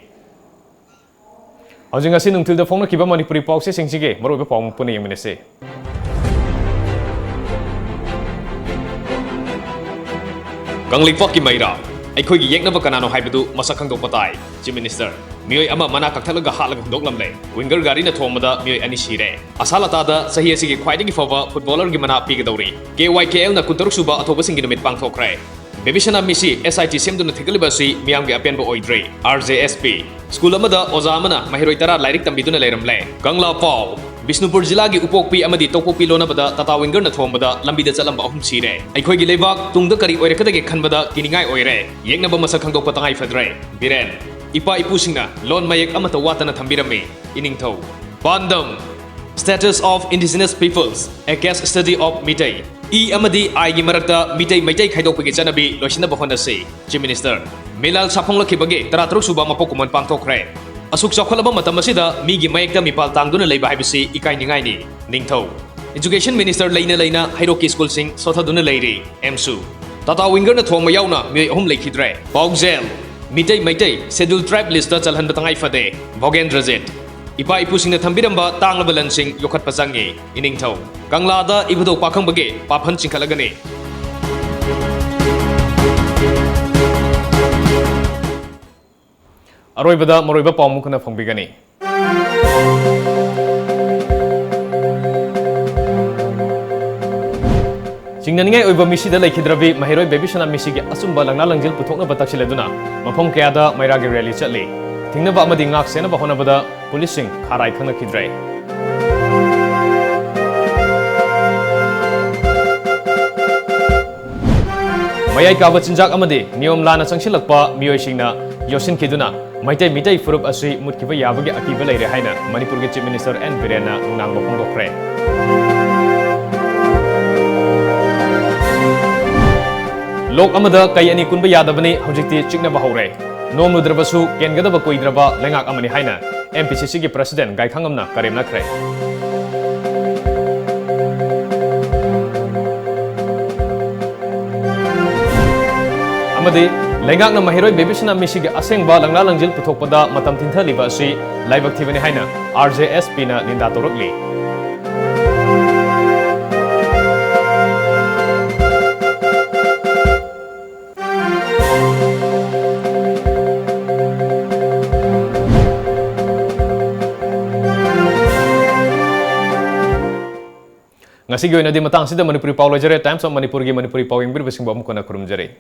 ꯍꯧꯖꯤꯛ ꯉꯁꯤ ꯅꯨꯡꯊꯤꯜꯗ ꯐꯣꯡꯅꯈꯤꯕ ꯃꯅꯤꯄꯨꯔꯤ ꯄꯥꯎꯆꯦꯁꯤꯡꯁꯤꯒꯤ ꯃꯔꯨꯑꯣꯏꯕ ꯄꯥꯎ ꯄꯨꯟꯅ ꯌꯦꯡꯃꯤꯟꯅꯁꯤ꯫ ꯀꯪꯂꯩꯄꯥꯛꯀꯤ ꯃꯩꯔꯥ, ꯑꯩꯈꯣꯏꯒꯤ ꯌꯦꯛꯅꯕ ꯀꯅꯥꯅꯣ ꯍꯥꯏꯕꯗꯨ ꯃꯁꯛ ꯈꯪꯗꯣꯛꯄ ꯇꯥꯏ꯫ Chief Minister, ꯃꯤꯑꯣꯏ ꯑꯃ ꯃꯅꯥ ꯀꯛꯊꯠꯂꯒ ꯍꯥꯠꯂꯒ ꯍꯨꯟꯗꯣꯛꯂꯝꯂꯦ꯫ Winger ꯒꯥꯔꯤꯅ ꯊꯣꯝꯕꯗ ꯃꯤꯑꯣꯏ ꯑꯅꯤ ꯁꯤꯔꯦ꯫ ꯑꯁꯥ ꯂꯇꯥꯗ ꯆꯍꯤ ꯑꯁꯤꯒꯤ ꯈ꯭ꯋꯥꯏꯗꯒꯤ ꯐꯕ footballer ꯒꯤ ꯃꯅꯥ ꯄꯤꯒꯗꯧꯔꯤ꯫ KYKL ꯅ ꯀꯨꯟꯇꯔꯨꯛ ꯁꯨꯕ ꯑꯊꯧꯕꯁꯤꯡꯒꯤ ꯅꯨꯃꯤꯠ ꯄꯥꯡꯊꯣꯛꯈ꯭ꯔꯦ꯫ ꯕꯦꯕꯤꯁꯅꯥ ꯃꯤꯁꯤ SIT ꯁꯦꯝꯗꯨꯅ ꯊꯤꯒꯠꯂꯤꯕ ꯑꯁꯤ ꯃꯤꯌꯥꯝꯒꯤ ꯑꯄꯦꯟꯕ ꯑꯣꯏꯗ꯭ꯔꯤ꯫ RJSP, ꯁ꯭ꯀꯨꯜ ꯑꯃꯗ ꯑꯣꯖꯥ ꯑꯃꯅ ꯃꯍꯩꯔꯣꯏ ꯇꯔꯥ ꯂꯥꯏꯔꯤꯛ ꯇꯝꯕꯤꯗꯨꯅ ꯂꯩꯔꯝꯂꯦ꯫ ꯀꯪꯂꯥ ꯄꯥꯎ, ꯕꯤꯁꯅꯨꯄꯨꯔ ꯖꯤꯂꯥꯒꯤ ꯎꯄꯣꯛꯄꯤ ꯑꯃꯗꯤ ꯇꯣꯛꯄꯣꯛꯄꯤ ꯂꯣꯟꯅꯕꯗ ꯇꯥꯇꯥ Winger ꯅ ꯊꯣꯝꯕꯗ ꯂꯝꯕꯤꯗ ꯆꯠꯂꯝꯕ ꯑꯍꯨꯝ ꯁꯤꯔꯦ꯫ ꯑꯩꯈꯣꯏꯒꯤ ꯂꯩꯕꯥꯛ ꯇꯨꯡꯗ ꯀꯔꯤ ꯑꯣꯏꯔꯛꯀꯗꯒꯦ ꯈꯟꯕꯗ ꯀꯤꯅꯤꯡꯉꯥꯏ ꯑꯣꯏꯔꯦ꯫ ꯌꯦꯛꯅꯕ ꯃꯁꯛ ꯈꯪꯗꯣꯛꯄ ꯇꯉꯥꯏ ꯐꯗ꯭ꯔꯦ꯫ ꯕꯤꯔꯦꯟ, ꯏꯄꯥ ꯏꯄꯨꯁꯤꯡꯅ ꯂꯣꯟ ꯃꯌꯦꯛ ꯑꯃꯠꯇ ꯋꯥꯠꯇꯅ ꯊꯝꯕꯤꯔꯝꯃꯤ꯫ ꯏꯅꯤꯡꯊꯧ꯫ ꯄꯥꯟꯗꯝ: Status of Indigenous Peoples, a case study of Meitei. ꯏ ꯑꯃꯗꯤ ꯑꯥꯏꯒꯤ ꯃꯔꯛꯇ ꯃꯤꯇꯩ ꯃꯩꯇꯩ ꯈꯥꯏꯗꯣꯛꯄꯒꯤ ꯆꯠꯅꯕꯤ ꯂꯣꯏꯁꯤꯟꯅꯕ ꯍꯣꯠꯅꯁꯤ꯫ Chief Minister, ꯃꯤꯂꯥꯜ ꯁꯥꯐꯣꯡꯂꯛꯈꯤꯕꯒꯤ ꯇꯔꯥꯇꯔꯨꯛ ꯁꯨꯕ ꯃꯄꯣꯛ ꯀꯨꯝꯑꯣꯟ ꯄꯥꯡꯊꯣꯛꯈ꯭ꯔꯦ꯫ ꯑꯁꯨꯛ ꯆꯥꯎꯈꯠꯂꯕ ꯃꯇꯝ ꯑꯁꯤꯗ ꯃꯤꯒꯤ ꯃꯌꯦꯛꯇ ꯃꯤꯄꯥꯜ ꯇꯥꯡꯗꯨꯅ ꯂꯩꯕ ꯍꯥꯏꯕꯁꯤ ꯏꯀꯥꯏꯅꯤꯡꯉꯥꯏꯅꯤ꯫ ꯅꯤꯡꯊꯧ꯫ Education Minister ꯂꯩꯅ ꯂꯩꯅ ꯍꯩꯔꯣꯛꯀꯤ ꯁ꯭ꯀꯨꯜꯁꯤꯡ ꯁꯣꯠꯊꯗꯨꯅ ꯂꯩꯔꯤ꯫ ꯑꯦꯝꯁꯨ꯫ ꯇꯥꯇꯥ Winger ꯅ ꯊꯣꯝꯕ ꯌꯥꯎꯅ ꯃꯤꯑꯣꯏ ꯑꯍꯨꯝ ꯂꯩꯈꯤꯗ꯭ꯔꯦ꯫ ꯄꯥꯎꯖꯦꯜ: Meitei Meitei Scheduled Tribe list ꯇ ꯆꯜꯍꯟꯕ ꯇꯉꯥꯏ ꯐꯗꯦ꯫ ꯚꯣꯒꯦꯟꯗ꯭ꯔꯖꯤꯠ꯫ ꯏꯄꯥ ꯏꯄꯨꯁꯤꯡꯅ ꯊꯝꯕꯤꯔꯝꯕ ꯇꯥꯡꯂꯕ ꯂꯟꯁꯤꯡ ꯌꯣꯛꯈꯠꯄ ꯆꯪꯉꯤ꯫ ꯏꯅꯤꯡꯊꯧ꯫ ꯀꯪꯂꯥꯗ ꯏꯕꯨꯙꯧ ꯄꯥꯈꯪꯕꯒꯤ ꯄꯥꯐꯟ ꯆꯤꯡꯈꯠꯂꯒꯅꯤ꯫ ꯑꯔꯣꯏꯕꯗ ꯃꯔꯨꯑꯣꯏꯕ ꯄꯥꯎ ꯑꯃꯨꯛ ꯍꯟꯅ ꯐꯣꯡꯕꯤꯒꯅꯤ꯫ ꯆꯤꯡꯅꯅꯤꯡꯉꯥꯏ ꯑꯣꯏꯕ ꯃꯤꯁꯤꯗ ꯂꯩꯈꯤꯗ꯭ꯔꯕꯤ ꯃꯍꯩꯔꯣꯏ ꯕꯦꯕꯤꯁꯅꯥ ꯃꯤꯁꯤꯒꯤ ꯑꯆꯨꯝꯕ ꯂꯪꯂꯥ ꯂꯪꯖꯤꯜ ꯄꯨꯊꯣꯛꯅꯕ ꯇꯛꯁꯤꯜꯂꯗꯨꯅ ꯃꯐꯝ ꯀꯌꯥꯗ ꯃꯩꯔꯥꯒꯤ rally ꯆꯠꯂꯤ꯫ ꯊꯤꯡꯅꯕ ꯑꯃꯗꯤ ꯉꯥꯛ ꯁꯦꯟꯅꯕ ꯍꯣꯠꯅꯕꯗ ꯄꯨꯂꯤꯁꯁꯤꯡ ꯈꯥꯔꯥꯏ ꯈꯪꯅꯈꯤꯗ꯭ꯔꯦ꯫ ꯃꯌꯥꯏ ꯀꯥꯕ ꯆꯤꯟꯖꯥꯛ ꯑꯃꯗꯤ ꯅꯤꯌꯣꯝ ꯂꯥꯟꯅ ꯆꯪꯁꯤꯜꯂꯛꯄ ꯃꯤꯑꯣꯏꯁꯤꯡꯅ ꯌꯣꯠꯁꯤꯟꯈꯤꯗꯨꯅ ꯃꯩꯇꯩ ꯃꯤꯇꯩ ꯐꯨꯔꯨꯞ ꯑꯁꯤ ꯃꯨꯠꯈꯤꯕ ꯌꯥꯕꯒꯤ ꯑꯀꯤꯕ ꯂꯩꯔꯦ ꯍꯥꯏꯅ ꯃꯅꯤꯄꯨꯔꯒꯤ Chief Minister ꯑꯦꯟ ꯕꯤꯔꯦꯟꯅ ꯅꯨꯡꯅꯥꯡꯕ ꯐꯣꯡꯗꯣꯛꯈ꯭ꯔꯦ꯫ ꯂꯣꯛ ꯑꯃꯗ ꯀꯩ ꯑꯅꯤ ꯀꯨꯟꯕ ꯌꯥꯗꯕꯅꯤ, ꯍꯧꯖꯤꯛꯇꯤ ꯆꯤꯛꯅꯕ ꯍꯧꯔꯦ꯫ ꯅꯣꯡ ꯂꯨꯗ꯭ꯔꯕꯁꯨ ꯀꯦꯟꯒꯗꯕ ꯀꯨꯏꯗ꯭ꯔꯕ ꯂꯩꯉꯥꯛ ꯑꯃꯅꯤ ꯍꯥꯏꯅ ꯑꯦꯝ ꯄꯤ ꯁꯤ ꯁꯤꯒꯤ president ꯒꯥꯏꯈꯥꯉꯝꯅ ꯀꯔꯦꯝꯅꯈ꯭ꯔꯦ꯫ ꯑꯃꯗꯤ ꯂꯩꯉꯥꯛꯅ ꯃꯍꯩꯔꯣꯏ ꯕꯦꯕꯤꯁꯅꯥ ꯃꯤꯁꯤꯒꯤ ꯑꯁꯦꯡꯕ ꯂꯪꯂꯥ ꯂꯪꯖꯤꯜ ꯄꯨꯊꯣꯛꯄꯗ ꯃꯇꯝ ꯊꯤꯟꯊꯂꯤꯕ ꯑꯁꯤ ꯂꯥꯏꯕꯛ ꯊꯤꯕꯅꯤ ꯍꯥꯏꯅ ꯑꯥꯔ ꯖꯦ ꯑꯦꯁ ꯄꯤꯅ ꯅꯤꯟꯗꯥ ꯇꯧꯔꯛꯂꯤ꯫ ꯉꯁꯤꯒꯤ ꯑꯣꯏꯅꯗꯤ ꯃꯇꯥꯡꯁꯤꯗ ꯃꯅꯤꯄꯨꯔꯤ ꯄꯥꯎ ꯂꯣꯏꯖꯔꯦ꯫ Times of Manipurꯒꯤ ꯃꯅꯤꯄꯨꯔꯤ ꯄꯥꯎ ꯌꯦꯡꯕꯤꯔꯤꯕꯁꯤꯡꯕꯨ ꯑꯃꯨꯛ ꯍꯟꯅ ꯈꯨꯔꯨꯝꯖꯔꯤ꯫